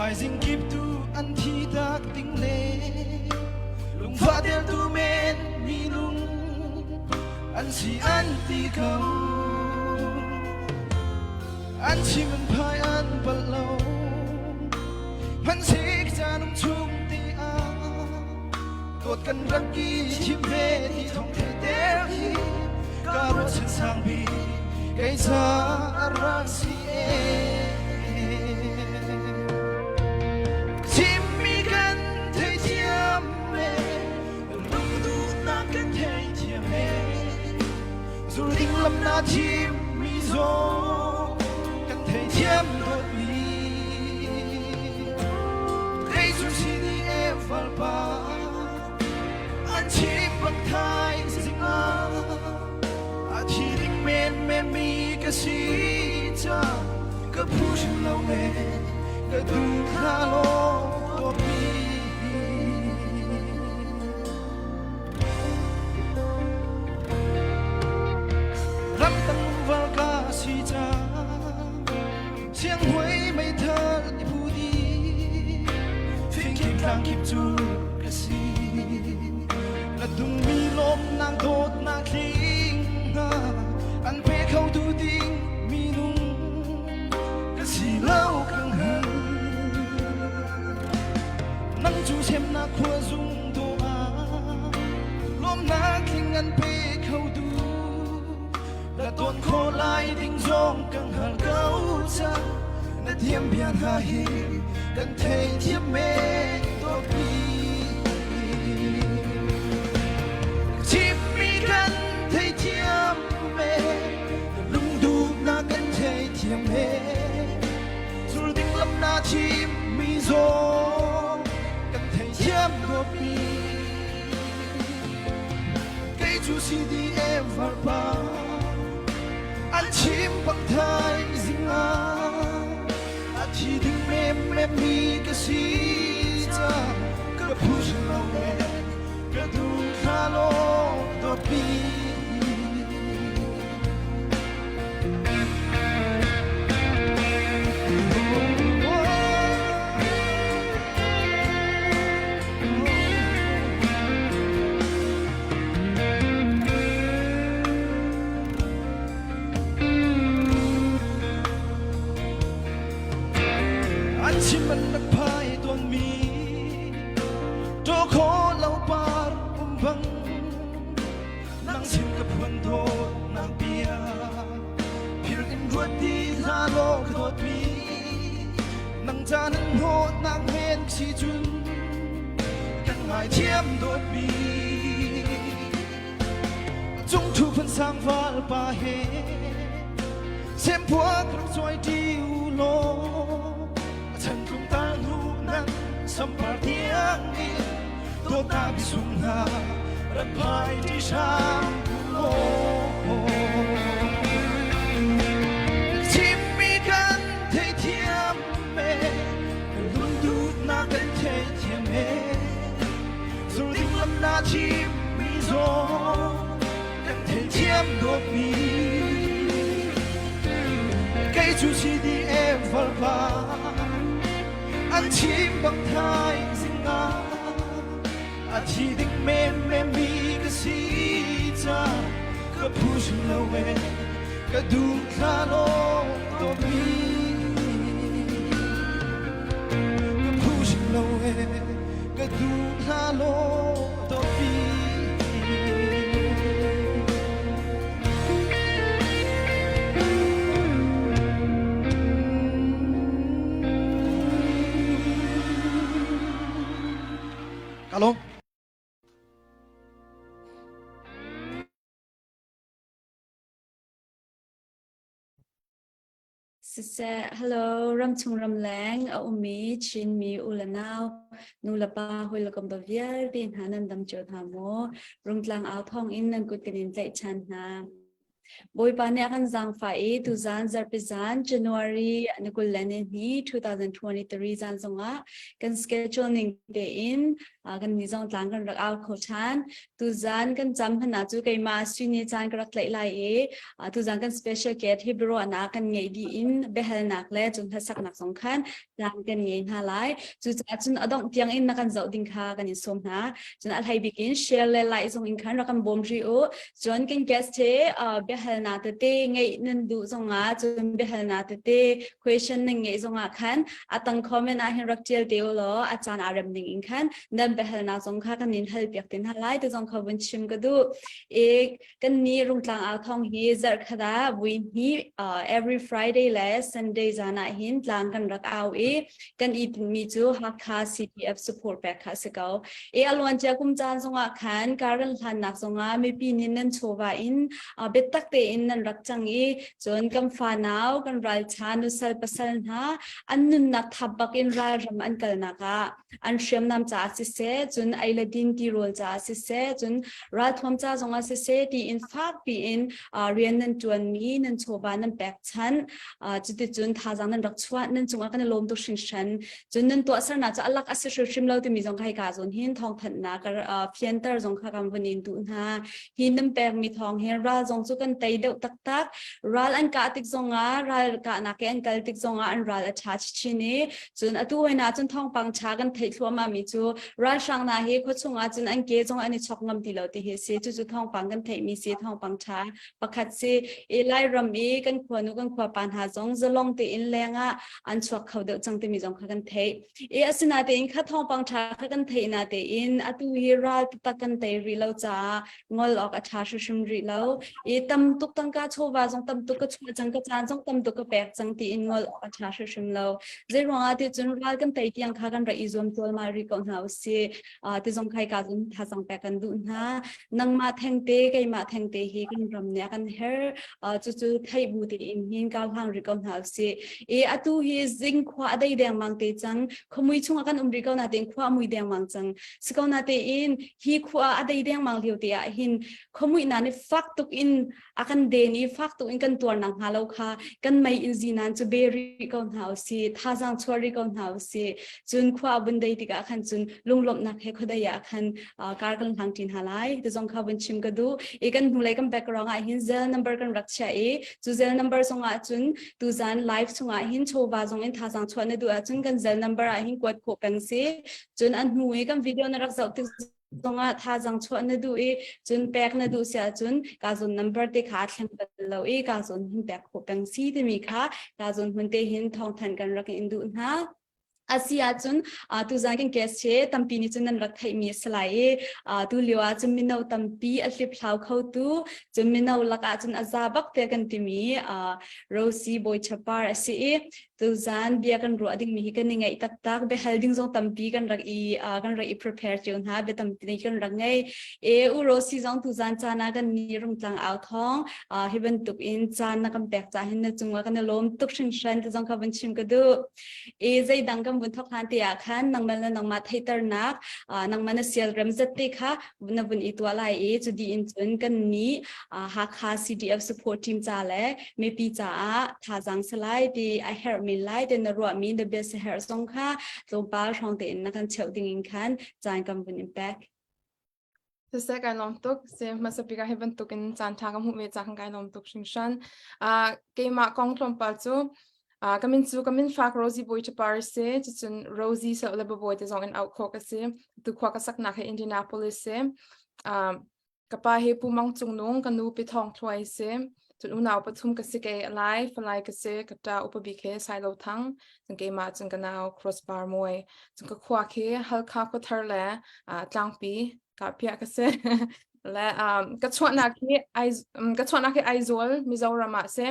Thaizing kip tu an thi tak ding le lungfah deltu men minung an si an ti ko. An chim an phai an bal lo. Hmanhsik caan um chung ti ah dawt kan rak i chim ve ti thong thei ter hi ka ruahchan sang bik kei ca a rak si Chimmi kan theithiam e lungduhnak kan theithiam e Zul ding lam na thimmi zong kan theithiam dawtmi Kei cu sini e valpa an chim bang thai zingah a thi ding men men mi ka si ca ka phu hrim lo me ka duh thla lo mi. Ramdang val ka si ca sianghuai meithal i pu di fingkip tlangkip cu ka si na dungmi lawmnak dawtnak tling hna an pe kho tu ding minung ka si lo kan hal nang cu semnak khua zung lawmnak tling an pe kho tu na ton kho lai ding zong kan hal ko ca na thiam bia hna hi kan thei thiam me topi chimmi kan thei thiam me lungduh na kan thei thiam me Zul ding lam na chim mi zong kan theithiam dawtmi kei cu CDM farpa an chim bak thai zing ah a thi ding mem mem mi ka si ca ka phu lo le ka duh thla lo dawtmi. An chim an rak phai tawnmi Tawkhaw lo par um bang nang sin ka phuan dawtnak bia phir in ruat ti hlah law ka dawtmi nang ca nan hnawtnak men si cun kan ngaithiam dawtmi cung thu phan sang val pa he sempuak rak chuai ti u law a chan tlung ta hnu nan sampar tiang in dawtnak sung hna rat phai ti hram Chimmi kan theithiam me lungduhnak kan theithiam me Zuling lam na chimmi zong kan theithiam dawtmi Kei cu CDM valpa an chim bang thai zingah a thi ding men men mi ka si ca ka phu hrim lo e ka duh thla lo to mi ka phu hrim lo e ka duh thla lo to mi. Ka lawm. Siseh, hello, ramchung ramleng a ummi Chinmi u le nau, nu le pa hawi le kom ba vialte hna nan dam cio hna maw? Rungtlang au thawng in nan kut kan in tlaih ṭhan hna. Bawipa nih a kan zaangfah i tuzan zarhpi zan January ni 22 2023 zan zongah kan schedule ning tein kan ni zong tlang kan rak au kho ṭhan. Tuzan kan cam hmanh ah cu keimah sui caan ka rak tlaih lai i tuzan kan special guest hi biaruahnak kan ngeih dih in biahalnak le cun hlasaknak zong khan caan kan ngei hna lai. Cucaah cun a dongh tiang in na kan zoh ding kha kan in sawm hna. Cun a hlei bik in share le like zong in khan rak kan bawm rih u. Cun kan guest he biahalnak tete ngeih nan duh zongah cun biahalnak tete question nan ngeih zongah khan a tang comment ah hin rak tial te u law a caan aa rem ning in khan nan biahalnak zong kha kan in hal piak te hna lai ti zong kha vun chim ka duh. I kan ni Rungtlang Au Thawng hi zarhkhat ah vui hnih every Friday le Sunday zan ah hin tlang kan rak au i kan i tinhmi cu Hakha CDF support pek kha a si ko. I a luancia kum caan zongah khan karan hlannak zongah mipi nih nan chawva in biatak tein nan rak cang i cun kan fanau kan ralcha nusal pasal hna an nunnak thap bak in ralram an kalnak ah an hriamnam caah siseh cun ei le din tirawl caah siseh cun ralthuam ca zongah siseh tiin fak piin rian nan ṭuanmi nan chawva nan pekchanh cuticun thazaang nan rak chuah nan cungah kan i lawm tuk hringhran. Cun nan tuahsernak cu alak a si hrimhrim lo timi zong kha hika zawn hin thawngthanhnak fianter zong kha kan vun in duh hna. Hi nan pekmi thawng hin ral zong cu kan tei deuh taktak. Ral an kah tik zongah ral kahnak i an kal tik zongah an ral a ṭha chinchin i cun atu hoi na cun thawngpang ṭha kan theih thluahmah mi cu ralhrang hna hi khuachung ah cun an ke zong an i chok ngam ti lo ti hi si. Cucu thawngpang kan theihmi si thawngpang ṭha pakhat si. I Lairam i kan khuanu kan khuapa hna zong zalong tein lengah an chuak kho deuh cang timi zong kha kan theih. I asinatein kha thawngpang ṭha kha kan theih natein atu hi ral taktak kan tei rih lo caah ngol awk a ṭha hrimhrim rih lo. I tam tuk tangka chawva zong tam tuk ka chuah cang ka caan zong tam tuk ka pek cang tiin ngol awk a ṭha hrimhrim lo. Zei ruangah ti cun ral kan tei tiang kha kan rak i zuam tualmal rih ko hna usih. Ti zong khai ka zong thazang pek kan duh hna. Nangmah thengte keimah thengte hi kan ram nih a kan her. Cucu theih bu tein hin kau hlang rih ko hna usih. I atu hi zing khua a dei dengmang te cang. Khuamui chungah kan um rih ko natein khua a mui dengmang cang. Si ko natein hi khua a dei dengmang lio te ah hin khuamuihnak nih fak tuk in a kan den i fak tuk in kan tuar nak hnga lo kha kan mei in zinan cu be rih ko hna usih. Thazaang chuah rih ko hna usih. Cun khua a vun dei tikah khan cun lunglawmhnak he khuadei ah khan kar kan hlang ṭi hna lai. Ti zong kha vun chim ka duh. I kan hnulei kan background ah hin Zelle number kan rak chiah i cu Zelle number zongah cun tuzan live chungah hin chawva zong in thazaang chuah na duh ahcun kan Zelle number ah hin kuat khawh peng si. Cun a hnu i kan video na rak zoh tik zongah thazaang chuah na duh i cun pek na duh si ahcun ka zawn number te kha thleng bal lo i ka zawn hin pek khawh peng si timi kha ka zawn hmun te hin thawngthanh kan rak in duh hna. Asi ahcun tuzan kan guest he tampi nih cun nan rak theihmi a si lai i tu lio ah cun mino tampi a hliphlau khotu cun mino lakah cun a za bak te kan timi Rosie Bawi Chapar a si i tuzan bia kan ruah dingmi hi kan i ngaih taktak. Biahal ding zong tampi kan rak i prepare cio hna. Bia tampi kan rak ngei e. U Rosie zong tuzan caan ah kan ni Rungtlang Au Thawng hi bantuk in caan na kan pek ca hin na cungah kan i lawm tuk hringhran ti zong kha vun chim ka duh. E zeidang kan vun thok hlan te ah khan nangmah le nangmah theihternak, nangmah na sial rem zat te kha na vun i tuah lai i cu dih in cun kan nih Hakha CDF support team ca le mipi caah thazaang salai ti a herh men lai te na ruahmi na bia herh zong kha tlawmpal hrawng tein na kan cheuh ding in khan caan kan vun in pek. Siseh, kai lawm tuk. Si hmasa bik ah hi bantukin caan ṭha ka hmuh ve ca kan kai lawm tuk hringhran. Keimah kong tlawmpal cu ka min cu ka min fak Rosie Bawi Chapar si. Cucun Rosie so le Babawi te zong in auh khawh ka si. Tu khua ka saknak hi Indianapolis si. Ka pa hi Pu Mang Cung Nung, ka nu Pi Thawng Thluai si. Cun unau pathum ka si kei Alai, Falai ka si, ka ṭa upa bik hi Sailo Thang, cun keimah cun ka nau Crossbar Muai. Cun ka khua khi Halkha Khuathar le Tlangpi Kahpiah ka si. Le ka chuahnak hi Aizawl, Mizoram ah si.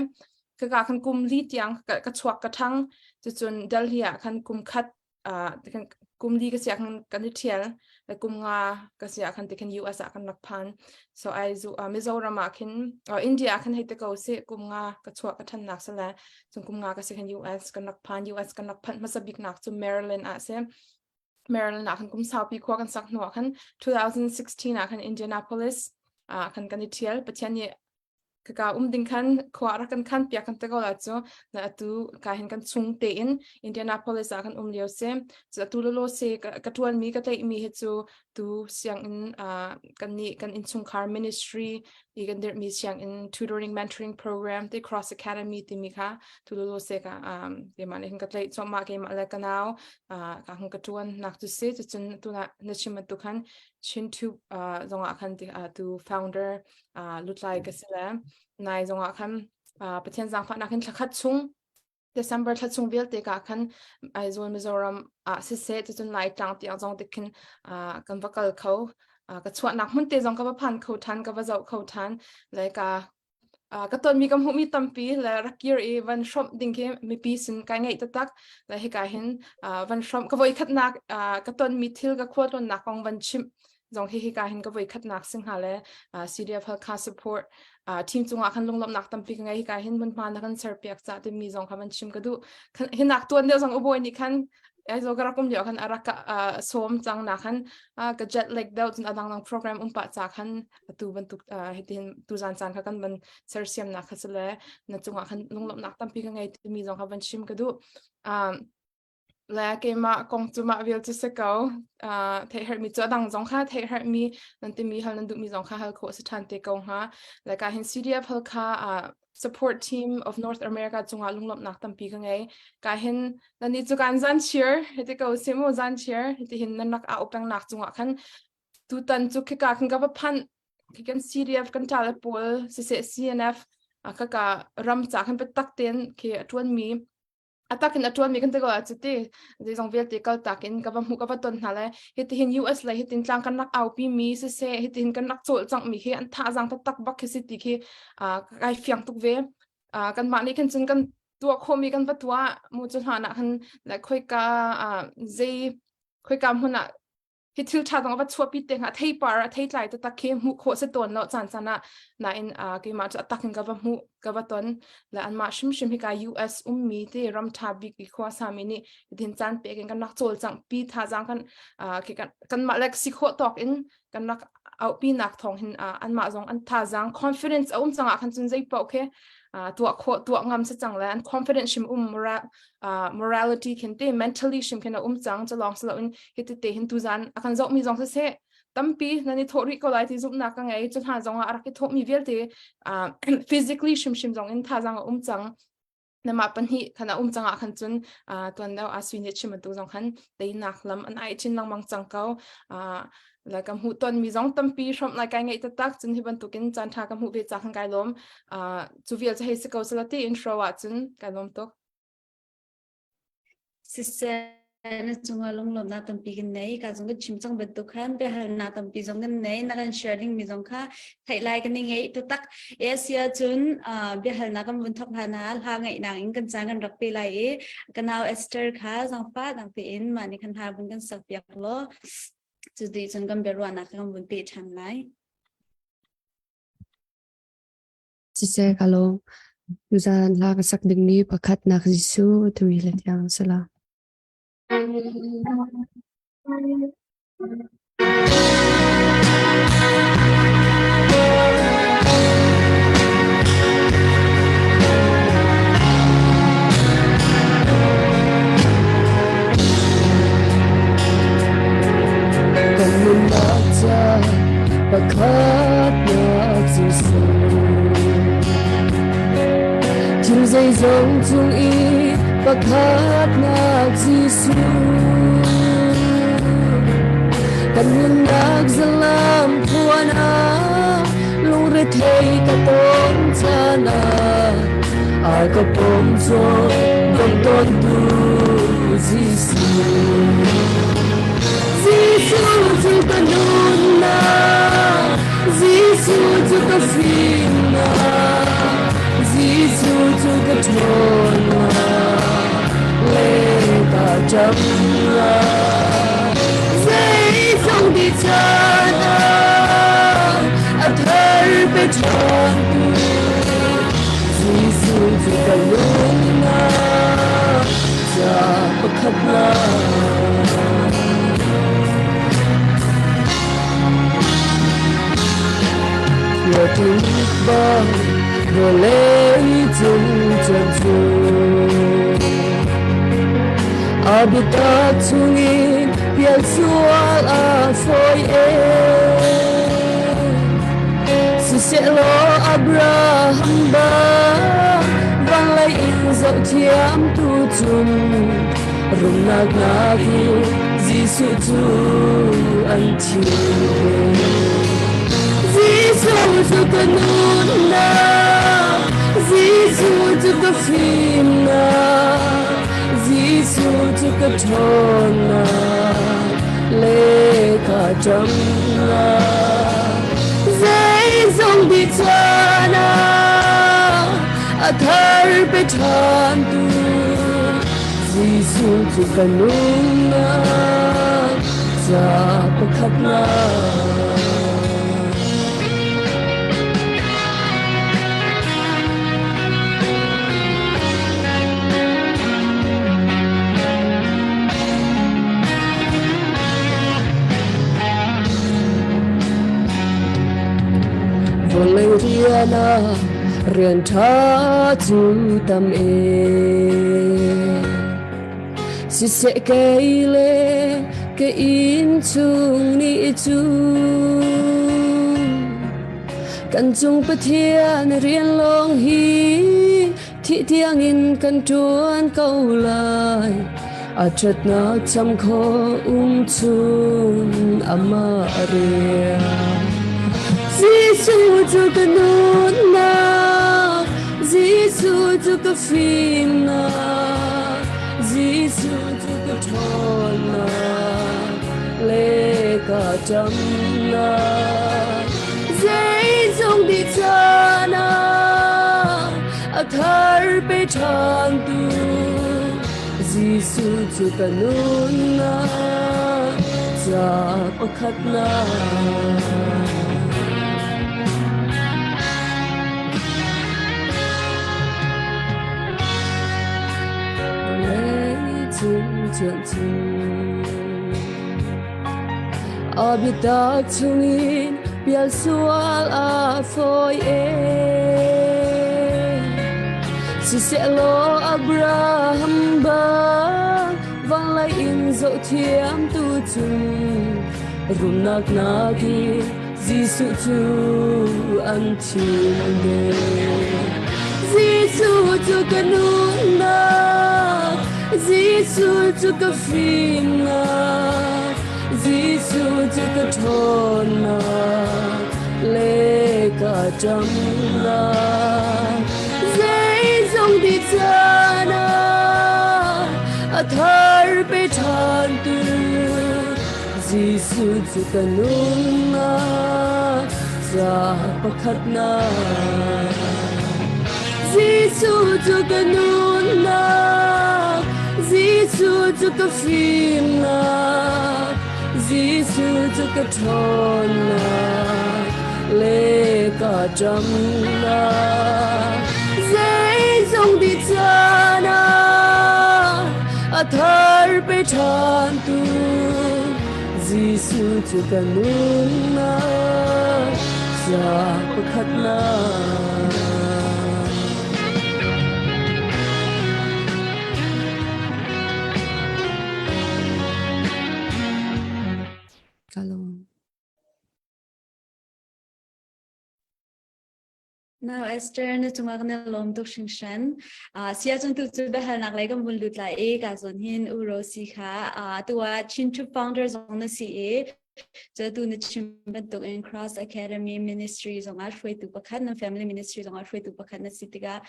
Kaka khan kum li tiang ka chuak ka ṭhang. Cucun Delhi ah khan kum khat kum li ka si ah khan kan i ṭhial. Kum nga ka si ah khan ti khan US ah kan rak phan. So ai zu Mizoram ah khin India ah khan hei te ko si kum nga ka chuah ka ṭhannak si le cun kum nga ka si khan US kan rak phan. US kan rak phanh hmasa bik nak cu Maryland ah si. Maryland ah khan kum saupi khua kan sak hnu ah khan 2016 ah khan Indianapolis ah khan kan i ṭhial. Pathian nih. Kaka um ding khan khua rak kan khan piak kan te ko la cu na atu ka hin kan chung te in Indianapolis ah kan um lio si. Cu atu lolo se ka tuan mi ka tlaih mi hi cu tu sianginn kan nih kan innchungkhar ministry i kan dirhmi sianginn tutoring mentoring program te Cross Academy timi kha tu lolo se ka keimah nih hin ka tlaih cuahmah, keimah le ka nau ka hung ka tuan nak cu si. Cucun tu na chim bantuk khan Chin Tube zongah khan tu founder lutlai ka si le nai zongah khan Pathian zaangfahnak hin thlakhat chung, December thla chung vialte ka khan Aizawl, Mizoram ah siseh, cucun Laitlang tiang zong te khin kan va kal kho. Ka chuahnak hmun te zong ka va phan kho than, ka va zoh kho than le ka tonmi ka hmuhmi tampi le rak kir i van hrawmh ding khi mipi sin kai ngaih taktak le hika hin van hrawmh ka voi khatnak, ka tonmi thil, ka khualtlawnnak kong van chimh zong hi hika hin ka voi khatnak sing hnga le CDF Halkha support team cungah khan lunglawmhnak tampi ka ngei. Hika hin hmunhma na kan serpiak ca timi zong kha van chim ka duh. Hinak tuan deuh zong ubawi nih khan Aizawl ka rak um lio khan a rak sawm cang na khan ka jet lag deuh, cun adang dang program um pah ca khan atu bantuk hitin tuzan caan kha kan van sersiamnak kha sile na cungah khan lunglawmhnak tampi ka ngei timi zong kha van chim ka duh. Le keimah kong cu mah vial cu si ko. Theih herhmi cu adang zong kha theih herhmi nan timi hal nan duhmi zong kha hal khawh si ṭhan te ko hnga. Le ka hin CDF Halkha support team of North America cungah lunglawmhnak tampi ka ngei. Ka hin nan nih cu kan zan cheer hiti ko si mu, zan cheer hiti hin nan rak au pengnak cungah khan tutan cu khika khan ka va phanh khi kan CDF kan ṭale pawl siseh, CNF ka ka ram ca khan biatak tein khi a ṭuanmi, a takin a ṭuanmi kan ti ko ah cuti zeizong vialte kal takin ka va hmuh, ka va ton hna le hitihin US le hitin tlang kan rak aupi mi siseh, hitihin kan rak cawlcangh mi khi an thazaang taktak bak khi si ti khi kai fiang tuk ve. Kanmah nih khan cun kan tuah khawhmi kan va tuah mu. Cu hlan ah khan le khoika zei khoika hmun ah hi thil ṭha dang a va chuahpi te hnga, theipar a theitlai taktak khi hmuh khawh si tawn lo caan caan ah. Nain keimah cu a tak in ka va hmuh, ka va ton le anmah hrimhrim hika US ummi te ram ṭha bik i khua sami nih din caan pek in kan rak cawlcangh pi, thazaang kan kan kanmah le si khawh tawk in kan rak auhpi nak thawng hin anmah zong an thazaang confidence a um cang ah khan cun zei paoh khi tuah khawh, tuah ngam si cang le an confidence hrim um, morality khin te mentally hrim khin a um cang. Chalong silo in hiti te hin tuzan a kan zoh mi zong siseh, tampi nan i thawh rih ko lai ti zumhnak ka ngei. Cu hna zong ah a rak i thawh mi vialte physically hrimhrim zong in thazang a um cang, nama pahnih khan a um cang ah khan cun tuan deuh a sui nih chim tu zong khan teinak lam an ai chin lengmang cang ko. La ka hmuh ton mi zong tampi hrawmh lai kai ngeih taktak, cun hi bantukin caan ṭha ka hmuh ve ca khan kai lawm. Cu vial cu hei si ko sala ti intro ah cun kai lawm tuk. Siseh, na cungah lunglawmhnak tampi kan nei. Ka zong kan chim cang bantuk khan biahalnak tampi zong kan nei. Na kan share ding mi zong kha theih lai kan i ngeih taktak. E si ahcun biahalnak kan vun thok hlan ah hla ngaihnak in kan caan kan rak pe lai i ka nau Esther kha zangfah dang tein mah nih khan hla vun kan sak piak law cu ti cun kan biaruahnak kan vun peh ṭhan lai. Siseh, ka lawm. Tuzaan hla ka sak dingmi pakhatnak Jesuh timi le tiang a si la. Kan nunnak ca pakhatnak Jesuh, thil zeizong cung i pakhatnak Jesuh, kan nunnak zalam phuan ah lungrethei ka ton caan ah a ka pom cawn dong tawntu Jesuh. Jesuh cu ka nunnak, Jesuh cu ka fimnak, Jesuh cu ka ṭhawnnak, le ka ṭamnak. Zeizong dih caan ah a thar pe ṭhantu Jesuh cu ka nunnak ca pakhatnak. Bang Vawlei cung chan cu a biatak chungin pial sual a fawi e. Siseh-law Abraham bang vanlei in zohthiam tu cung rumnak nakin Jesuh cu an thim ve. Jesuh cu ka nunnak, Jesuh cu ka fimnak, Jesuh cu ka ṭhawnnak le ka ṭamnak. Zeizong dih caan ah a thar pe ṭhan tu Jesuh cu ka nunnak ca pakhatnak. Vawlei rian ah rian ṭha cu tam e. Siseh kei le ka inn chung nih cu kan cung Pathian rian lawng hi Thih tiangin kan ṭuan ko lai. A ṭhatnak cham khawh um chun amah rian. Jesuh cu ka nunnak, Jesuh cu ka fimnak, Jesuh cu ka ṭhawnnak le ka ṭamnak. Zeizong dih caan ah a thar pe ṭhan tu Jesuh cu ka nunnak ca pakhatnak. Vawlei cung cuanh cung A biatak chungin pial sual a fawi e. Sisehlaw Abraham bang vanlei in zohthiam tu cung rumnak nakin Jesuh cu an thim ve. Jesuh cu ka nunnak, Jesuh cu ka fimnak, Jesuh cu ka ṭhawnnak le ka ṭamnak. Zeizong dih caan ah a thar pe ṭhan tu Jesuh cu ka nunnak ca pakhatnak. Jesuh cu ka nunnak, Jesuh cu ka fimnak, Jesuh cu ka ṭhawnnak le ka ṭamnak. Zeizong dih caan ah a thar pe ṭhan tu Jesuh cu ka nunnak ca pakhatnak. Ka lawm. Now Esther na cungah kan i lawm tuk hringhran. Sia cung tu cu biahalnak lei kan vun lut lai i ka zawn hin U Rosi kha tu ah Chin Troop founder zong na si i cu tu na chim bantuk in Cross Academy Ministry zong ah hruaitu pakhat na family ministry zong ah hruaitu pakhat na si tikah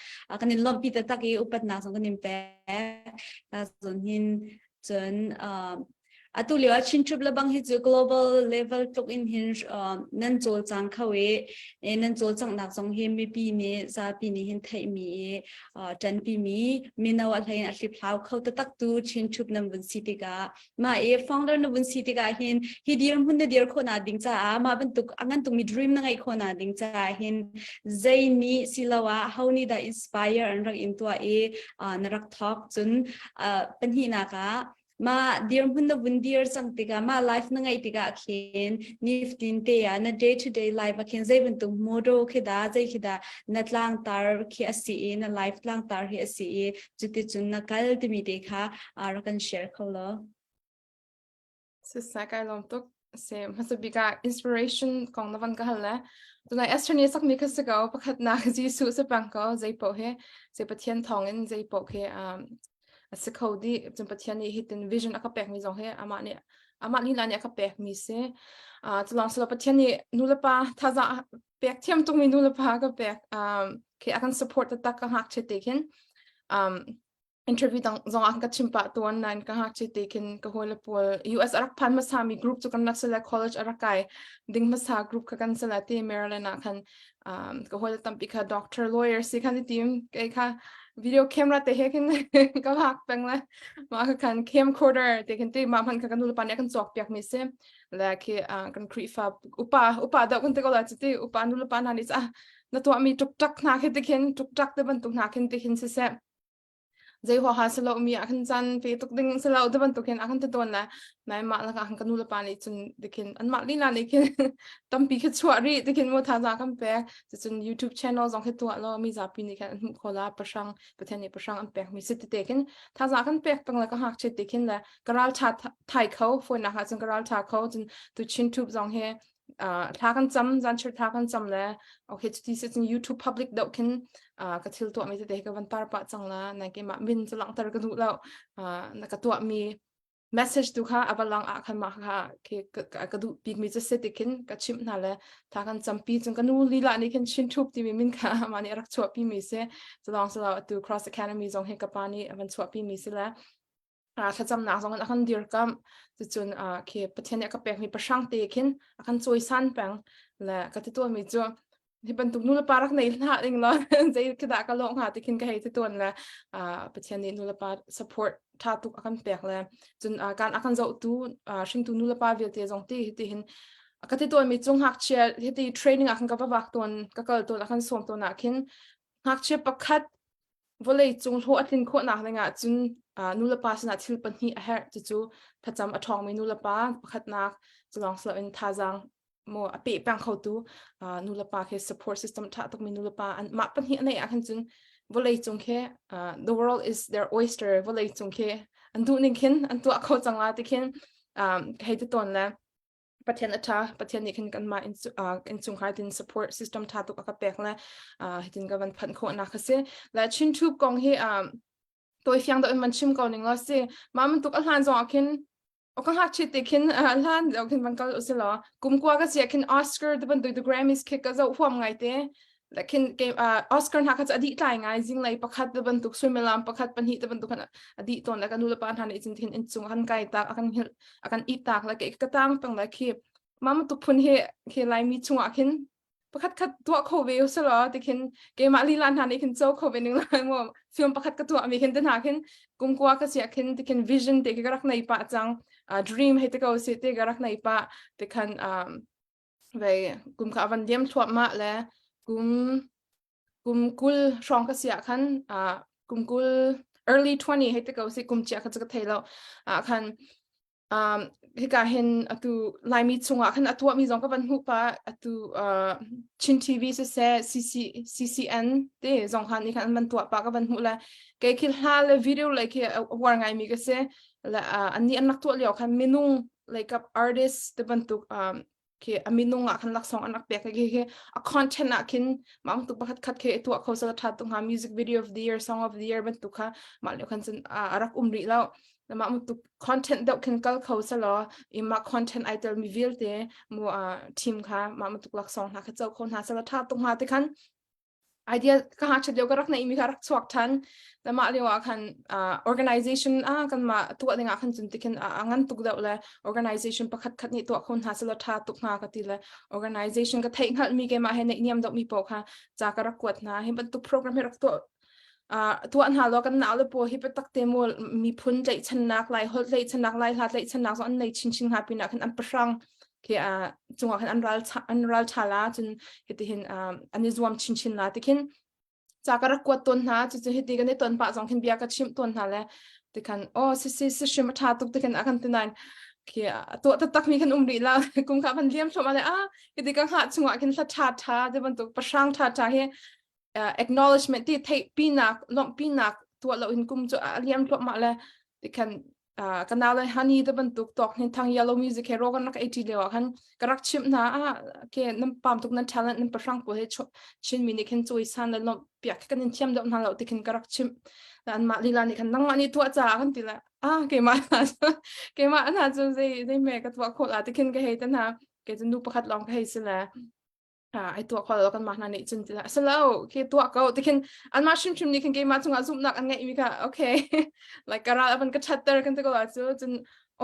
kan in lawmhpi taktak i upatnak zong kan in pek. Ka zawn hin Cun atu lio ah Chin Troop lebang hi cu global level tluk in hin nan cawlcang kho i nan cawlcanghnak zong hi mipi nih zapi nih hin theihmi i ṭanpi mi mino a hlei in a hliphlau kho taktak tu Chin Troop nan vun si tikah mah i founder na vun si tikah hin hi dirhmun na dir khawhnak ding caah mah bantuk a ngan tukmi dream na ngeih khawhnak ding caah hin zei nih siloah ho nih dah inspire an rak in tuah i na rak thawk cun pahnihnak ah. Ma dirhmun na vun dir cang tikah ma life na ngeih tikah khin niftin te ah na day to day life ah khin zei bantuk motto khi dah zei khi dah na tlangtar khi a si i na life tlangtar hi a si i cuticun na kal timi te kha rak kan share kho law. Sisai kai lawm tuk. Se hmasa bik ah inspiration kong na van ka hal le. Tunai Esther nih sakmi kha si ko pakhatnak Jesuh si peng ko zei paoh hi zei Pathian thawng in zei paoh khi um, a si kho dih cun Pathian nih hitin vision a ka pekmi zong hi amah nih amah lila nih a ka pekmi si. Uh, culawng silo Pathian nih nulepa thazaang pek thiam tukmi nulepa ka pek um, khi a kan support taktak ka ngakchia te khin um, interview dang zong ah ka chim pah tuan nain ka ngakchia te khin ka hawile pawl US a rak phan hmasa mi group cu kan rak sila college a rak kai ding hmasa group kha kan sila te Maryland ah khan um, ka hawile tampi kha doctor lawyer si khan i tim kei kha video camera te he khin ka hak peng le ma kha khan camcorder te khin te ma hman kha kan nu le pa nih kan cawk piak mi si le khi kan Khrihfa upa upa deuh kan te ko la chu ti upa nu le pa hna nih ca na tuah mi tuk tak hna khi te khin tuk tak te bantuk hna khin te khin siseh zei huaha si lo mi ah khan caan pe tuk ding si lo ti bantuk hin a kan ti tawn le nai mah lakah khan ka nu le pa nih cun tikhin anmah lila nih khin tampi khi chuah rih tikhin mu thaza kan pek cucun YouTube channel zong khi tuah lo mi zapi nih khan an hmuh kho la pahrang Pathian nih pahrang an pek mi si tete khin thaza kan pek peng le ka ngakchia te khin le ka ral tha thai kho phone nak ah cun ka ral tha kho cun tu chin tube zong hi thla kan cam zanchir thla kan cam le okay cuti si cun YouTube public deuh khin ka thil tuah mi tete ka van tar pah cang la na keimah min cu langhter ka duh lo na ka tuah mi message tu kha a va lang ah khan mah kha khi ka duh bik mi cu si ti khin ka chimh hna le thla kan campi cun ka nu lila nih khin chin thup timi min kha mah nih a rak chuahpi mi si culawng silo atu Cross Academy zong hi ka pa nih a van chuahpi mi si le thlacamnak zong in a kan dirkamh cucun khi Pathian nih a ka pekmi pahrang te khin a kan cawisan peng le ka ti tawnmi cu hi bantuk nu le pa rak nei hlah ding law zei khi dah ka lawh hnga ti khin ka hei ti tawn le Pathian nih nu le pa support tha tuk a kan pek le cun kan a kan zohtu hringtu nu le pa vialte zong ti hi hin ka ti tawnmi cu ngakchia hiti training ah khan ka va vak tawn ka kal tawn a kan sawm tawn ah khin ngakchia pakhat Vawleicung hlawh a tlin khawhnak dingah cun nulepa sinah thil pahnih a herh. Cucu thlacam a ṭhawngmi nulepa pakhatnak cu lawng si loin thazaang maw a peh peng khotu nulepa khi support system ṭha tukmi nulepa an mah pahnih a neih ahkhan cun vawleicung khi the world is their oyster vawleicung khi an duh ning khin an tuah kho cang la ti khin ka hei ti tawn le Pathian a ṭha Pathian nih khin kanmah innchungkhar tin support system ṭha tuk a ka pek le hitin ka van phanh khawhnak a si le Chin Tube kong hi tawi fiang deuh in van chim ko ning law si mah bantuk a hlan zong ah khin ka ngakchia te khin hlan deuh khin van kal usih law kum kua ka si ah khin Oscar te bantuk the Grammys khi ka zoh huam ngai te khin ke Oscar hna kha cu a dih tlai ngai zinglei pakhat te bantuk suimilam pakhat pahnih te bantuk khan a dih tawn le ka nu le pa hna nih cun thin in cung a kan kai tak a kan hil a kan it tak le ke ka tang peng le khi mama tuk phun hi khi laimi chungah khin pakhat khat tuah kho ve usalaw ti khin keimah lila hna nih khin cho kho ve ning lai mu film pakhat ka tuah mi khin te hna khin kumkua ka sia khin ti khin vision te ka rak nei pa chang dream hei te ko si te ka rak nei pa te khan vei kum kha a van liam thluahmah le kum kum 20 hrawng ka si ah khan uh, kum 20 early 20 hei te ko si kum chia kha chu ka thei lo ah khan um hika hin atu laimi chungah khan atuah mi zong ka van hmuh pa atu uh, Chin TV siseh CC CCN te zong khan ni khan an van tuah pa ka van hmuh le kei khi hla le video le khi war ngai mi ka si le an ni an rak tuah lio khan minung like up artist te bantuk um, khi a minung ah khan laksawng an rak pek khi khi a content ah khin mah bantuk pakhat khat khi tuah kho sal tha tuk hnga music video of the year song of the year bantuk kha mah lio khan cun a rak um rih lo mah bantuk content deuh khin kal kho selaw i mah content ai tel mi vialte mu team kha mah bantuk laksawng hna kha co kho hna selaw tha tuk hnga ti khan idea ka ha chat lio ka rak nei mi kha rak chuak than le mah lio ah khan organization a kan mah tuah ding ah khan cun tikhin a ngan tuk deuh le organization pakhat khat nih tuah kho hna selaw tha tuk hnga ka ti le organization ka theih hngalh mi keimah he neih niam deuh mi paoh kha ca ka rak kuat hna hi bantuk program hi rak tuah tuah hna law kan nau le pawl hi biatak te mu miphun tlaihchannak lai holh tlaihchannak lai hla tlaihchannak zong an nei chinchin hnga pinah khan an pahrang khi cungah khan an ral an ral ṭha la cun hiti hin an i zuam chinchin la tikhin ca ka rak kuat tawn hna cucu hiti kan i ton pah zong khin bia ka chimh tawn hna le. Tikhan oh si si si hrim a tha tuk tikhan a kan ti nain khi tuah taktak mi kan um rih la kum kha van liam thluahmah le a hiti ka hngah chungah khin hla tha tha te bantuk pahrang tha tha hi acknowledgement ti theih pinak lawmh pinak tuah lo in kum cu a liam thluahmah le tikhan ka nau le honey te bantuk tawk hin thang yellow music he ro kan rak ei ṭi lio ah khan ka rak chimh hna ah ke nan pam tuk nan talent nan pahrang pawl he Chin mi nih khin cawi san le lawmh piak kan in thiam deuh hna lo ti khin ka rak chimh an mah lila nih khan nangmah nih tuah caah kan ti le ah keimah keimah hna cu zei zei me ka tuah khawh la ti khin ka hei te hna ke cu nu pakhat lawng ka hei si le ai tuah kho lo kan mah hna nih cun ti la silo khi tuah ko ti khin anmah hrimhrim nih khin keimah cungah zumhnak an ngeih mi kha okay like ka ral avan ka thatter kan ti ko la cu cun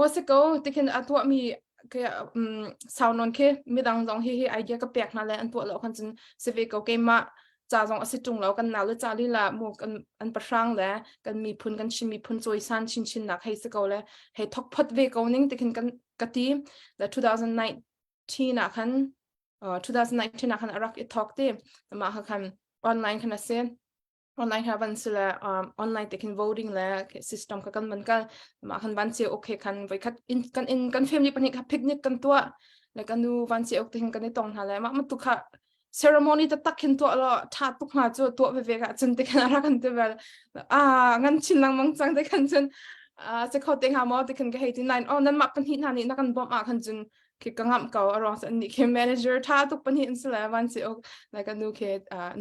o si ko ti khin a tuah mi ke um sau non khi midang zong hi hi idea ka pek hna le an tuah lo khan cun si ve ko keimah ca zong a si ṭung lo kan nau le ca lila mu kan an pahrang le kan miphun kan Chin miphun cawisan chinchin nak hei si ko le hei thok phot ve ko ning ti khin kan ka ti le 2019 ah khan 2019 ah khan a rak i thawk ti mah kha khan online khan a si online kha van si le um, online te khin voting le system kha kan van kal mah khan van si okay khan voi khat in kan in kan family pahnih kha picnic kan tuah le kan nu van si ok te khin kan i tong hna le mah ma tu kha ceremony taktak khin tuah lo tha tuk hna cu tuah veve ka cun te khan ara kan te vel a ngan chin lengmang cang te khan cun a se kho te nga mo te khan ka hei ti nine oh nan mah pahnih hna nih na kan bawmh ah khan cun khi ka ngamh ko a ruang an nih khi manager tha tuk pahnih an si le van si ok like anu khi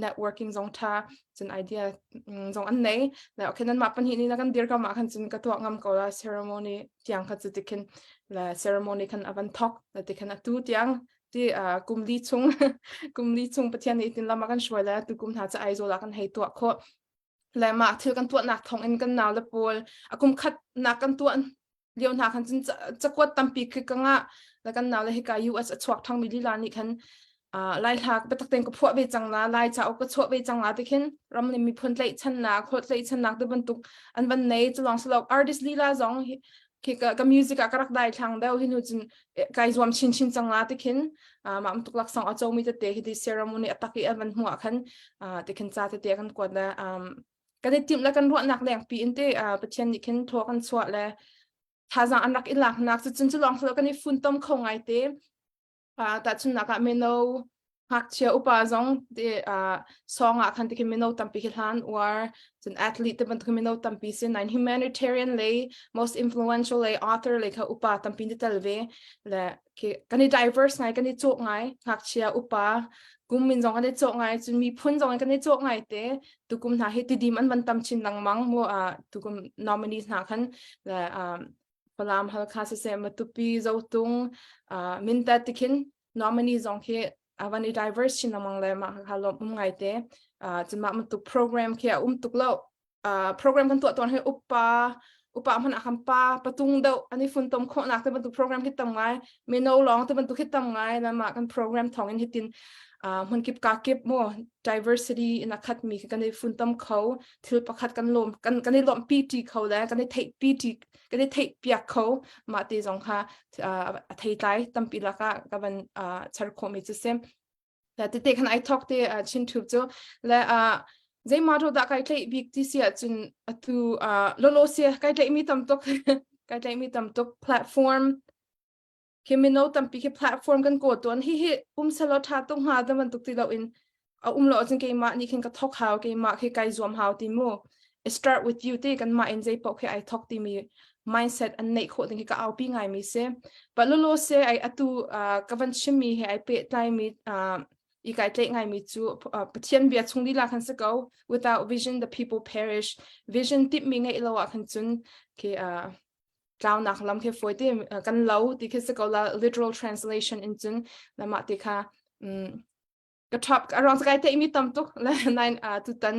networking zong tha cun idea zong an nei le okay nan mah pahnih nih na kan dir kam ah khan cun ka tuah ngam ko la ceremony tiang kha cu tikhin le ceremony khan avan thok le tikhin atu tiang ti kum li chung kum li chung pathian nih tin lama kan hruai le tu kum hna cha Aizawl ah kan hei tuah khawh le mah thil kan tuahnak thawng in kan nau le pawl a kum khat nak kan tuah lio hna khan cun cakuat tampi khi ka ngah le kan nau le hika US a chuak thangmi lila nih khan lai hla biatak tein ka phuah ve cang la lai cauk ka chuah ve cang la ti khin ram le miphun tlaihchannak holh tlaihchannak te bantuk an van nei cu lawng si lo artist lila zong khi ka, ka music ah ka rak dai thlang deuh hi nu cun kai zuam chin chin cang la ti khin mah tuk laksawng a comi tete hi ti ceremony a tak i an van hmuh ah khan ti khin ca tete kan kuat le kan i timh le kan ruahnak leng pi in te Pathian nih khin thaw kan chuah le thazaang an rak i laknak cu cun cu lawng kan i funtom kho ngai te tahchunhnak ah mino ngakchia upa zong te song ah khan tikhin mino tampi khi hlan uar cun athlete te bantuk mino tampi si nain humanitarian lei most influential lei author lei kha upa tampi ni tel ve le khi kan i diverse ngai kan i cawh ngai ngakchia upa kum min zong kan i cawh ngai cun miphun zong kan i cawh ngai te tukum hna hi tidim an van tam chin lengmang mu tukum nominees hna khan le Falam Halkha siseh Matupi Zotung Mindat tikhin nominee zong khi avan i diverse chin lengmang le mah kha lawm um ngai te cun mah bantuk program khi a um tuk lo program kan tuah tawn hi upa upa hman a kan pa patung deuh an i funtom khawhnak te bantuk program hi tam ngai mino lawng te bantuk hi tam ngai le mah kan program thawng in hitin hmun kip ka kip mo diversity in a khat mi kan i funtom kho thil pakhat kan lawm kan kan i lawmh pi ṭi kho le kan i theih pi ṭi kan i theih piak kho mah te zong kha a theitlai tampi lakah ka van char khawh mi cu si le tete khan ai thok te chin thup cu le zeima ro dah kai tlaih bik ti si ahcun atu lolo si kai tlaih mi tam tuk kai tlaih mi tam tuk platform khi mino tampi khi platform kan kawl tawn hi hi um selaw tha tuk hnga da bantuk ti lo in a um lo ahcun keimah nih khin ka thok hau keimah khi kai zuam hau ti mu start with you ti kan mah in zei paoh khi ai thok timi mindset an neih khawh ding khi ka aupi ngai mi si but lolo se ai atu ka van chimmi he ai pehtlai mi i kai tlaih ngai mi cu Pathian bia chung lila khan si ko without vision the people perish vision tip mi ngeih lo ah khan cun khi tlaunak lam khi fawi ti kan lo ti khi si ko la literal translation in cun lamah ti kha ka top around kai te mi tam tuk le nine tutan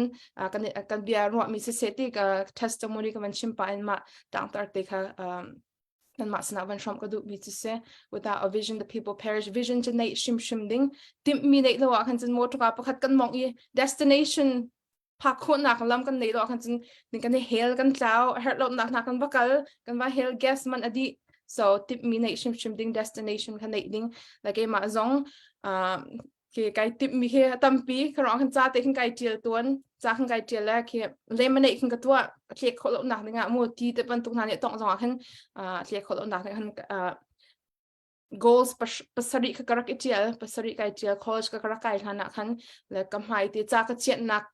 kan kan bia ruah mi se se ti ka testimony ka van chim pa in ma tang tar te kha nan mah sinah van hrom ka duh mi cu si without a vision the people perish vision cu nei hrim hrim ding tim mi neih lo ah khan cun motor pakhat kan mong i destination phak khawhnak lam kan neih lo khan cun ning kan i hel kan tlau herh lo nak hna kan va kal kan va hel gas man adi so tip mi neih hrimhrim ding destination kha neih ding like keimah zong uh, Khi kai timh mi khi tampi ka rong khan ca te khin kai tial tuan ca khan kai tial le khi lemonade khin ka tuah thlek khawh lo nak ding ah mu ti te bantuk hna nih tong zong ah khin thlek khawh lo nak ding khan goals pasarih kha ka rak i tial pasarih kai tial college ka rak kai hlan ah khan le ka hmai te ca ka chiatnak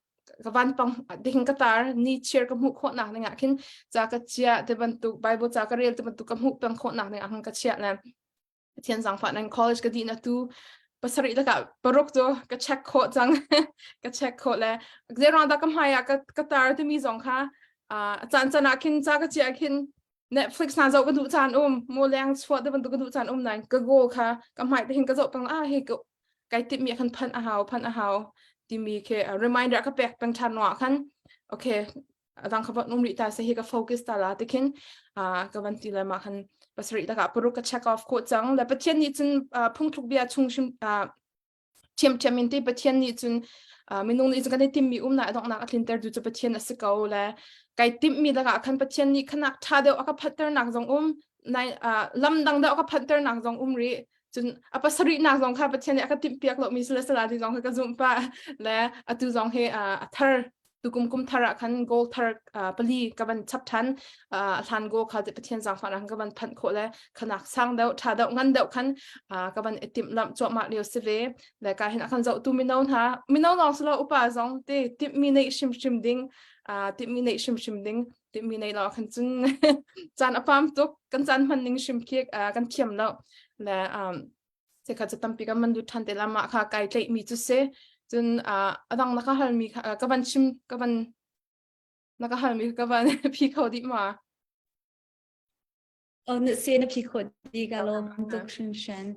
ka van pang ding ka tar ni cheer ka hmuh khawh nak ding ah khin ca ka chia te bantuk bible ca ka rel te bantuk ka hmuh peng khawh nak ding ah khan ka chiah le Pathian zaangfah nan college ka dih na tu pasarih lakah paruk cu ka check khawh cang ka check khawh le zeiruang dah ka hmai ah ka ka tar timi zong kha a caan caan ah khin ca ka chiah khin Netflix hna zoh ka duh caan um mu leng chuah te bantuk ka duh caan um nain ka goal kha ka hmai te hin ka zoh peng ah hi ka kai timh mi khan phan a hau phan a hau timi khi reminder ka pek peng than no khan okay adang kha van um rih ta se hi ka focus ta la tikhin ka van ti le ma khan pasarih takah paruk ka check off khawh cang le Pathian nih cun phungthluk bia chung hrim ṭhiamṭhiam in te Pathian nih cun minung nih cun kan i timmi umnak donghnak a tlinter tu cu Pathian a si ko le kai timhmi lakah khan Pathian nih khanak ṭha deuh a ka phatternak zong um nai lam dang deuh a ka phatternak zong um rih cun a pasarihnak zong kha Pathian nih a ka timhpiak lomi sila sala ti zong kha ka zumh pah le atu zong hi a thar tukum kum thar ah khan goal thar pali ka van chap than hlan go kha Pathian zaangfah ka van phanh khawh le khanak sang deuh tha deuh ngan deuh khan ka van itim lamh cuahmah lio si ve le ka hin akan zoh tu mino hna mino lawng silo upa zong te timhmi neih hrimhrim ding timhmi neih hrimhrim ding timhmi nei lo khan cun caan a pam tuk kan caan hman ning hrim khi kan thiam lo le se kha cu tampi kan man lut ṭhan te la mah kha kai tlaih mi cu si cun a dang na ka hal mi kha ka van chim ka van na ka hal mi ka van phi kho dih ma Oh na se na phi kho di ka lawm tuk hringhran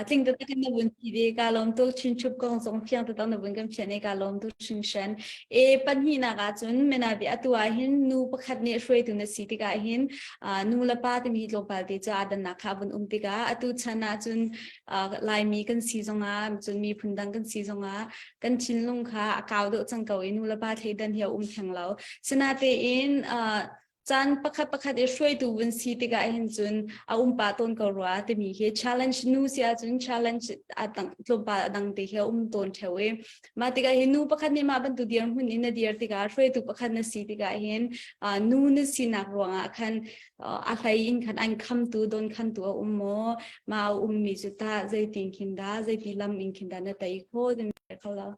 tling te kan na vun phi ve ka lawm tuk chinchup kong zong fiang te na vun kan fian e ka lawm tuk hringhran e pahnihnak ah cun mena bi atu ah hin nu pakhat nih hruaitu na si tikah hin nu le pa timi tlawmpal te cu aa dannak kha vun um tikah atu chan ah cun Laimi kan si zongah cun miphun dang kan si zongah kan thinlung kha a kau deuh cang ko i nu le pa thleidan hi a um theng lo. Sinatein caan pakhat pakhat i hruaitu vun si tikah hin cun a um pah tawn ko rua timi hi challenge nu si ahcun challenge a dang tlawmpal a dang te hi a um tawn theo i Mah tikah hin nu pakhat nih mah bantuk dirhmun in na dir tikah hruaitu pakhat na si tikah hin nu na sinak ruangah khan a hlei in khan an khamtu donkhantu a um maw mah a ummi cu tah zeitin khin dah zeiti lam in khin dah na tei kho timi kho lo.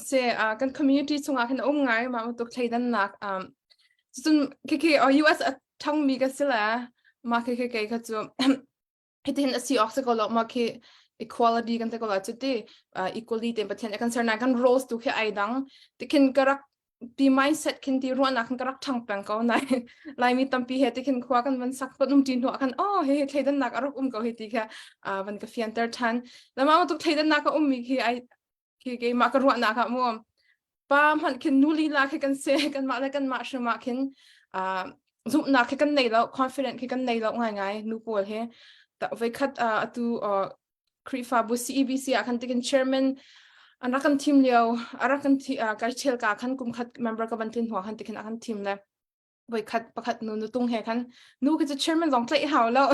Se kan community chungah khin a um ngai mah bantuk thleidannak cun khi US a thangmi ka si le mah khi khi kei kha cu Hitihin a si awk si ko lo ma khi equality kan ti ko la cu ti equally te Pathian kan sernak kan roles tu khi ai dang tikhin ka rak ti mindset khin ti ruahnak khin ka rak ṭhang peng ko nai Laimi tampi he tikhin khua kan van sak kan um ṭi hnuah khan oh he thleidannak a rak um ko hi ti kha van ka fianter ṭhan lama tuk thleidannak a ummi khi ai khi keimah ka ruahnak ah mu pa hmanh khin nu lila khi kan si kanmah le kanmah hrim ah khin zumhnak khi kan nei lo confident khi kan nei lo ngai ngai nu pawl he voikhat atu Khrihfabu CEBC ah khan tikin chairman an rak kan thim lio a rak kan thi kai chel ka khan kum khat member ka van tlin hnuah khan tikin a kan thim le voikhat pakhat nu nutung he khan nu khi cu chairman zong tlaih hau lo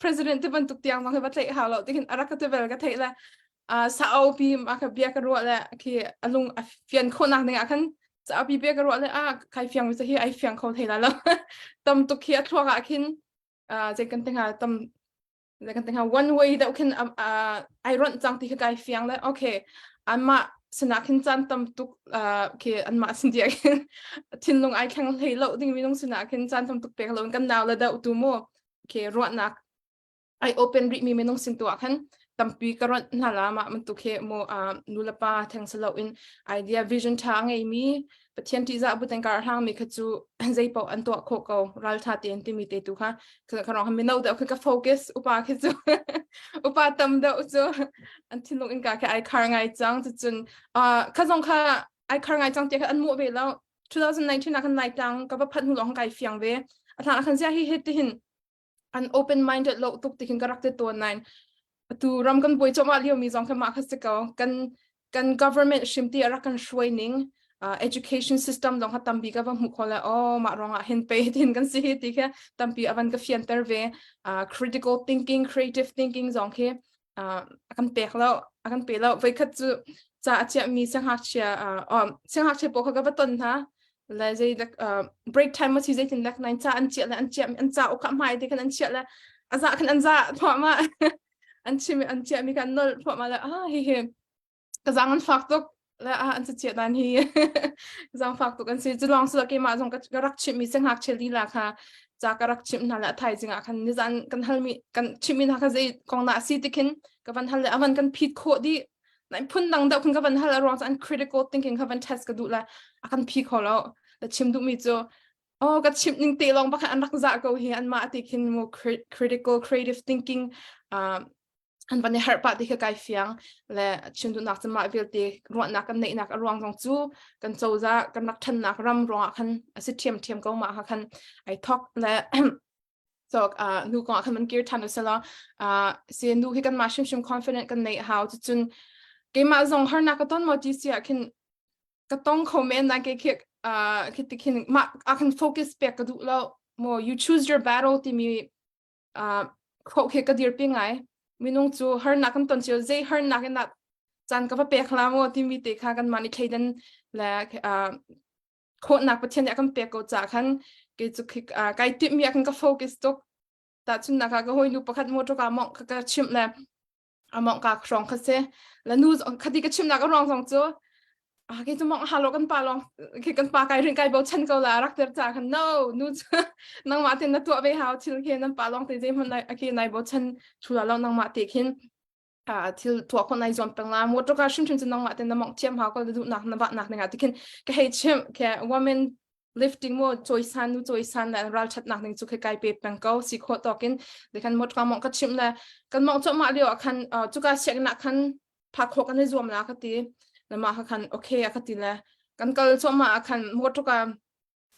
president te bantuk tiang zong hi va tlaih hau lo tihin a rak ka te vel ka theih le sa au pi ma ka bia ka ruah le khi alung a fian khawhnak ding ah khan sa pi bia ka ruah le a kai fiang mi hi ai fiang kho thei la lo tam tuk khi a thluak ah khin zei kan te hnga tam kan tingha one way deuh khin ai ronh cang ti kha kai fiang le okay anmah sinah khin caan tam tuk khi anmah sin dia khin thinlung ai thleng hlei lo ding minung sinah khin caan tam tuk pek lo kan nau le deuh tu mu khi ruahnak ai open rih mi minung sin tu ah khan tampi ka ronh hna la mah bantuk hi mu nu le pa theng silo in idea vision tha ngei mi Pathian ṭihzah bu tengkar a hlangmi kha cu zeipaoh an tuah khawh ko ralṭha tein timi te tu kha ka rong mino deuh khi ka focus upa khi cu upa tam deuh cu an thinlung in ka khi ai khar ngai cang cucun kha zong kha ai khar ngai cang tiah kha an muh ve lo 2019 ah khan Laitlang ka va phanh hnu lawng kai fiang ve a thlang khan zia hi hi tihin an open minded lo tuk ti khin ka rak ti tawn nain atu ram kan buai cuahmah lio mi zong kha mah kha si ko kan kan government hrim ti a rak kan hruai ning education system zong kha tampi ka va hmuh kho le oh mah ruangah hin pe tin kan si hi ti kha tampi avan ka fianter ve critical thinking creative thinking zong khi. A kan pek lo, a kan pe lo. Voikhat cu ca a chiahmi siangngakchia siangngakchia pawl kha ka va ton hna. Le zei like break time ma si zeitin lek nain ca an chiah le an chiah an ca uk hmai te khan an chiah le a za khan an za thluahmah an chim an chiahmi kha an nol thluahmah le ah hi hi ka zang an fak tuk le ah an chiah dan hi zang fak tuk an si cu lawng si keimah zong ka rak chimhmi siangngakchia lila kha ca ka rak chimh hna le a thaizing ah khan nizan kan halmi kan chimhmi hna kha zei kong dah a si ti khin ka van hal le a van kan phit khawh dih nai phun dang deuh khin ka van hal a ruang cu an critical thinking kha van test ka duh le a kan phi kho lo la chim duhmi cu oh ka chimh ning te lawng bakhan an rak zah ko hi an mah ti khin mu critical creative thinking uh, an van i harh pah ti kha kai fiang le chim duhnak cu mah vialte ruahnak kan neihnak a ruang zong cu kan cozah kan rak ṭhannak ram ruangah khan a si ṭhiamṭhiam ko mah kha khan ai thok le so uh, nu kong ah khan man kir ṭhan usila uh, si nu hi kan mah hrimhrim confident kan neih hau cucun keimah zong harnak ka ton maw ti si ah khin ka tong kho men na ke khi uh, khi ti khin mah a kan focus pek ka duh lo mo you choose your battle timi uh, kho khi ka dirpi ngai minung cu harnak kan ton cio zei harnak in caan ka va pek la maw timi te kha kan mah nih thleidan le uh, khawhnak Pathian nih a kan pek ko ca khan kei cu khi kai timhmi ah khan ka focus tuk tahchunnak ah ka hawinu pakhat motor ka mongh ka ka chimh le a mongh ka hrawng kha si le nu khati ka chimnak a ruang zong cu ah kei cu mongh halo kan pa long khi kan pa kai rin kai bochan ko la rak ter ca khan no nu nangmah ten na tuah ve hau thil khi nan pa long te zei hmanh nai aki nai bochan thula lo nangmah te khin a thil tuah khawh nai zuam peng la motor car hrimhrim cu nangmah ten na mongh thiam hau ko na duhnak na vahnak ning ah tikhin ka hei chim ke women lifting mo choisan nu choisan le ral thatnak ning chu khe kai pe peng ko si kho tokin de khan motor car mong ka chim le kan mong chom ma lio khan chuka siak na khan pha kho kan i zuam la ka ti le ma kha khan okay a ka ti le kan kal chom ma khan motor car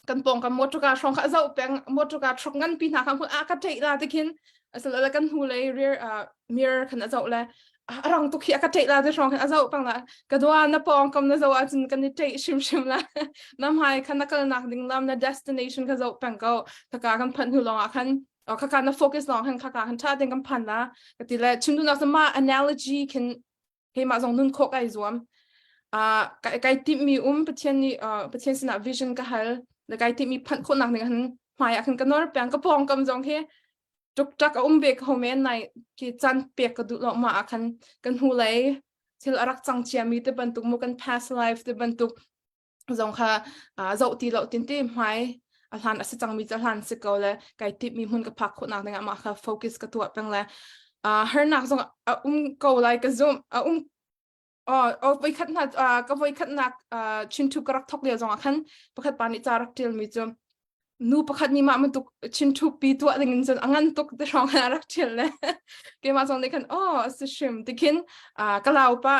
kan pawng kan motor car hrawng kha zoh peng motor car truck ngan pi hna kha a ka ṭeih la te khin asal kan hnu lei rear mirror khan a zoh le a rang tuk hi a ka ṭeih la te hrawng khan a zoh pang la ka dua na pawng kam na zoh ahcun kan i ṭeih hrimhrim la na hmai khan na kalnak ding lam na destination kha zoh peng ko khaka kan phanh hnu lawng ah khan khaka na focus lawng khan khaka khan ṭha ten kan phan la ka ti le chim duhnak cu mah analogy khin keimah zong nun khawh kai zuam. Uh, kai, kai timhmi um Pathian nih uh, Pathian sinah vision ka hal le kai timhmi phanh khawhnak ning han hmai ah khan ka nor peng ka pawng kam zong hi tuk tak a um ve ko men nai ki chan pek ka duh lo ma ah khan kan hnu lei thil a rak cang ciami te bantuk mu kan past life te bantuk zong kha zoh ti lo tin ti hmai a hlan a si cangmi cu hlan si ko le kai timhmi hmun ka phak khawhnak dingah mah kha focus ka tuah peng le harnak zong a um ko lai ka zum a um oh voikhat na ka voikhatnak chintu ka rak thok lio zong ah khan pakhat pa nih ca rak ṭialmi cu nu pakhat nih mah bantuk chinṭhu pi tuah ding in cun a ngan tuk te hrawng a rak ṭial le keimah zong nih khan oh a si hrim tikhin ka lau pa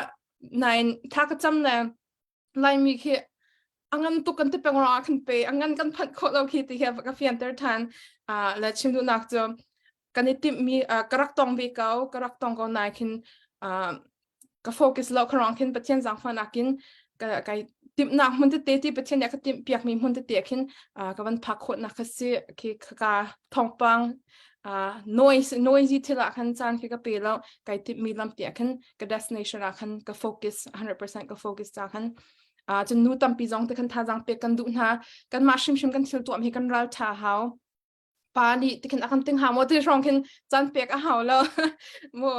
nain tha ka cam le Laimi khi a ngan tuk kan ti peng ruangah kan pe a ngan kan phanh khawh lo khi ti hi ka fianter ṭhan le chim duhnak cu kan i timhmi ka rak tong ve ko ka rak tong ko nai khin ka focus lo kha ruang khin Pathian zaangfahnak in ka kai timhnak hmun tete ti Pathian nih a ka timh piakmi hmun tete khin ka van phak khawhnak kha si khi ka thawngpang noise noisy thil ah khan caan khi ka pe lo kai timhmi lampi ah khan ka destination ah khan ka focus 100% ka focus ta khan uh, cun nu tampi zong te khan thazaang pek kan duh hna kan mah hrimhrim kan thil tuam hi kan ral tha hau pa nih tikhin a kan ting ha mo ti hrawng khin caan pek a hau lo mo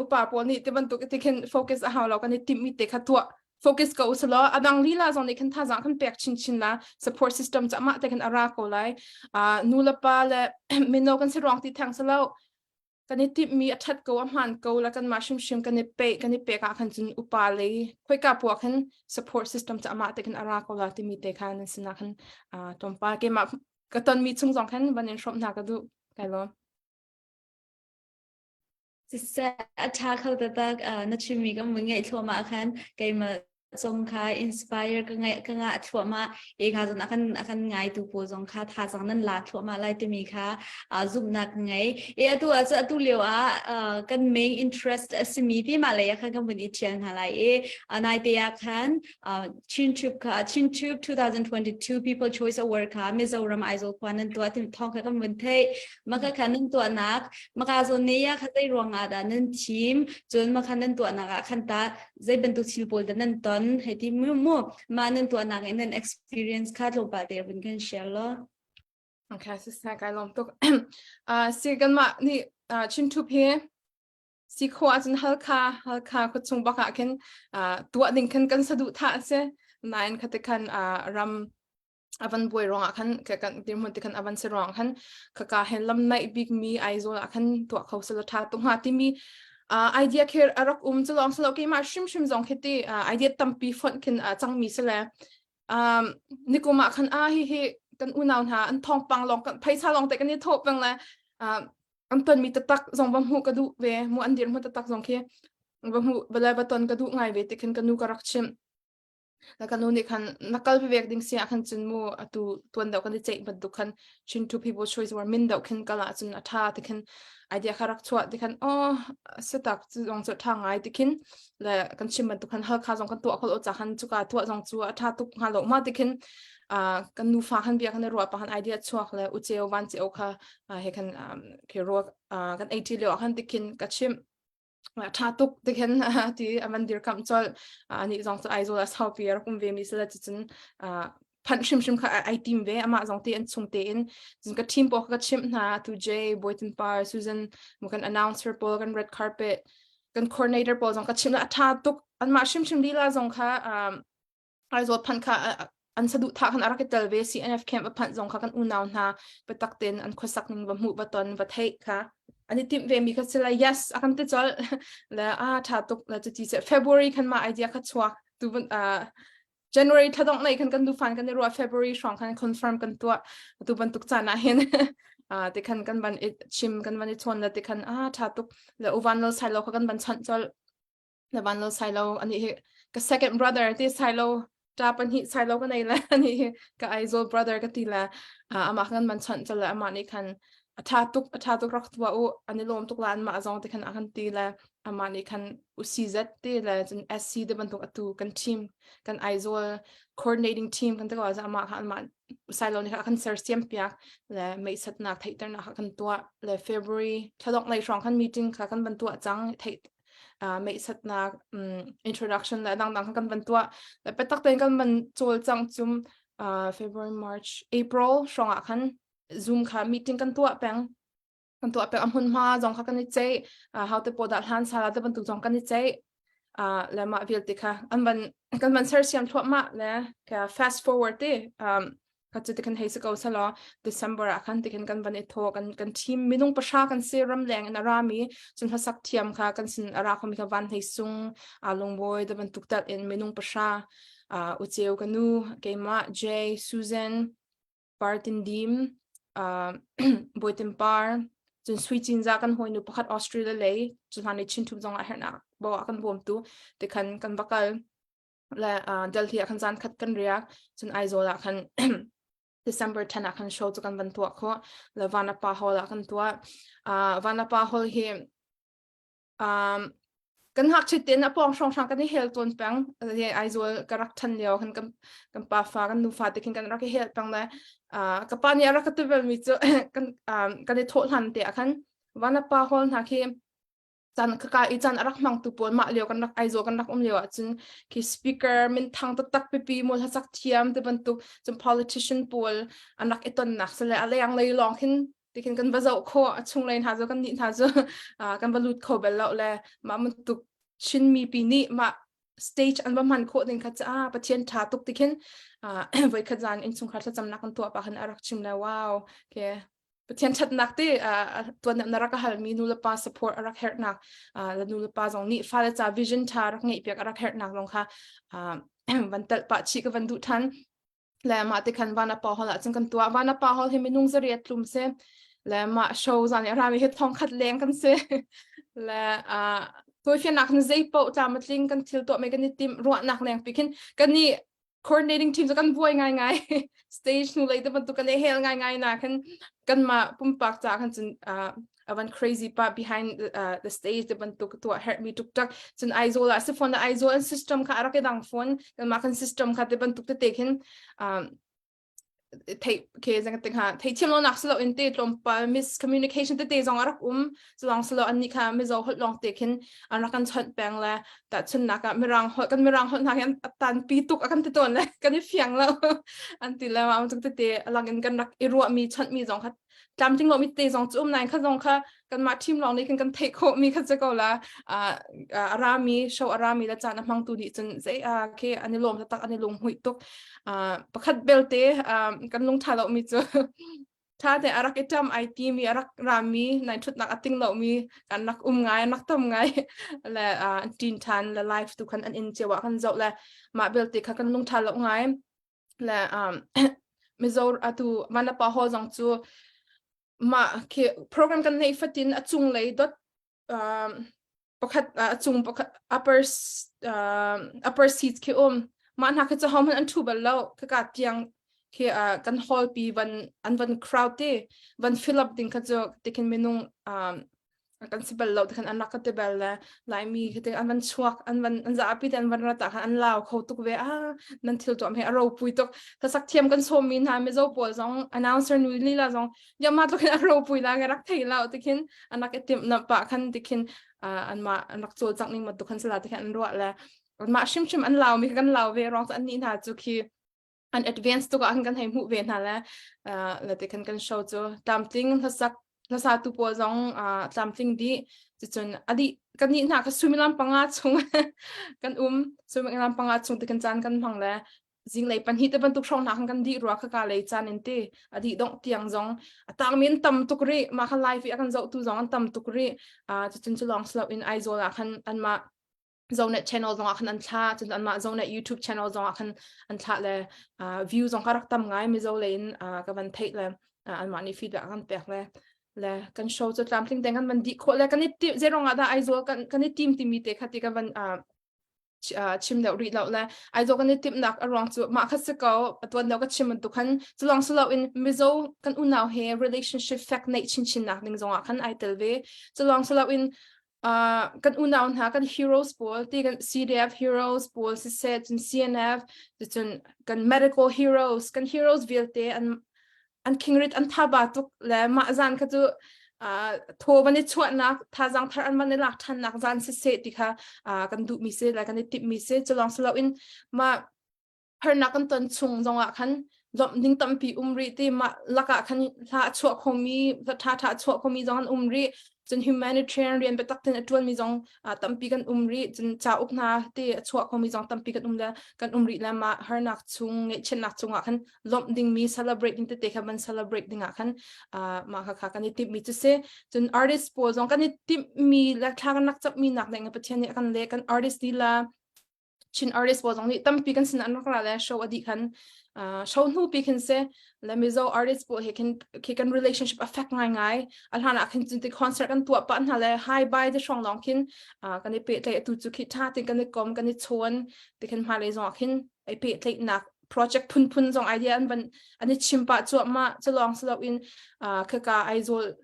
upa pawl nih ti bantuk tikhin focus a hau lo kan i timhmi te kha tuah focus ko usalaw adang lila zong nih khan thazang kan pek chinchin la support system cu amah te khan ara ko lai nu le pa le mino kan si ruang ti thang salo kan i timhmi a ṭhat ko a hmaan ko la kanmah hrimhrim kan i pe kan i pek ah khan cun upa lei khoika puah khan support system cu amah te khan a ra ko la timi te kha nan sinah khan tlawmpal keimah ka tonmi chung zong khan van in hrawmh hna ka duh kai lawm Siseh a ṭha kho taktak na chimmi kan mun ngaih thluahmah khan keimah. Zong kha inspire ka ngai ka ngah thluahmah e kha zon akan akan ngai tu pawl zong kha thazang nan la thluahmah lai timi kha zumhnak ka ngei e atu ah cu atu lio ah kan main interest a simi ti ma lei ah khan kan vun i thial hna lai e nai te ah khan Chin Tube kha Chin Tube 2022 People Choice Award kha Mizoram Aizawl khua nan tuah ti thawng kha kan vun theih maka kha nan tuahnak maka zawn ne ya kha zei ruang ah dah nan thim cun maka nan tuahnak ah khan ta zei bantuk thil pawl dah nan ton hei ti mu mu mah nan tuahnak in nan experience kha tlawmpal te vun kan share law. Okay, sister kai lom tuk. Si kan mah nih Chin Thup hi si kho ahcun Halkha Halkha khuachung bak ah khin tuah ding khan kan saduh thah a si. Nain khate khan ram avan buai ruangah khan ka kan dirhmun te khan avan si ruang khan khaka hen lam naih bik mi Aizawl ah khan tuah kho sela tha tuk hnga timi idea khi arak um chu long selo keimah hrimhrim zong khi ti idea tampi fonh khin cangmi sile um nikum ah khan a hi hi kan unau hna an thawngpang long kan phaisa long te kan i thawh peng le an ton mi tatak zong va hmuh ka duh ve mu an dirhmun tatak zong khi va hmuh va va ton ka duh ngai ve ti khin ka nu ka rak chim Na ka nu nih khan na kal vek ding si ah khan cun mu atu tuan deuh kan i ceih bantuk khan Chin to people choice war min deuh khin kal ah cun a tha ti khin idea kha rak chuah ti khan oh satak cu zong cu tha ngai ti khin le kan chim bantuk khan Halkha zong kan tuah khol o cha khan cuka tuah zong cu a tha tuk hnga lo ma ti khin kan nufa khan bia khan ruah pa khan idea chuak le ucheu van cheu kha he khan khi ruak kan ei ti lio khan ti khin ka chim ṭha tuk ti khin ti a van dirkamh colh. Anih zong cu Aizawl ah saupi a rak um ve mi si le cucun phanh hrimhrim kha ai tim ve. Amah zong te an chung tein. Cun ka team pawl kha ka chimh hna. Tu Jay, Bawitin Par, Susan, kan announcer pawl, kan red carpet, kan coordinator pawl zong ka chimh a ṭha tuk. Anmah hrimhrim lila zong kha Aizawl phanh kha an saduhthah khan a rak i tel ve. CNF camp a phanh zong kha kan unau hna biatak tein an khuasak ning va hmuh va ton va theih kha an i timh ve mi kha si lai yes a kan ti colh le a tha tuk le cuti se February khan ma idea kha chuak tu January thladongh nei khan kan dufan kan i ruah February hrawng khan confirm kan tuah tu bantuk caan ah hin te khan kan van i chim kan van i chawn le te khan a tha tuk le uvan lo sai lo kha kan van chanh colh na van lo sai lo ani hi ka second brother ti sai lo ta pahnih sai lo ka nei le ani hi ka Aizawl brother ka ti le amah kan man chanh chale amah nih khan a tha tuk a tha tuk rak tua u ani lom tuk la an mah zong te khan a kan ti le amah nih khan UCZ te le cun SC te bantuk atu kan team kan Aizawl coordinating team kan te ko amah kha amah sailo nih kha kan sersiam piak le meisatnak theihternak kha kan tuah le February thladok lei hrawng khan meeting kha kan van tuah cang theih meihsatnak introduction le dangdang kha kan van tuah le biatak tein kan van cawlcangh cum February March April hrawng ah khan Zoom kha meeting kan tuah peng kan tuah peng a hmunhma zong kha kan i ceih how te pawl dah hlan sala te bantuk zong kan i ceih le mah vialte kha an van kan van sersiam thluahmah le fast forward te Ka cu tikhan hei si ko selaw December ah khan tikhin kan van i thaw kan kan team minung pahra kan si ramleng in a rami cun hlasak thiam kha kan sin a ra khomi kha Van Hlei Sung Lungbawi te bantuk tel in minung pahra Uceu ka nu keimah Jay Susan Partin Dim Bawitin Par cun Sui Cinza kan hawinu pakhat Australia lei cu hlan i Chin Thum zong ah herhnak bo ah kan bawmtu tikhan kan va kal le Delhi ah khan zan khat kan riak cun Aizawl ah khan December 10 ah khan show cu kan van tuah khawh le Vanapa Hall ah kan tuah Vanapa Hall hi um, kan ngakchit tein a pawng hrawng hrang kan i hel tawn peng Aizawl ka rak ṭhan lio khan kan kan pa fa kan nu fa te khin kan rak i hel peng le ka pa nih a rak ka ti bal mi cu kan kan i thawh hlan te ah khan Vanapa Hall hna khi caan ka i caan a rak hmangtu pawl mah lio kan rak Aizawl kan rak um lio ahcun khi speaker minthang taktak pipi maw hlasak thiam te bantuk cun politician pawl an rak i tonnak sile a leng lei lawng khin tikhin kan va zoh khawh a chung lei hna cu kan nih hna cu kan va lut kho bel lo le mah bantuk Chin mipi nih mah stage an va hman khawh ding kha ca Pathian tha tuk tikhin voikhat zan innchungkhar thlacamnak kan tuah pa khan a rak chim le wow ke Pathian ṭhatnak te tuan na rak halmi nulepa support a rak herhnak le nulepa zong nih fale ca vision ṭha rak ngeih piak a rak herhnak zong kha van telh pah chih ka van duh ṭhan. Le mah te khan Vanapa Hall ah cun kan tuah. Vanapa Hall hi minung zariat tlum si. Le mah show zan i rami hi thong khat leng kan si. Le. Tawifiannak khan zei paoh tlam a tling kan thil tuah me kan i tim ruahnak leng pi khin kan i coordinating team cu kan buai ngai ngai stage hnu lei te bantuk kan i hel ngai ngai na khan kanmah pumpak ca khan cun uh, avan crazy pa behind uh, the stage te bantuk tuah herh mi tuk tak cun Aizawl ah si phone Aizawl an system kha arak i dang phone kanmah kan system kha te bantuk te te khin um, thei ke zang te kha thei thiam lo nak silo in te tlawmpal miscommunication te te zong a rak um culong silo an ni kha mizo holh long te khin an rak kan chawnh peng le ta chun nak ah mirang holh kan mirang holh hna hin tan pi tuk a kan ti ton le kan i fiang lo an ti le ma tuk te te lang in kan rak i ruah mi chawnh mi zong kha tlamtling lo mi te zong cu um nain kha zong kha kanmah team lawng nih khan kan theih khawh mi kha si ko la a rami show a rami le caan a hmangtu nih cun zei a khi an i lawm taktak an i lunghmuih tuk pakhat belte kan lung tha lo mi cu tha te a rak i ṭam ai ti mi a rak rami nai ṭhutnak a ting lo mi kan rak um ngai an rak tam ngai le ṭin ṭhan le live tu khan an in cio ah kan zoh le mah belte kha kan lung tha lo ngai le um, Mizo atu Vanapa Hall zong cu mah khi program kan neih fatin a cunglei dot um, pakhat a cung pakhat upper uh, upper seats khi um mah hna khi cu hohmanh an thu bal lo khaka tiang khi uh, kan hall pi van an van crowd te van fill up ding kha cu tikhin minung um, kan si bal lo tikhan an rak ka ti bal le Laimi khi an van chuak an van an zapi te an van rat ah khan an lau kho tuk ve ah nan thil tuam he a ropui tuk hlasak thiam kan sawm mi hna Mizo pawl zong announcer nu lila zong yama tluk in a ropui la ka rak thei lo tikhin an rak i timh na pa khan tikhin an mah an rak cawlcangh ning bantuk khan sala tikhin an ruah le mah hrimhrim an lau mi kan lau ve rong an nih hna cu khi an advance tuk ah kan hei hmuh ve hna le le te khan kan show cu tlamtling hlasak hlasa tu pawl zong tlamtling dih cucun adi kan nih hna kha suimilam panga chung kan um suimilam panga chung te kan caan kan hmang le zinglei pahnih te bantuk hrawng hna khan kan dih rua kha ka lei caan in te adi dongh tiang zong a tangmi an tam tuk rih mah kha live i a kan zoh tu zong an tam tuk rih cucun cu lawng silo in Aizawl ah khan anmah Zonet channel zong ah khan an thlah cun anmah Zonet YouTube channel zong ah khan an thlah le view zong kha rak tam ngai Mizo lei in ka van theih le anmah nih feedback kan pek le le kan show cu tlamtling tein kan van dih khawh le kan i zeirong ah dah Aizawl kan kan i team timi te kha ti kan van chim deuh rih lo le Aizawl kan i timhnak a ruang cu mah kha si ko atuan deuh ka chim bantuk khan culong silo in Mizo kan unau he relationship fek neih chinchin nak ding zong ah khan ai tel ve culong silo in uh, kan unau hna kan heroes pawl ti kan CDF heroes pawl siseh cun CNF cun kan medical heroes kan heroes vialte an an khingrit an thaba tuk le mah zan kha cu uh, thaw van i chuahnak thazang thar an van i lak ṭhannak zan siseh ti kha uh, kan duhmi si le kan i timhmi si culong silo in mah harnak kan ton chung zongah khan lawmh ding tampi um rih ti mah lakah khan hla a chuah khomi hla ṭha ṭha a chuah khomi zong an um rih cun humanitarian rian biatak tein a ṭuanmi zong tampi kan um rih cun cauk hna te a chuah khomi zong tampi kan um le kan um rih le mah harnak chung ngaihchiatnak chungah khan lawmh dingmi celebrate ding tete kha van celebrate dingah khan mah kha kha kan i timhmi cu si cun artist pawl zong kan i timhmi le thla kan rak cammi nak ding Pathian nih a kan le kan artist lila Chin artist pawl zong nih tampi kan sin an rak ra le show a dih khan show hnu pi khin se le Mizo artist pawl he khin khi kan relationship affect ngai ngai a hlan ah khin cun ti concert kan tuah pa hna le hi bye te hrawng lawng khin kan i pehtlaih atu cu khi tha tin kan i kom kan i chawn ti khin hmailei zong ah khin ai pehtlaihnak project phunphun zong idea an van an i chim pah cuahmah culawng silo in khaka Aizawl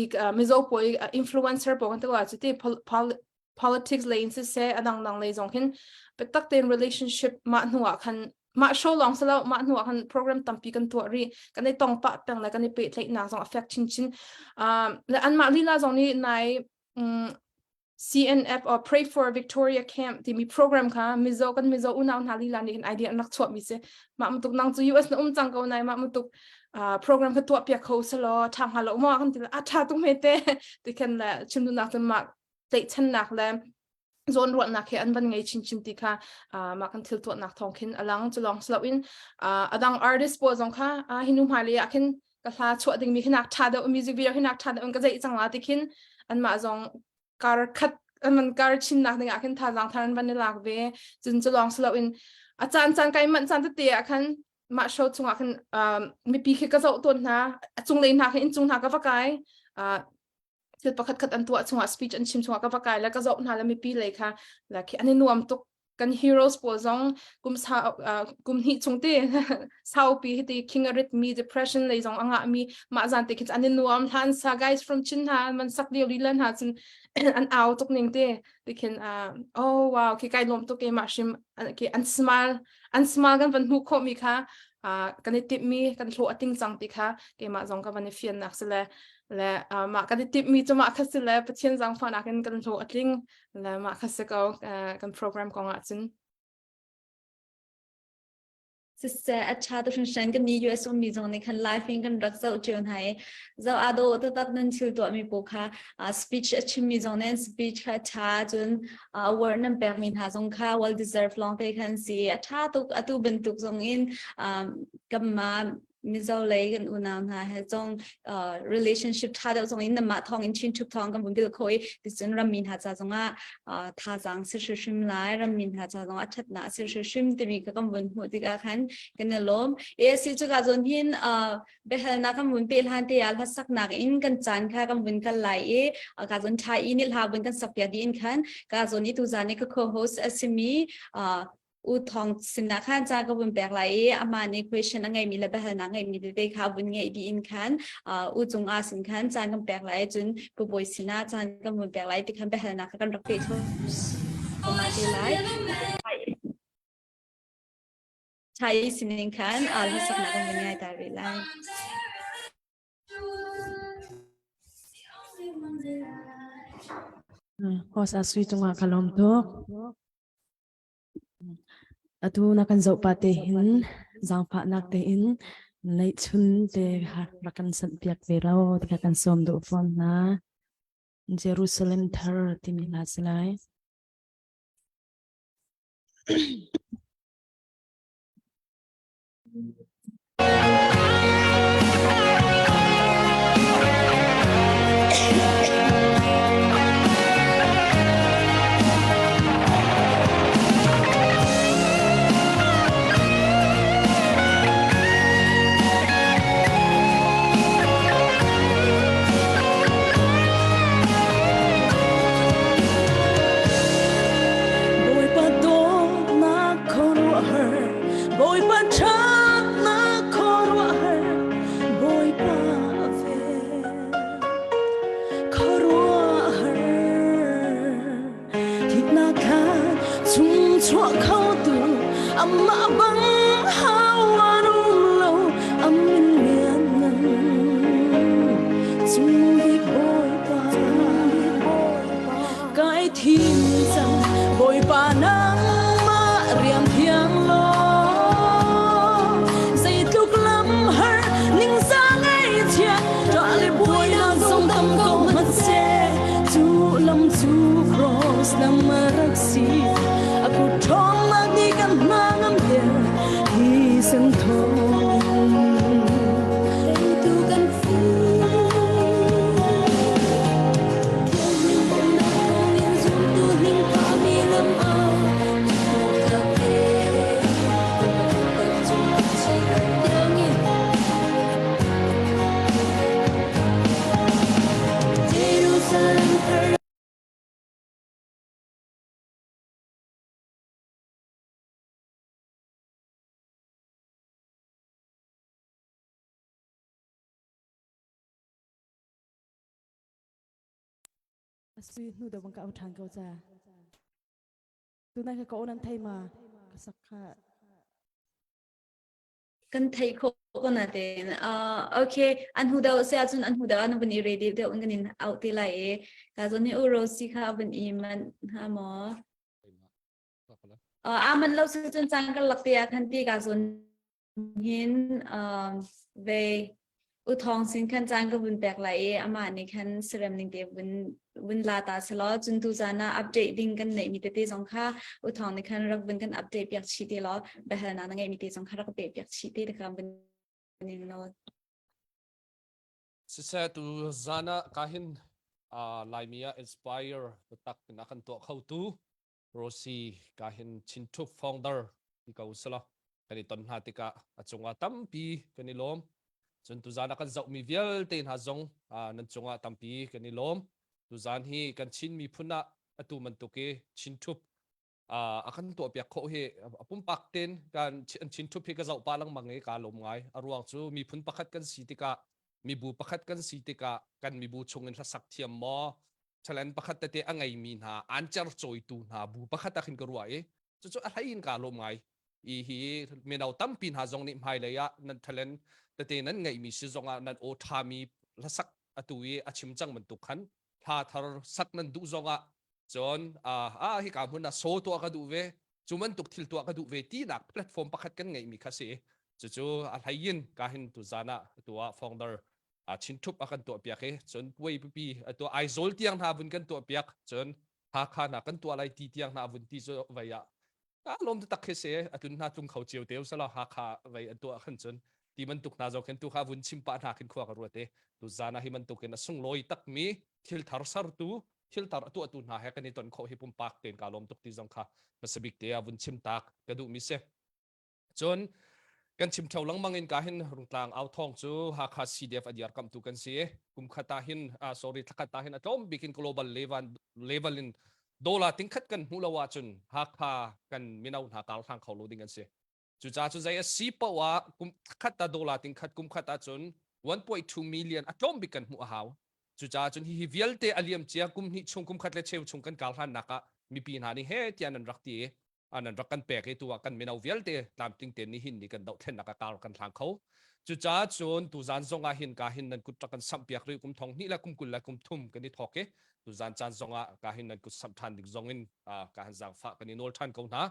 i Mizo pawl influencer pawl kan ti ko cu ti politics lei in siseh a dangdang lei zong hin biatak tein relationship mah hnu ah khan mah show lawng silo mah hnu ah khan program tampi kan tuah rih kan i tong pah peng le kan i pehtlaihnak zong a fek chinchin um, le anmah lila zong nih nai um, CNF or Pray for Victoria Camp timi program kha Mizo kan Mizo unau hna lila nih hin idea an rak chuah mi si mah mutuk nang cu US na um cang ko nai mah mutuk uh, program kha tuah piak kho selaw tha hnga lo ma kan ti a tha tuk me te ti khan le chim duhnak cu mah tlaihchannak le zawnruahnak he an van ngei chinchin ti kha mah kan thil tuahnak thawng khin a lang cu lawng si loin a dang artist pawl zong kha hi nu hmailei ah khin ka hla chuah dingmi khi nak ṭha deuh music video khi nak ṭha deuh in ka zeih cang la ti khin anmah zong kar khat an van kar chinnak ding ah khin thazaang thar an van i lak ve cun cu lawng si loin a caan caan kai manh caan tete ah khan mah show chungah khin mipi khi ka zoh tawn hna a cunglei hna khin innchung hna ka va kai. Thil pakhat khat an tuah chungah speech an chim chungah ka va kai le ka zoh hna le mipi lei kha la khi an i nuam tuk. Kan heroes pawl zong kum sa kum hnih chung te saupi hiti king arrhythmia depression lei zong anga mi mah zan te khi an i nuam hlan sa guys from Chin hna man sak lio lila hna cun an au tuk ning te tikhin oh wow khi kai lawm tuk ke mah hrim ke an smile an smile kan van hmuh khawh mi kha kan i timh mi kan hlawh a ting cang ti kha keimah zong ka van i fian nak si le le mah kan i timh mi cu mah kha si le Pathian zaangfahnak in kan hlawh a tling le mah kha si ko kan program kong ah cun. Siseh a ṭha tuk hringhran kan nih US ummi zong nih khan live in kan rak zoh ṭio hna i zoh aa dawh taktak nan thil tuahmi pawl kha speech a chimmi zong nih an speech kha a ṭha cun award nan pekmi hna zong kha well deserved lawng te khan si a ṭha tuk atu bantuk zong in kanmah Mizo lei kan unau hna he zong relationship ṭha deuh zong in namah thawng in Chin Thup thawng kan vun bil kho i ticun rammi hna ca zongah thazaang si hrimhrim lai rammi hna ca zongah ṭhatnak si hrimhrim timi ka kan vun hmuh tikah khan kan i lawm. ASC cuka zawn hin biahalnak kan vun pe hlan te ah hlasaknak in kan caan kha kan vun kal lai i ka zawn ṭha i nih hla vun kan sak piak dih in khan ka zawn i tuzaan i ka co-host a simi U Thawng sinah khan ca ka vun pek lai i amah nih question a ngeihmi le biahalnak ngeihmi tete kha vun ngeih dih in khan U Cung A sin khan caan kan pek lai cun Pu Bawi sinah caan kan vun pek lai ti khan biahalnak kha kan rak peh thluahmah te lai. Thai sinin khan hlasaknak kan vun ngai ta rih lai. Host a sui cungah ka lawm tuk. Atu na kan zoh pah te hin zaangfahnak tein neihchun te rak kan sanhpiak ve lo ti kha kan sawm duh fawn hna. Jerusalem thar timi hna si lai. Bawipa dawtnak khuaruahhar Bawipa ṭhatnak khuaruahhar Bawipa a vel khuaruahhar Thihnak khan chung chuah khotu amah bang hawan um lo a min lianngan Cung bik Bawipa Kai thim cang Bawipa nangmah rian thiang law zeitluk lam har ningzah ngaihchiat ṭah le buainak zong tam ko hmanh seh cu lam cu cross lam a rak si a kut ṭhawnnak nih kan hna ngamter hi sen thawng teitu kan si. Sui hnu deuh bang ka au ṭhan ko ca. Tunai ka ka nan thei ma ka sak kha. Kan thei kho ko na tein. Okay, an hu deuh se ahcun an hu deuh an vun i ready deuh kan in out te lai i ka zon ni u Rosie kha vun i man ha maw. Aman lo si cun caan kan lak te ah khan ti ka zon hin ve u thawng sin khan caan ka vun pek lai i amah nih khan serem ning te vun vun la ta selaw cun tu zan ah update ding kan neih mi tete zong kha u thawng nih khan rak vun kan update piak chih te law biahalnak na ngeih mi te zong kha rak pe piak chih te te kha vun ning law Siseh tu zan ah ka hin Laimi ah inspire tak in a kan tuah kho tu Rosie ka hin Chin Thup founder ti ko sala kan i ton hna tikah a cungah tampi kan i lawm. Cun tuzan ah kan zohmi vialte hna zong nan cungah tampi kan i lawm. Tuzan hi kan Chin miphun ah atu bantuk i Chin Thup a kan tuahpiak khawh hi a pumpak tein kan Chin Thup hi ka zoh pah lengmang i kaa lawm ngai. A ruang cu miphun pakhat kan si tikah mibu pakhat kan si tikah kan mibu chung in hlasak thiam maw talent pakhat tete a ngeimi hna an cercawitu hna bu pakhat ah khin ka ruah i cucu a hlei in kaa lawm ngai. I hi mino tampi hna zong nih hmailei ah nan talent tete nan ngeihmi si zongah nan aw ṭhami hlasak atu i a chim cang bantuk khan hla thar sak nan duh zongah cun ah hika hmun ah so tuah ka duh ve cu bantuk thil tuah ka duh ve tinak platform pakhat kan ngeihmi kha si cucu a hlei in ka hin tu zan ah tu ah founder chin thup a kan tuah piak i cun puai pipi atu Aizawl tiang hna vun kan tuah piak cun Hakha hna kan tuah lai ti tiang hna vun ti cu vei ah a lawm tak khi si atun hna tlung kho cio te usala Hakha vei an tuah khan cun ti bantuk hna zong khin tu kha vun chim pah hna khin khua ka ruat i tu zan ah hi bantuk in a sunglawi takmi thil thar sartu thil thar a tuahtu hna he kan i ton khawh hi pumpak tein ka lawm tuk ti zong kha hmasabik te ah vun chim tak ka duh mi si Cun kan chim theo lengmang in ka hin Rungtlang au thawng cu Hakha CDF a diarkamhtu kan si. Kum khat ah hin uh, sorry thlakhat ah hin a tlawm bik in global level level in dollar tingkhat kan hmuh lo ahcun Hakha kan mino hna kar hlang kho lo ding an si. Cucaah cu zei a si paoh ah kum khat ah dollar tingkhat kum khat ahcun 1.2 million a tlawm bik kan hmuh a hau. Cucaah cun hihi vialte a liam cia kum hnih chung kum khat le cheu chung kan kar hlannak ah mipi hna nih he tiah nan rak ti i nan rak kan pek i tu ah kan mino vialte tlamtling tein nihin ni kan dohthlennak ah kar kan hlang kho. Cucaah cun tuzan zong ah hin ka hin nan kut rak kan samh piak rih kum thong hnih le kum 20 le kum thum kan i thawk i tuzan caan zong ah ka hin nan kut samh ṭhan ding zong in ka han zaangfah kan i nawl ṭhan ko hna.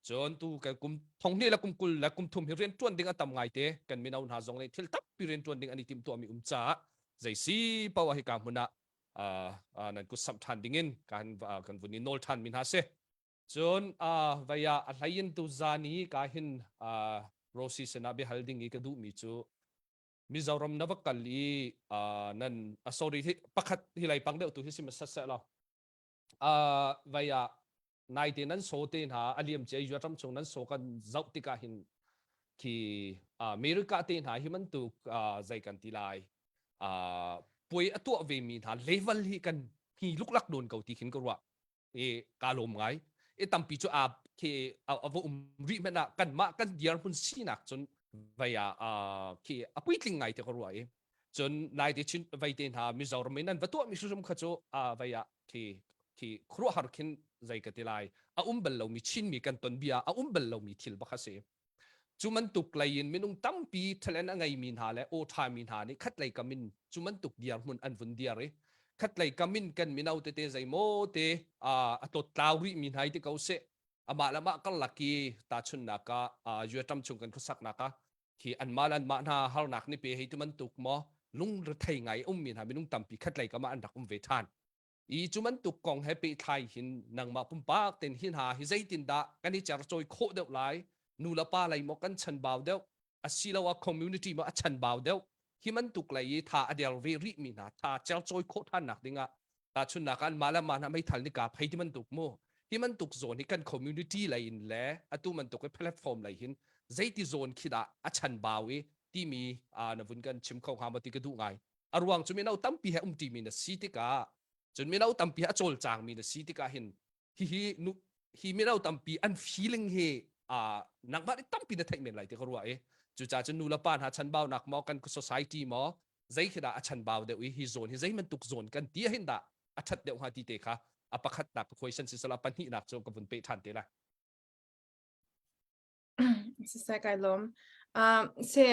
Cun tu kan kum thong hnih le kum 20 le kum thum hi rian ṭuan ding a tam ngai te kan mino hna zong nih thil tampi rian ṭuan ding an i timhtuahmi um caah zei si paoh ah hika hmun ah nan kut samh ṭhan ding in kan kan vun i nawl ṭhan mi hna si. Cun vei ah a hlei in tuzan i ka hin Rosie sinah biahal ding i ka duhmi cu Mizoram na va kal i nan sorry hi pakhat hi lei pang deuh tu hi si ma sat seh law vei ah naite nan so te hna a liam cia yuat ram chung nan so kan zoh tikah hin khi America te hna hi bantuk zei kan ti lai puai a tuah ve mi hna level hi kan hi luklak nawn ko ti khin ka ruah i ka lawm ngai i tampi cu a khi a va um rih hmanh ah kanmah kan dirhmun sinak cun vei ah khi a puitling ngai te ka ruah i cun nai te chin vei te hna Mizoram in an va tuah mi hrimhrim kha cu a vei ah khi khi khuaruahhar khin zei ka ti lai a um bal lomi Chinmi kan ton bia a um bal lomi thil bak a si Cu bantuk lei in minung tampi talent a ngeimi hna le aw ṭhami hna nih khatlei kam in cu bantuk dirhmun an vun dir i khatlei kam in kan mino tete zeimaw te a tlawttlau rihmi hna hi ti ko seh amah le mah karlak i tahchunhnak ah Yuaṭam chung kan khuasaknak ah khi anmah le anmah hna harnak nih pe hei ti bantuk maw lungrethei ngai ummi hna minung tampi khatlei kam ah an rak um ve ṭhan. I cu bantuk kong he pehtlai hin nangmah pumpak ten hi hna hi zeitindah kan i cercawi khawh deuh lai nu le pa lei maw kan chanbau deuh asiloah community maw a chanbau deuh hi bantuk lei i tha a der ve rih mi hna tha cercawi khawh ṭhannak dingah tahchunhnak ah anmah le mah hna meithal nih kaa phei ti bantuk mu hi bantuk zawn hi kan community lei in le atu bantuk i platform lei hin zeiti zawn khi dah a chanbau i timi na vun kan chim kho hnga maw ti ka duh ngai a ruang cu mino tampi he umṭimi na si tikah cun mino tampi he a cawlcangmi na si tikah hin hihi nu hi mino tampi an feeling hi uh, nangmah nih tampi na theih men lai ti ka ruah i cucaah cun nu le pa hna chanbaunak maw kan society maw zei khi dah a chanbau deuh i hi zawn hi zei bantuk zawn kan ti hin dah a ṭhat deuh hnga ti te kha a pakhatnak ka question si sala pahnihnak cu ka vun peh ṭhan te lai Siseh kai lawm. Um, se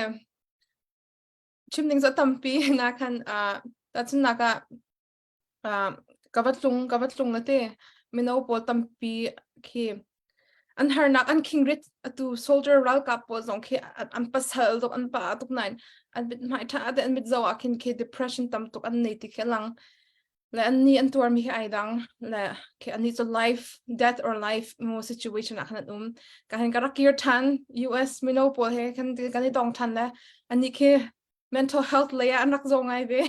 chim ding cu a tampi na khan uh, tahchunhnak ah uh, ka va tlung ka va tlung na te mino pawl tampi khi an harnak an khingrit atu soldier ralkap pawl zong khi an pasal tuk an pa tuk nain an mit hmai tha te an mit zo ah khin khi depression tam tuk an nei ti khi lang le an ni an tuar mi hi ai dang le khi an ni cu life death or life mo situation ah khan an um ka hin ka rak kir than US mino pawl he kan kan i tong than le an ni khi mental health lei ah an rak zo ngai ve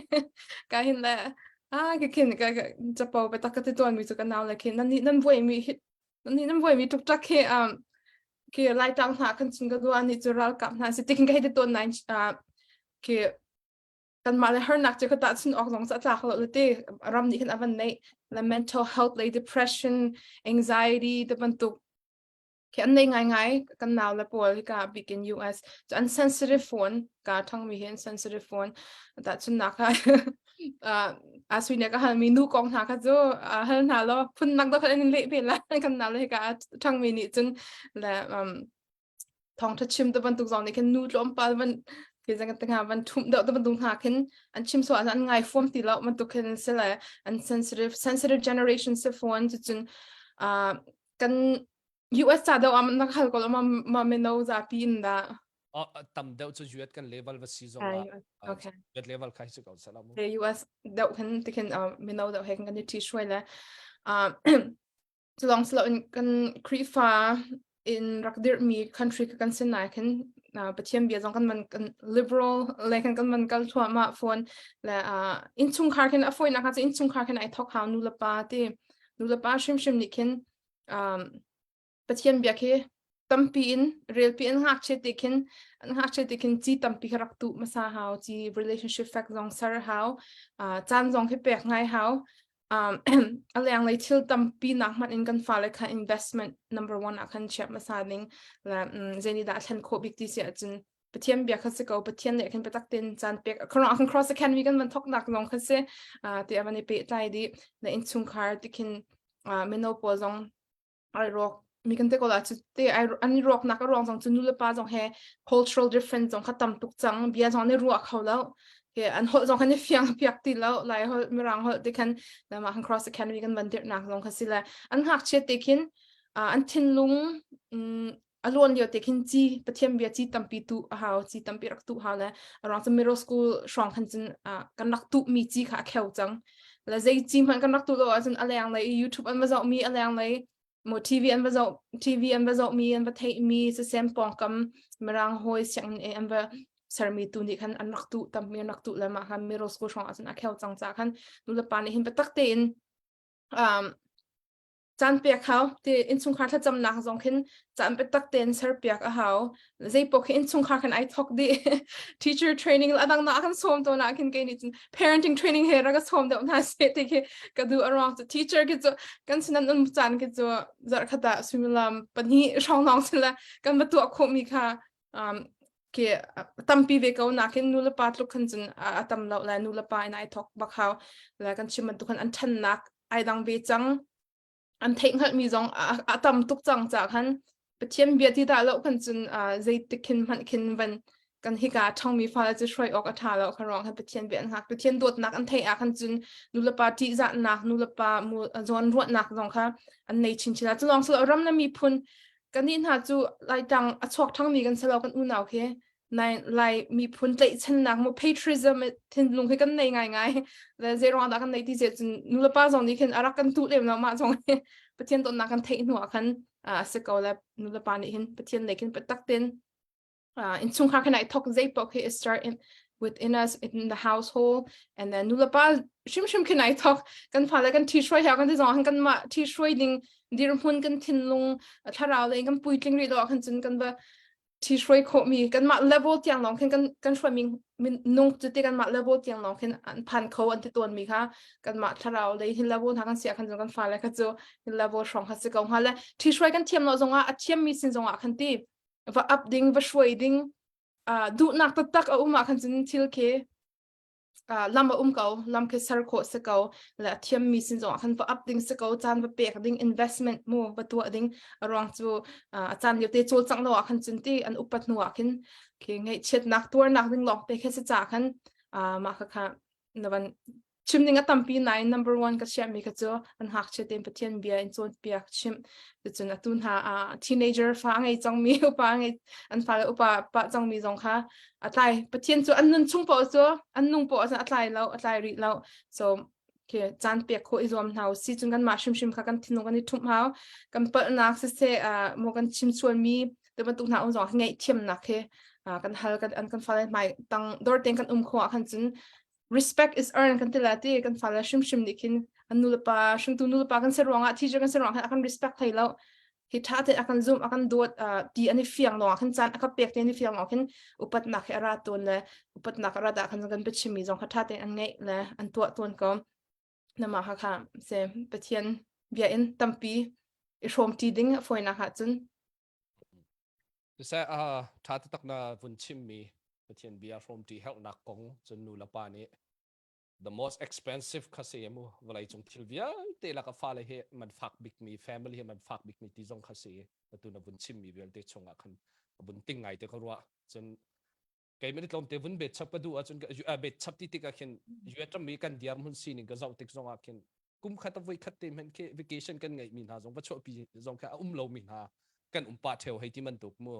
ka hin le ah ka khin ka chapo pe tak ka ti tuan mi chu ka nau le khi nan ni nan buai mi hi nan ni nan buai mi tuk tak khi um khi lai tang hna kan chun ka du ani chu ralkap hna si tikin ka hi ti tuan nai. Khi kanmah le harnak cu ka tahchun awk zong cu a tlak lo le te ram nih khin a van neih le mental health lei depression anxiety te bantuk khi an nei ngaingai kan nau le pawl hika bikin US cu an sensitive phone ka thangmi hi an sensitive phone tahchunnak kha a sui ne ka halmi nu kong hna kha cu hal hna law phun nak do khan an leh ve la kan nau le hika thangmi nih cun le um, thawngṭha chim te bantuk zong nih khin nu tlawmpal van ke zang te nga van thum deuh te bantuk hna khin an chim so an ngai fuam ti lo bantuk khin se le an sensitive sensitive generation se phone cu cun kan US ca deuh am nak hal ko ma ma mino zapi in da tam deuh cu US kan level va si zong ah okay US level khai su ko salam US deuh khin tikhin mino deuh he kan i thi shuai le Culawng si loin kan Khrihfa in rak dirhmi country ka kan sin nai khin Pathian bia zong kan man kan liberal le kan kan man kal thluahmah fawn le innchungkhar khin a fawinak kha cu innchungkhar khin ai thok hau nu le pa ti nu le pa hrimhrim nih khin Pathian bia khi tampi in relpi in ngakchia te khin an ngakchia te khin ci tampi kha rak tuh hmasa hau ci relationship fact zong ser hau caan zong khi pek ngai hau um, a lenglei thil tampi nak hmanh in kan fale kha investment number one ah khan chiah hmasa ding le um, zei nih dah thlen khawh bik ti si ahcun Pathian bia kha si ko Pathian nih khin biatak tein caan pek khrong khan cross academy kan van thok nak zong kha si ti a van i pehtlai dih le innchungkhar ti khin mino pawl zong ai rawk mi kan te ko la chu te ai an i rawk nak a ruang zong chu nu le pa zong he cultural difference zong kha tam tuk cang bia zong ne ruah kho lo ke an holh zong khan i fiang piak ti lo lai holh mirang holh te khan ma han cross academy kan van dir nak zong kha si le an ngak chiat te khin an thinlung a luan lio te khin ci pathian bia ci tampi tu a hau ci tampi rak tu hau le arang cu middle school hrawng khan cun kan rak tu mi ci kha a kheu cang le zei ci hmanh kan rak tu lo ahcun a leng lei YouTube an va zoh mi a leng lei mo TV an va zoh TV an va zoh mi an va theih mi sisem pawngkam mirang hawi sianginn e an va sermi tu nih khan an rak tu tampi an rak tu le mah khan middle school hrawng ahcun a kheu cang ca khan nu le pa nih hin biatak tein um, caan pek hau ti innchungkhar thlacamnak zong khin caan biatak tein serpiak a hau zei paoh khi innchungkhar khan ai thok dih teacher training la adang na kan sawm to na khin ke ni cun parenting training he ra ka sawm deuh hna se ti khi ka du arong chu teacher khi chu kan sinan um caan khi chu zarh khata suimilam pahnih hrawng lawng sila kan va tuah khawh mi kha um khi tampi ve ko nakin nu le pa tluk khan cun a tam lo le nu le pa in ai thok bak hau le kan chim bantuk khan an ṭhannak ai dang ve cang an theih hngalhmi zong a tam tuk cang ca khan Pathian bia ti dah lo khan cun zeitik khin hmanh khin van kan hika ṭhangmi fale cu hruai awk a ṭha lo kha ruang khan Pathian bia an hngak Pathian dawtnak an theih ah khan cun nulepa ṭihzahnak nulepa zawn ruahnak zong kha an nei chinchin ah cu lawng si lo ram le miphun kannih hna cu Laitlang a chuak ṭhangmi kan si lo kan unau khi nai Lai miphun tlaihchannak mu patriotism thinlung hi kan nei ngaingai le zei ruang dah kan nei ti se cun nulepa zong nih khin a rak kan tuh lem lo mah zong hi Pathian dawtnak kan theih hnu ah khan a si ko le nulepa nih hin Pathian lei khin biatak tein innchungkhar khan ai thok zei paoh khi start in within us in the household and then nulepa hrimhrim khin ai thok kan fale kan thi hruai ha kan ti zong kan mah thi hruai ding dirhmun kan thinlung thlarau lei kan puitling rih lo khan cun kan va thi hruai khawhmi kanmah level tiang lawng khin kan kan hruaimi nung cu ti kanmah level tiang lawng khin an phan kho an ti tawnmi kha kanmah thlarau lei hin level hna kan si ah khan cun kan fale kha cu hin level hrawng kha si ko hnga le thi hruai kan thiam lo zongah a thiammi sin zongah khan ti va up ding va hruai ding duhnak taktak a um ah khan cun thil khi lam a um ko lam khi ser khawh si ko le a thiammi sin zong ah khan va up ding si ko caan va pek ding investment mu va tuah ding a ruang cu a caan lio te cawlcangh lo ah khan cun ti an upat hnu ah khin khi ngaihchiatnak tuarnak ding lawng te khi si ca khan mah kha kha na van chim ding a tampi nain number one ka chiahmi kha cu an ngakchia tein Pathian bia in cawnpiak chimh cun atu hna teenager fa a ngei cangmi upa ngei an fale upa pah cangmi zong kha a tlai Pathian cu an nun chung paoh cu an nung paoh a tlai lo a tlai rih lo so ke caan pek khawh i zuam hna si cun kan mah hrimhrim kha kan thinlung kan i ṭhumh hau kan palhnak siseh maw kan chim sualmi te bantuk hna um zong ngaihthiamnak he kan hal kan an kan fale hmai tang dor tein kan um khawh ah khan cun respect is earned kan ti la ti kan fale hrimhrim nih khin an nulepa hringtu nulepa kan si ruangah teacher kan si ruangah kan respect thei lo. Hi ṭha tein a kan zumh, a kan dawt ti an i fiang lawngah khin caan a ka pek ti an i fiang lawngah khin upatnak hi a ra tawn le upatnak a rat ah khan kan biachimmi zong kha ṭha tein an ngaih le an tuah tawn ko. Namah kha kha se Pathian bia in tampi i hrawmṭi ding a fawinak ahcun. Siseh, uh, ṭha taktak na vun chimmi Pathian bia hrawmṭi herhnak kong cun nu le pa nih the most expensive kha si mu vawlei cung thil vialte lak a fale hi man fak bikmi family hi man fak bikmi ti zong kha si atu na vun chimmi vialte chungah khan vun ting ngai te ka ruah cun keimah tlawm te vun bet chap ka duh ahcun bet chap ti tikah khin US ram i kan diar mun sining ka zoh tik zongah khin kum khat a voi khat te hmanh khi vacation kan ngeih mi hna zong va chuahpi zong kha a um lo mi hna kan um pah theo hei ti bantuk mu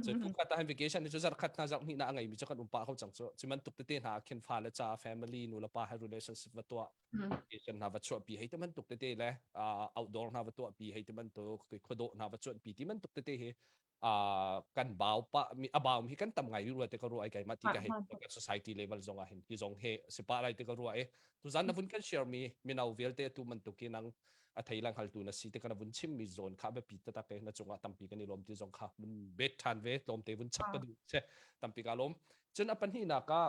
cun kum khat ah vacation ni cu zarh khat hna zarh hnih na a ngei mi cu kan um pah ko cang cu cu bantuk tete hna khin fa le cha family nu le pa he relationship va tuah vacation hna va chuahpi hei ti bantuk tete le outdoor hna va tuahpi hei ti bantuk khuadawh hna va chuanpi ti bantuk tete hi kan bau pa mi a bau mi kan tam ngai rua te ka ruah ai kai ma ti ka hei kan society level zong ah hin hi zong he si pa lai te ka ruah e tu zan na vun kan share mi mino vialte tu man tuk nang a thei lang hal tu na si te kana vun chim mi zone kha be pi ta tak na chungah tampi kan i lom ti zong kha vun bet than ve tlom te vun chap ka du che tampi ka lom cun a pahnih nak ah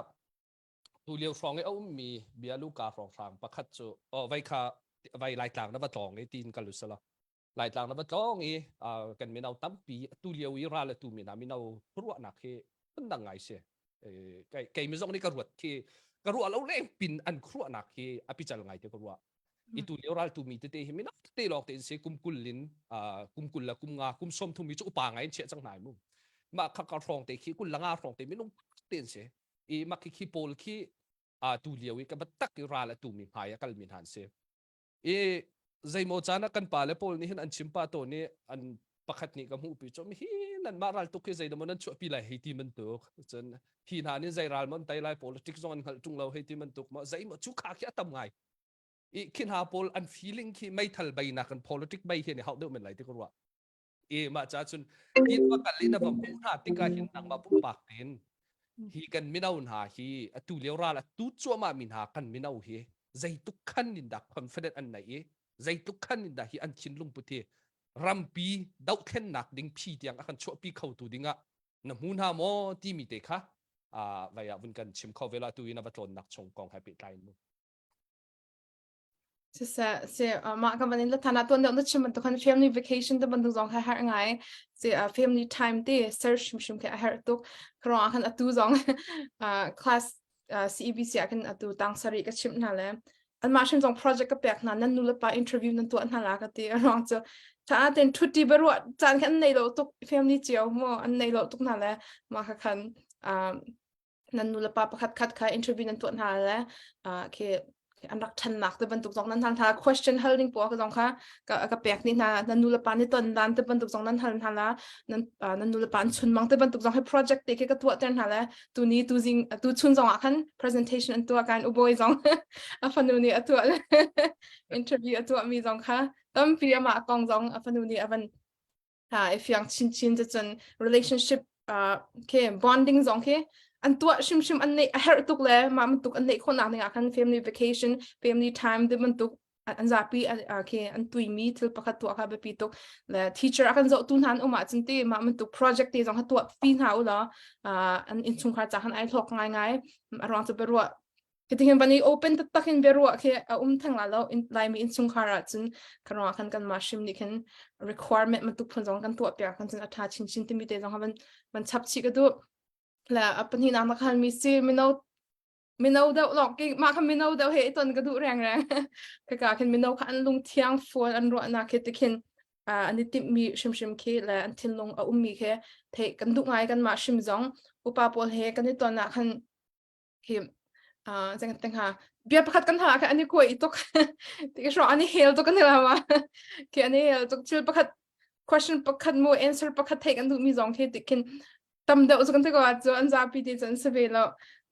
tu lio hrawng i a ummi bia luka hrawng hrang pakhat cu oh vai kha vai lai tlang na va tlong i tin ka lu sala Laitlang na va tlawng i kan mino tampi atu lio i ral atu mi hna mino ruahnak hi phundang ngai si. Kei mi zong nih ka ruat khi ka ruah lo leng pin an khuaruahnak hi a pical ngai te ka ruah. I tu lio ral tu mi tete hi mino tete lawng te in si kum kul in kum kul le kum nga kum som thum mi cu upa ngai in chiah cang hna mu. Mah kha ka hrawng te khi kul la nga hrawng te minung te in si. I mah khi khi pawl khi tu lio i ka tak i ral atu mi hmai a kal mi hna an si. I zeimaw caan ah kan pale pawl nih hin an chim pah tawn i an pakhat nih ka hmuhpi cu hi nan mah ral tuk hi zeidah maw nan chuahpi lai hei ti bantuk cun hi hna nih zei ral maw an tei lai politics zong an hngalh ṭung lo hei ti bantuk maw zei maw cu kha khi a tam ngai i khi hna pawl an feeling khi meithal bei nak in politic bei hi an i hauh deuh men lai ti ka ruah i mah ca cun hi va kal in a va hmuh hna tikah hin nangmah pumpak tein hi kan mino hna hi atu lio ral atu cuahmah mi hna kan mino hi zeitluk khan in dah confident an nei i zeitluk khan in dah hi an thinlung put hi rampi dohthlennak ding phi tiang a kan chuahpi khotu dingah na hmu hna maw timi te kha vai ah vun kan chim kho ve la tu in a va tlawnnak chung kong hai pehtlai in mu Siseh, si mah ka van in la thana tuan deuh na chim bantuk khan family vacation te bantuk zong kha har ngai. Si family time te search hrimhrim khi a herh tuk. Karong ah khan atu zong class CEBC ah khan atu tang sari ka chimh hna le anmah hrim zong project ka pek hna nan nu le pa interview nan tuah hna la ka ti ruang cu tha ten thutti baruah caan khan an nei lo tuk family cio mo an nei lo tuk hna le mah kha khan nan nu le pa pakhat khat kha interview nan tuah hna le khi an rak ṭhannak te bantuk zong nan hal hna question hal ding pawl zong kha ka, ka pek ni hna nan nu le pa ni ton dan te bantuk zong nan hal hna la nan nan nu le pa an chun mang te bantuk zong he project te khi ka tuah ter hna le tu ni tu zing tu chun zong ah khan presentation an tuah kan uboy zong a fanu nih a tuah interview a tuah mi zong kha tampi amah kong zong a fanu nih a van ha i fiang chinchin cun relationship uh, ke bonding zong khi an tuah hrimhrim an neih a herh tuk le mah bantuk an neih khawhnak ding ah khan family vacation family time te bantuk an zapi khi an tuimi thil pakhat tuah kha biapi tuk le teacher a kan zohtu hna an um ahcun ti mah bantuk project te zong kha tuah pi hna u law an innchungkhar ca khan ai hlawk ngai ngai a ruang cu biaruah Hitihin van i open taktak in biaruah khi a um theng la lo in Laimi innchungkhar ah cun kan khan kan mah hrim nih khin requirement bantuk phun zong kan tuah piak kan cun a tha chinchin timi te zong van van chap chih ka duh le a pahnihnak na khan mi si mino mino deuh lawng ki mah kha mino deuh he i ton ka duh reng reng kaka khin mino kha an lung thiang fual an ruahnak khi tikhin an i timhmi hrimhrim khi le an thinlung a ummi khi theih kan duh ngai kan mah hrim zong upa pawl he kan i ton ah khan hi zeng te hnga bia pakhat kan ha kha ani kuai tuk ti ka ani hel tuk ani lama ki ani hel tuk thil pakhat question pakhat mu answer pakhat thei kan duh mi zong khi tikhin tam deuh chu kan te ko chu an zapi ti chan se ve lo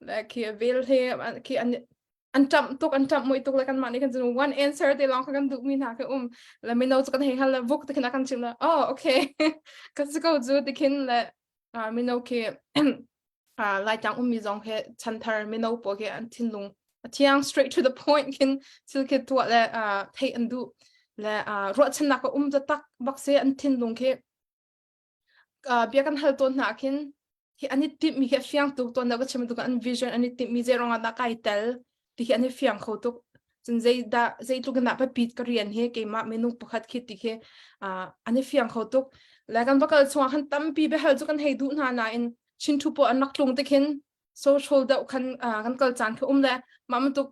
le khi vel he khi an an ṭamh tuk an ṭamh mui tuk le kan mah nih kan cun one answer te lawng kha kan duh mi hna khi um le mino chu kan hei hal le vuk te khin a kan chim le oh okay ka si ko cu tikhin le mino khi Laitlang ummi zong hi chanthar mino pawl khi an thinlung a thiang straight to the point khin thil khi tuah le theih an duh. Le ruahchannak a um tak bak se an thinlung khi bia kan hal tawn hna khin hi an i timhmi khi a fiang tuk tawn ka chim tuk an vision an i timhmi zei ruangah dah kai tel ti khi an i fiang kho tuk cun zei dah zeitluk in dah biapit ka rian hi keimah minung pakhat khi ti khi an i fiang kho tuk le kan va kal chungah khan tampi biahal cu kan hei duh hna nain Chin thu pawl an rak tlung te khin social deuh khan kan kal caan khi um le mah bantuk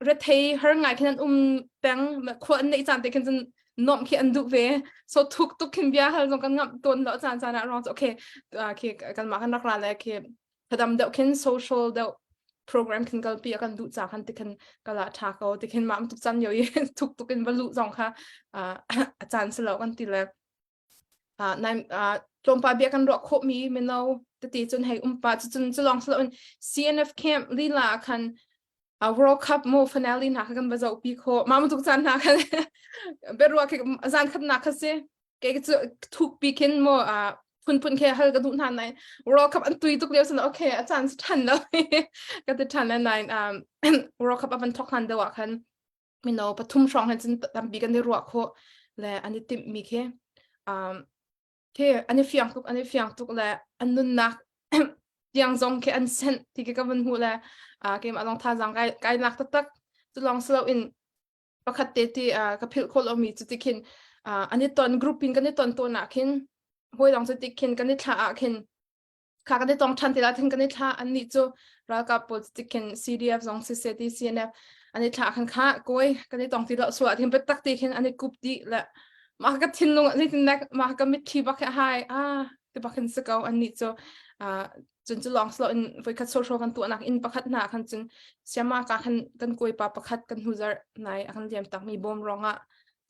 rethei har ngai khin an um peng khua an neih caan te khin cun nuamh khi an duh ve so thuk tuk khin bia hal zong kan ngamh tawn lo caan caan ah rong okay khi kan mah kan rak ra le khi thadam deuh khin social deuh program khin kalpi a kan duh ca khan ti khin kala tha ko ti khin ma tuk chan yo i thuk tuk in va lu zong kha a caan si lo kan ti le nai tlawmpal bia kan ruah khawhmi mino tete cun hei um pa cucun culong silo in CNF camp lila ah khan World Cup mo finale hna kha kan va zoh pi khawh mah bantuk caan hna khan biaruah khi zan khatnak kha si kei cu thuk pi khin mo phunphun khe hal ka duh hna nai World Cup an tui tuk lio san okay a caan si than lo ka ti than le nai World Cup a van thok han deuh ah khan mino pathum hrawng hin cun tampi kan i ruah khawh le an i timhmi khi um, khi an i fiang tuk an i fiang tuk le an nunnak tiang zong khi an senh ti khi ka vun hmuh le uh, keimah zong thazaang kai kai lak taktak cu lawng si loin pakhat te ti uh, ka philh khawh lomi cu ti khin uh, an i ton group in kan i ton tawn ah khin hawi dang cu ti khin kan i thlah ah khin kha kan i tong ṭhan ti la thin kan i thla an nih cu ralkap pawl ti khin CDF zong siseh ti CNF an i thla khan kha kawi kan i tong ti lo suah thin biatak ti khin an i kup dih le mah ka thinlung zeitin nek mah ka mitthli bak hai ah ti bak hin si ko an nih cu cun cu lawng silo in voikhat social kan tuahnak in pakhat hna khan cun siama ka khan kan kawipa pakhat kan hnu zarh nai a kan liam takmi bawm ruangah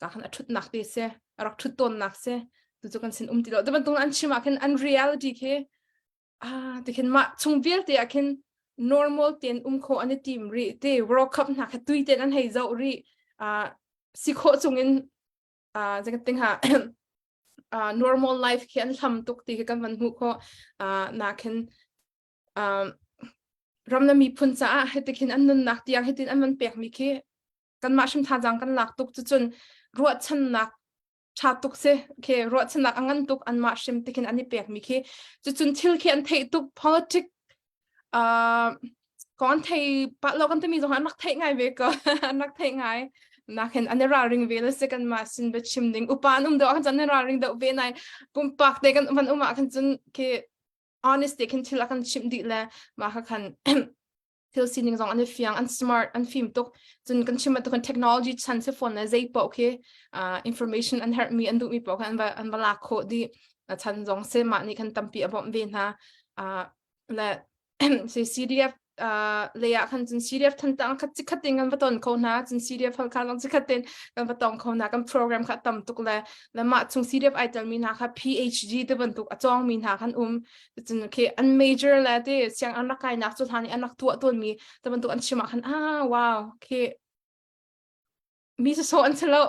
ka khan a ṭhutnak te si a rak ṭhut tawnnak si tu cu kan sin um ti lo te bantuk an chim ah khin an reality khi ah ti khin mah chung vialte ah khin normal ten um kho an i tim rih te World Cup hna kha tui ten an hei zoh rih ah si khawh chung in ah zekan ting ha ah normal life khi an hlam tuk ti khi kan van hmuh khawh ah na khin um ram le miphun caah heti khin an nunnak tiang hitin an van pek mi khi kanmah hrim thazaang kan lak tuk cucun ruahchannak ṭha tuk si khi ruahchannak a ngan tuk anmah hrim ti khin an i pek mi khi cucun thil khi an theih tuk politic uh, kon thei pa lo kan timi zong an rak theih ngai ve ko an rak theih ngai nakhin an i ralring ve le si kan mah sin be chim ding upa an um deuh ah khan cun an i ralring deuh ve nai pumpak te kan van um ah khan cun khi honest te khin thil a kan chimh dih le mah kha khan thil sining zong an i fiang an smart an fim tuk cun kan chim bantuk technology chan si phone le zei paoh khi uh, information an herhmi an duhmi paoh kha an va an va lak khawh dih chan zong se mah nih khan tampi a bawmh ve hna uh, le si CDF uh, le ah khan cun CDF thantang khat chikhat tin kan va ton kho hna cun CDF halkha zong chikhat tin kan va tong kho hna kan program kha tam tuk le le mah chung CDF ai tel mi hna kha PhD te bantuk a cawng mi hna khan um cun khi an major le te siang an rak kainak cu hlan i an rak tuah tawnmi te bantuk an chim ah khan ah wow khi mi so an si lo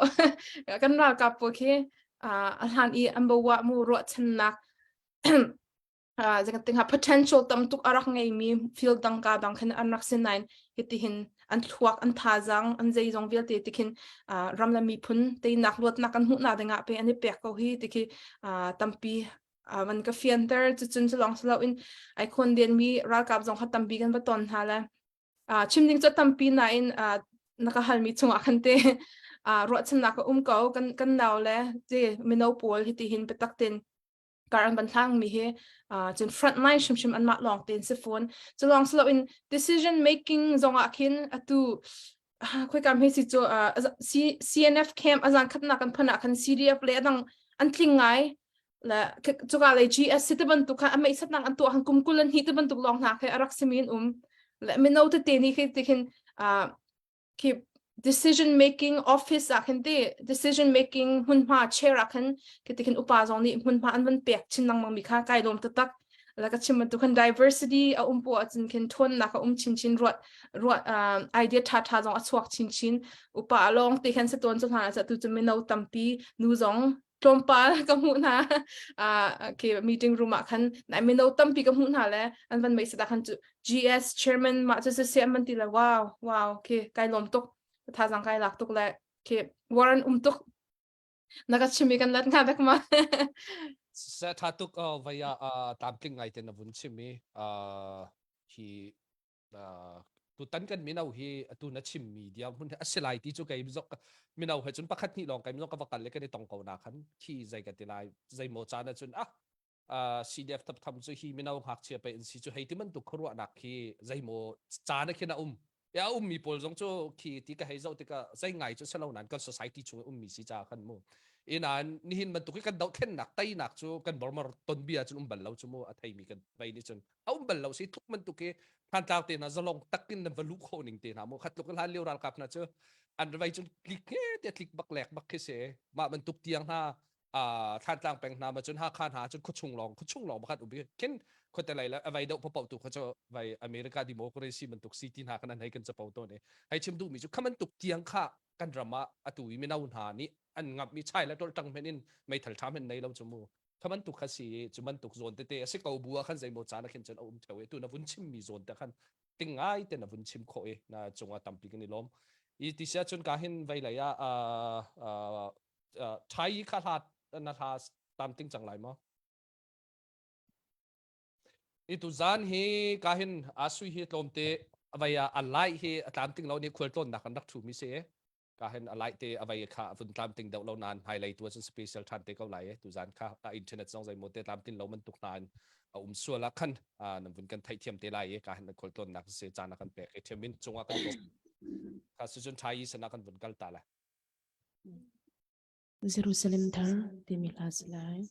kan ralkap pawl khi a hlan i an bawa mu ruahchannak zeikating ha potential tam tuk a rak ngeimi field dang ka dang khin an rak si nain hiti hin an thluak an thazang an zeizong vialte ti khin ram le miphun teinak luatnak kan hmuhnak dingah pe an i pek ko hi ti khi tampi van ka fianter cucun cu lawng si loin ai khawn denmi ralkap zong kha tampi kan va ton hna le chim ding cu tampi nain na ka halmi chungah khan te ruahchannak a um ko kan kan nau le te mino pawl hi ti hin biatak ten kar an van hlang mi hi cun front line hrimhrim anmah lawng ten si fawn cu lawng si loin decision making zongah khin atu khoika hme si cu CNF camp azan khatnak kan phun ah khan CDF le adang an tling ngai le cuka le GS si te bantuk kha a meisatnak an tuah han kum kul an hi te bantuk lawng hna khi a rak simi an um le mino tete nih khi ti khin khi decision making office ah khin ti decision making hmunhma chair ah khan khi ti khin upa zong nih hmunhma an van pek chin lengmang mi kha kai lawm taktak la ka chim bantuk khan diversity a um po ahcun khin ṭhawnnak a um chinchin ruat ruat idea ṭha ṭha zong a chuak chinchin upa lawng te khan se tawn cu hlan ah tu cu mino tampi nu zong tlawmpal ka hmuh hna okay meeting room ah khan nai mino tampi ka hmuh hna le an van mei sada khan cu GS chairman mah cu se an van ti le wow wow okay kai lawm tuk thazang kai lak tuk le. Khi war an um tuk. Na ka chim i kan lat nga dek ma. Se tha tuk vaya tlamtling ngai te na vun chim i hi tutan kan mino hi atu na chim mi dia mun a si lai ti cu kei zok mino he cun pakhat hnih lawng kai zong ka va kal le kan i tong ko na khan khi zei ka ti lai zei maw caan ah cun ah CDF thap tham cu hi mino ngakchia pe in si cu hei ti bantuk khuaruahnak khi zei maw caan ah khin a um ya um mi pawl zong cu khi ti ka hei zoh tikah zei ngai cu selo nan kan society chung um mi si ca khan mu inan nihin bantuk hi kan dohthlennak teinak cu kan bormar ton bia cun um bal lo cu mu a thei mi kan vei nih cun a um bal lo si tluk bantuk hi Thantlang te hna zalong takin nan va luh khawh ning te hna mu khat tluk hlan lio ralkap hna cu an vai cun tlik he te tlik bak lek bak khi se mah bantuk tiang hna Thantlang peng hna ma cun Hakha hna cun khuachung lawng khuachung lawng pakhat um khin khuate lei le avai deuh papoh tu kha cu vai America democracy bantuk city hna kan an hei kan capo tawn i hei chim duhmi cu kha bantuk tiang kha kan ram ah atu i mino hna nih an ngamh mi chai le tolh tang men in meithal tha men nei lo cu mu kha bantuk kha si cu bantuk zawn tete a si ko bu ah khan zeimaw caan ah khin cun a um theo i tu na vun chim mi zawn te khan ting ngai te na vun chim khawh i na cungah tampi kan i lawm i ti sia cun ka hin vei lei ah thai kha hla na hla tam ting cang lai maw i tu zan hi ka hin asui hi tlawmte avai a lai hi a tlam ting lo ni khual tlawn nak kan rak thu mi si ka hin a lai te avai kha vun tlam ting deuh lo nan hmailei tu cun special than te ko lai e tu zan kha a internet zong zei mo te tlam tin lo man tuk nain a um sual ah khan nan vun kan theih thiam te lai e ka hin khual tlawn nak se caan kan pek e thiam in cungah kan kha su cun thai sana kan vun kal ta lai Jerusalem thar timi hla si lai.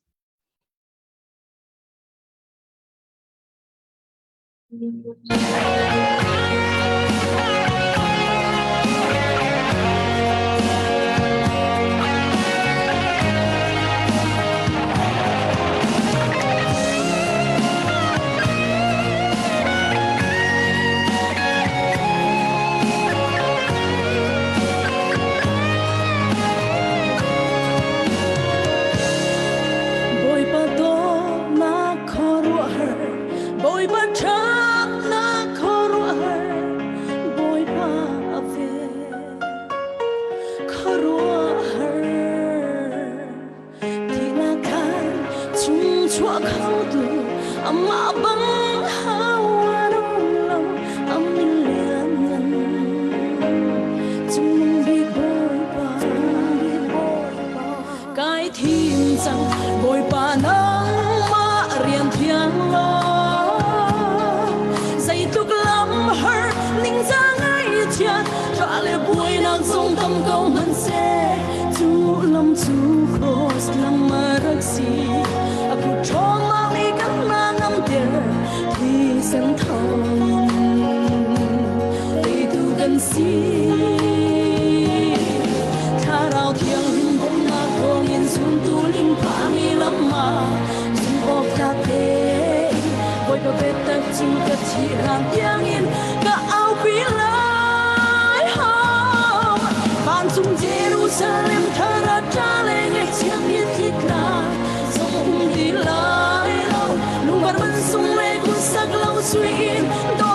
Bawipa dawtnak khuaruahhar Bawipa ṭhatnak khuaruahhar Bawipa a vel khuaruahhar Thihnak khan chung chuah khotu amah bang hawan um lo a min lianngan Cungnung bik Bawipa kai thim cang Bawipa nangmah rian thiang law zeitluk lam har ningzah ngaihchiat ṭah le buainak zong tam ko hmanhseh cu lam cu cross lam a rak si a kut ṭhawngnak nih kan na ngamter thisen thawngin teitu kan si thlarau thianghlim bawmhnak thawngin zumtu lingphahmi lam ah zumh awk tlak tein Bawipa biatak cu ka thih hlan tiangin ka aupi lai. Vancung Jerusalem thar a ṭa le ngaihchiatmi tlikla zong um ti lai lo. Lungvar man sung le kun sak lo sui in dawt.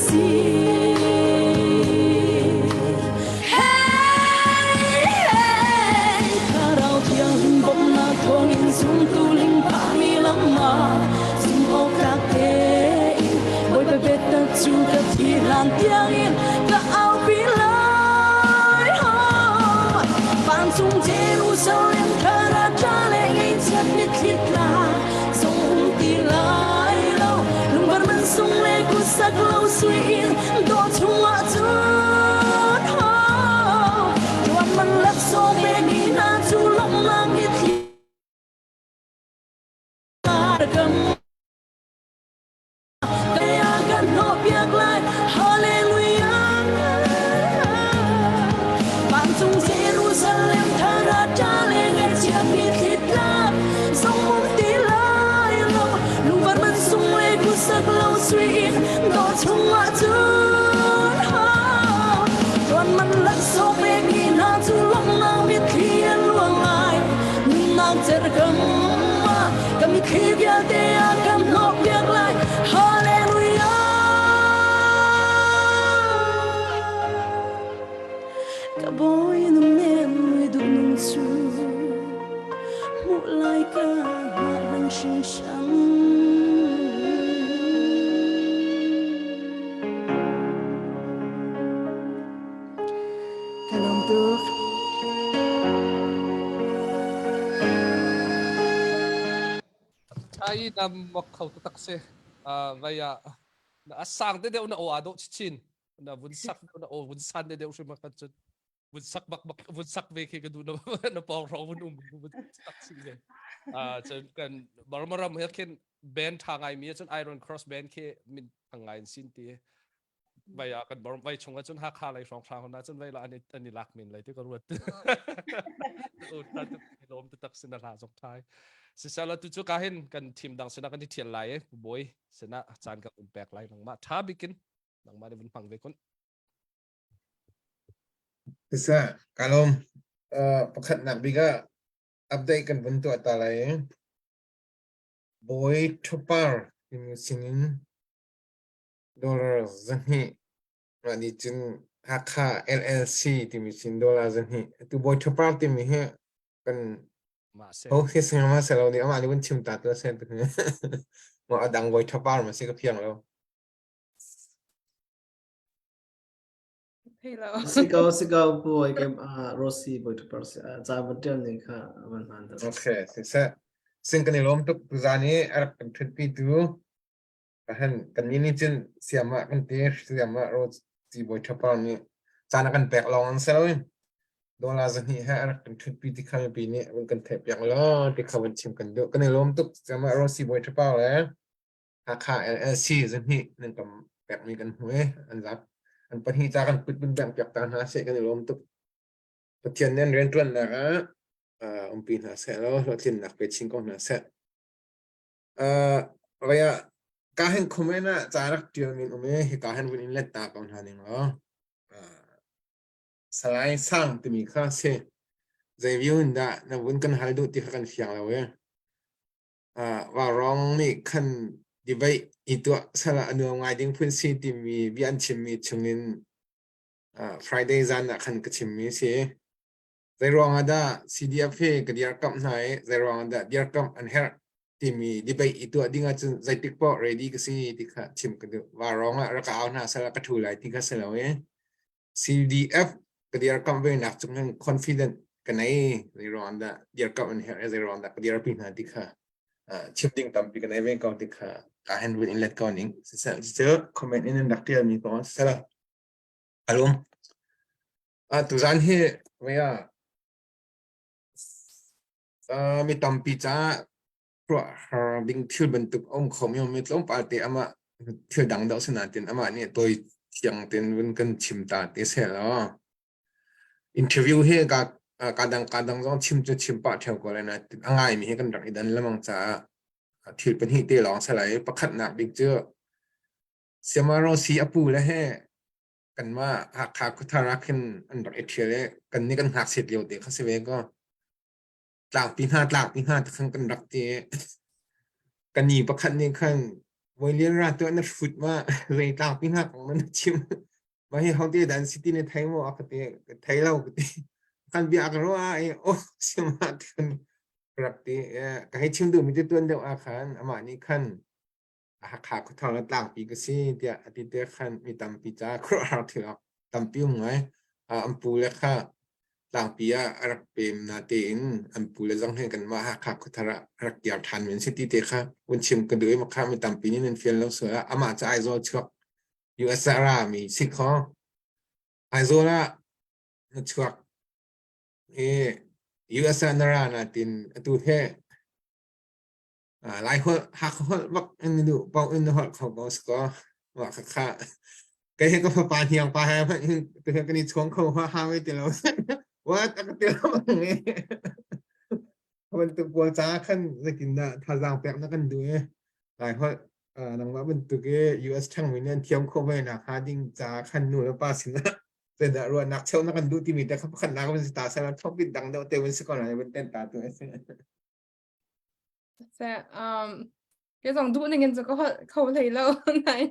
si. Hey, hey, Thlarau Thianghlim bawmhnak thawngin zumtu lingphahmi lam ah zumh awk tlak tein Bawipa biatak cu ka thi hlan tiangin ka aupi lai. Oh, vancung Jerusalem thar ah ṭa le ngaihchiat mitthli tla zong um ti lai lo. Lungvar man sung le kutsak lo sui in dawh chungah cun oh, ṭuan man laksawng pekmi hna cu lawmhnak mitthli kam kan hnawhpiak lai Hallelujah Vancung Jerusalem thar ah ṭa le ngaihchia mitthli tlak zong um ti lai lo lungvar man sung le kutsak lo sui in dawh chungah cun tuan man laksawng pekmi hna cu lawmhnak mitthli an luang lai nunnak cerkam ah ka mitthli vialte a kan hnawhpiak lai Hallelujah Ka bawi na nem mui duh nung cu hmuh lai ka hngah hringhran. Ka lawm tuk. Ai na mak kho taktak si. Vai ah a sang te deuh na aw aa dawh chin. Na vun sak deuh na aw vun san te deuh hrim kan cun. Vun sak bak bak vun sak ve khi ka duh na na pawng rong vun um vun sak si ve. Cun kan Burma ram he khin band tha ngai mi cun Iron Cross band khi min thang ngai in sin ti. Vai ah kan vai chung ah cun Hakha lei hrawng hrang hna cun vai la an an i lak men lai ti ka ruat. O ta tu lom tu tak sin hla zong thai. Sisala tu chu ka hin kan team dang sina kan i thial lai e boy sina caan kan um pek lai nangmah tha bikin nangmah nih vun hmang ve kun. Siseh, ka lawm. Uh, pakhatnak bik ah update kan vun tuah ta lai. Bawi Thupar timi sinin dollar 200 mah nih cun Hakha LLC timi sin dollar 200. Atu Bawi Thupar timi hi kan ho hi singa ma selo nih amah nih vun chim ta tu se tu ma adang Bawi Thupar ma si ka phiang lo. Thei lo. Si ko si ko bawi ke Rossi bawi thupar si ca van tial ning kha van hman tuk. Okay, siseh. Sing kan i lawm tuk tuzan i a rak kan ṭhutpi tu han kan ni nih cun siam ah kan ti siam ah Rossi bawi thupar nih caan a kan pek lawng an si lo in dollar 200 he a rak kan ṭhutpi ti kha mipi nih vun kan theih piak law ti kha vun chim kan duh. Kan i lawm tuk siam ah Rossi bawi thupar le Hakha LLC 200 nan kan pekmi kan hmu i an zap. An pahnih ca kan kut vun bengh piak ta hna seh kan i lawm tuk. Pathian nih an rianṭuannak ah umpi hna seh law hlawhtlinnak pe chin ko hna seh. Uh, vai ah ka hen comment ah ca rak ṭial min um i hika hen vun in let ta ko hna ning law. Uh, Salai Sang timi kha si. Zei view in dah na vun kan hal duh ti kha kan fiang lo i. Vaurawng nih khan debate i tuah sal ah a nuam ngai ding phun si timi bia an chimmi chungin Friday zan ah khan ka chimmi a si. Zeiruang ah dah CDF hi ka dirkamh hna i zeiruang ah dah dirkamh an herh timi debate i tuah ding ahcun zeitik paoh ready ka si ti kha chim ka duh. Vaurawng ah rak ka au hna sal ah ka ṭhu lai ti kha si lo i CDF ka dirkamh ve nak cung hin confident ka nei zeiruang dah dirkamh an herh zeiruang dah ka dirpi hna ti kha chim ding tampi ka nei ve ko ti kha ka hen vun in let ko ning siseh cu comment in an rak tial mi ko sela alum a tuzan hi vaya mi tampi ca ruah ding thil bantuk a um kho mi mi tlawmpal te amah thil dang deuh si nain amah nih tawi thiang ten vun kan chim ta te seh law interview hi ka ka dang ka dang zong chim cu chim pah theo ko lai na a ngai mi hi kan rak i dan lamang caah thil pahnih te lawng salai pakhatnak bik cu Siamaro si apu le he kanmah Hakha khuathar ah khin an rak i ṭhial i kan nih kan ngakchiat lio te kha si ve ko tlangpi hna tlangpi hna ti khan kan rak ti i kan ni pakhat nih khan. Voilian ra tu na hrut ma zei tlangpi hna kong ma na chim ma hi hote dan city ne thei mo a ka ti ka thei lo ka ti kan bia ka ro a i oh sima kan rak ti ka hei chim duh mi te tuan deuh ah khan amah nih khan Hakha khuathar le tlangpi ka si tiah a ti te khan mi tampi ca khuaruahhar thil ah tampi um ngai. An pu le kha tlangpi ah a rak pem na tein an pu le zong hin kanmah Hakha khuathar ah a rak kir ṭhan mi an si ti te kha vun chim ka duh i makha mi tampi nih nan fian lo sual ah amah cu Aizawl chuak US ah a ra mi si khaw. Aizawl ah na chuak i US ah na ra na tin atu he Lai holh Hakha holh bak in duh paoh in na holh kho ko si kaw mah khakha kei he ka fapa hniang pa he hmanh hin tu he kan i chuang kho ha ha wei ti lo what a ka ti lo nge bantuk pawl ca khan zeitindah thazaang pek na kan duh i Lai holh nangmah bantuk i US ṭhangmi nih an thiam khawh ve nak hnga ding ca khan nu le pa sinah zeidah ruahnak cheuh na kan duh timi te kha pakhatnak van si ta seh topic dang deuh te van si ko lai van ten ta tu a si. Seh, um, kei zong duh ning in cu ka holh kho hlei lo. Nai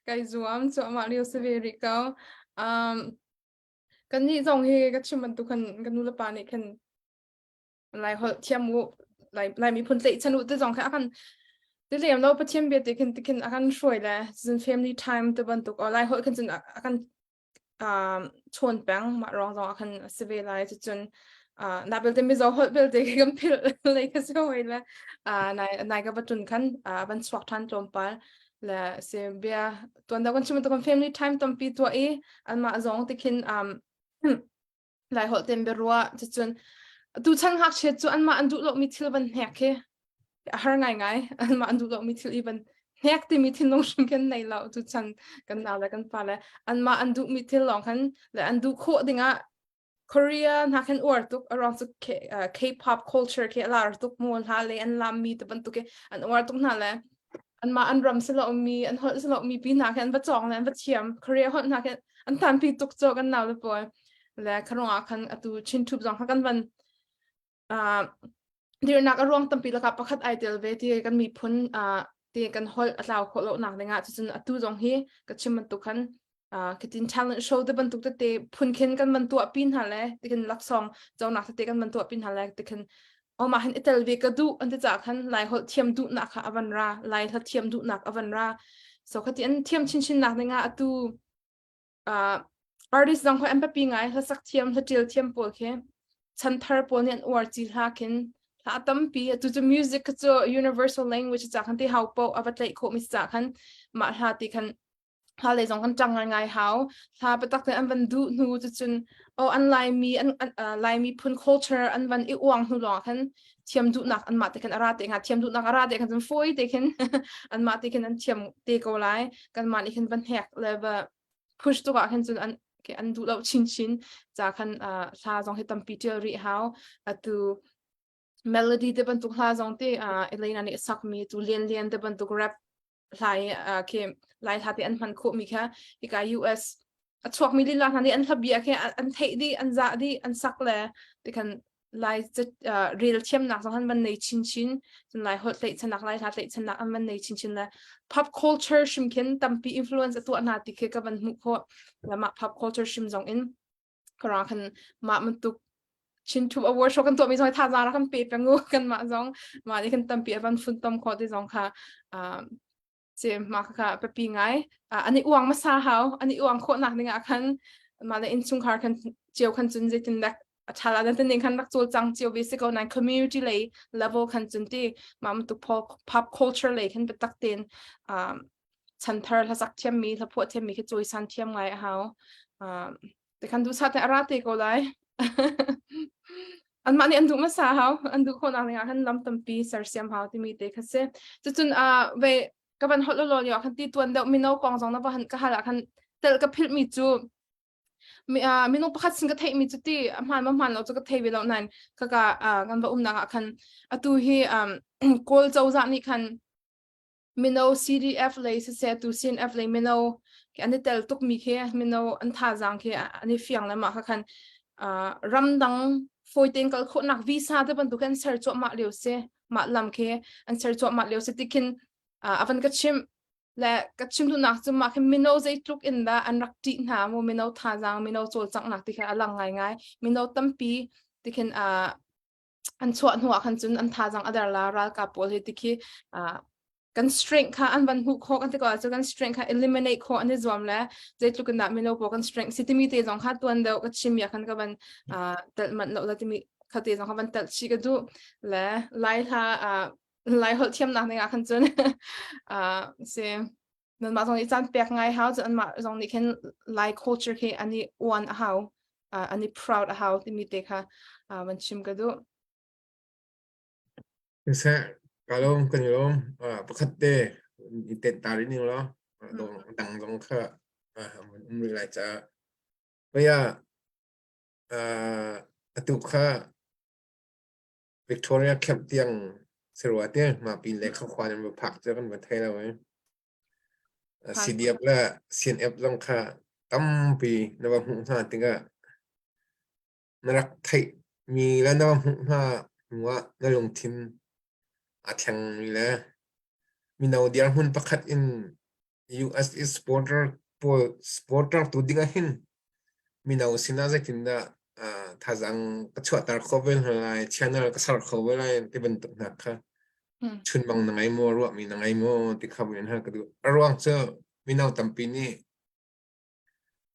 kai zuam cuahmah lio si ve rih ko. Um, kannih zong hi ka chim bantuk khan ka nu le pa nih khan Lai holh thiam u, Lai Lai miphun tlaihchan u ti zong kha a kan ti lem lo Pathian bia ti khin ti khin a kan hruai le cun family time ti bantuk o Lai holh khin cun a a kan um, chawn peng mah ruang zong ah khan a si ve lai cucun uh, na belte mizo holh belte khi kan philh lei ka si hoi le uh, nai nai ka batun khan uh, van chuak than tlawmpal le se bia tuan da kan chim kan family time tampi tua i anmah zong ti khin um Lai holh ten biaruah cucun tu chan ngakchia cu anmah an duh lomi thil van hnek khi a har ngaingai anmah an duh lomi thil i van hnek timi thinlung hrim khin nei lo tu chan kan nau le kan fa le anmah an duhmi thil lawng khan le an duh khawh dingah Korea hna khan uar tuk aruang cu K-pop culture khi a lar tuk mu hla le an lam mi te bantuk an uar tuk hna le anmah an ram silo mi an holh silo mi pi hna khi an va cawng le an va thiam Korea holh hna khi an tanpi tuk cho kan nau le pawl le kharong ah khan atu Chin Thup zong kha kan van uh, dirnak a ruang tampi lakah pakhat ai tel ve ti kan miphun uh, ti kan holh a tlau khawh lo nak dingah cucun atu zong hi ka chim bantuk khan kitin talent show te bantuk tete phun khin kan van tuah pi hna le tikhin laksawng conak tete kan van tuah pi hna le tikhin oma hin itel ve ka duh an ti ca khan lai holh thiam duhnak kha avan ra lai hla thiam duhnak avan ra so khati an thiam chinchin nak dingah atu uh, artist zong khoi an papi ngai hlasak thiam hla tial thiam pawl khi chanthar pawl nih an uar chi hla khin hla tampi tu cu music cu universal language ca khan ti hau po ava tlaih khawh mi ca khan mah hla ti khan hla lei zong kan ṭang ngaingai hau. Hla biatak tein an van duh hnu cucun oh an Laimi an, an uh, Laimi phun culture an van i uang hnu lawng ah khan thiam duhnak anmah te khan a ra te hnga thiam duhnak a ra te khan cun fawi te khin anmah te khin an thiam te ko lai kanmah nih khin van hek le va push tuk ah khin cun an an duh lo chinchin ca khan uh, hla zong hi tampi ṭial rih hau atu melody te bantuk hla zong te uh, Elena nih sakmi tu lian lian te bantuk rap hlai khi lai hla te an hman khawh mi kha hika US a chuak mi lila hna nih an hlabia khi an theih dih an zah dih an sak le tikhan lai rel thiamnak zong han van nei chin chin cun lai holh tlaihchannak lai hla tlaihchannak an van nei chin chin le pop culture hrim khin tampi influence a tuah hna ti khi ka van hmuh khawh lama pop culture hrim zong in kara khan mah bantuk Chin Thup Award show kan tuahmi zong thazaang rak kan pe peng u kan mah zong mah nih kan tampi a van funtom khawh ti zong kha ce mah kha papi ngai ani uang masa hau ani uang khawh nak ding ah khan mah le innchungkhar khan cio khan cun zeitin dak a thala dan tin khan rak cul cang cio ve si ko nai community lei level khan cun ti mah bantuk pop culture lei khan biatak ten chanthar hlasak thiammi hlaphuah thiammi khi cawisan thiam ngai a hau te khan duhsah te a ra te ko lai anmah nih an duh hmasa hau an duh khawhnak ding ah khan lam tampi sersiam hau timi te kha si cucun uh, ve ka van holh lo lio khan ti tuan deuh mino kong zong na va han ka hal ah khan tel ka philh mi cu mi uh, minung pakhat sin ka theih mi cu ti a hmaan ma hmaan lo cu ka thei ve lo nain ka ka uh, kan va umnak ah khan atu hi um, kawl cozah nih khan mino CDF lei siseh tu CNF lei mino an i tel tukmi khi mino an thazaang khi an i fiang le mah kha khan ramdang fawi tein kal khawhnak visa te bantuk an ser cuahmah lio si mah lam khi an ser cuahmah lio si ti khin a van ka chimh. Le ka chim duhnak cu mah khi mino zeitluk in dah an rak ṭih hna mu mino thazaang mino cawlcanghnak ti kha a lang ngaingai. Mino tampi ti khin uh, an chuah hnu ah khan cun an thazaang a der la ralkap pawl hi ti khi uh, kan strength kha an van hmuh khawh kan ti ko ahcun kan strength kha eliminate khawh an i zuam le zeitluk in dah mino pawl kan strength si timi te zong kha tuan deuh ka chim ya khan ka van uh, telh manh lo la timi kha te zong kha van telh chih ka duh le lai hla uh, lai holh thiamnak ning ah khan cun uh, si nanmah zong nih caan pek ngai hau cun anmah zong nih khin lai culture khi an i uan a hau uh, an i proud a hau timi te kha uh, van chim ka duh Siseh, ka lawm kan i lawm. Uh, pakhat te i tenh ta rih ning law dong dang zong kha uh, um rih lai caah. Paya uh, atu kha Victoria camp tiang si rua te ma pin le kha khua nan va phak cu kan va thei lo eh. CDF le CNF zong kha tampi na va hmuh hna tikah na rak theih mi le na va hmuh hna hnu ah na lungthin aa thlengmi le mino dirhmun pakhat in US i supporter pawl supporter tu ding ah hin mino sinah zeitindah uh, thazaang ka chuahter kho ve hna lai, channel ka ser kho ve lai ti bantuk hna kha chunmang na ngei maw, ruahmi na ngei maw ti kha vun hal ka duh. A ruang cu mino tampi nih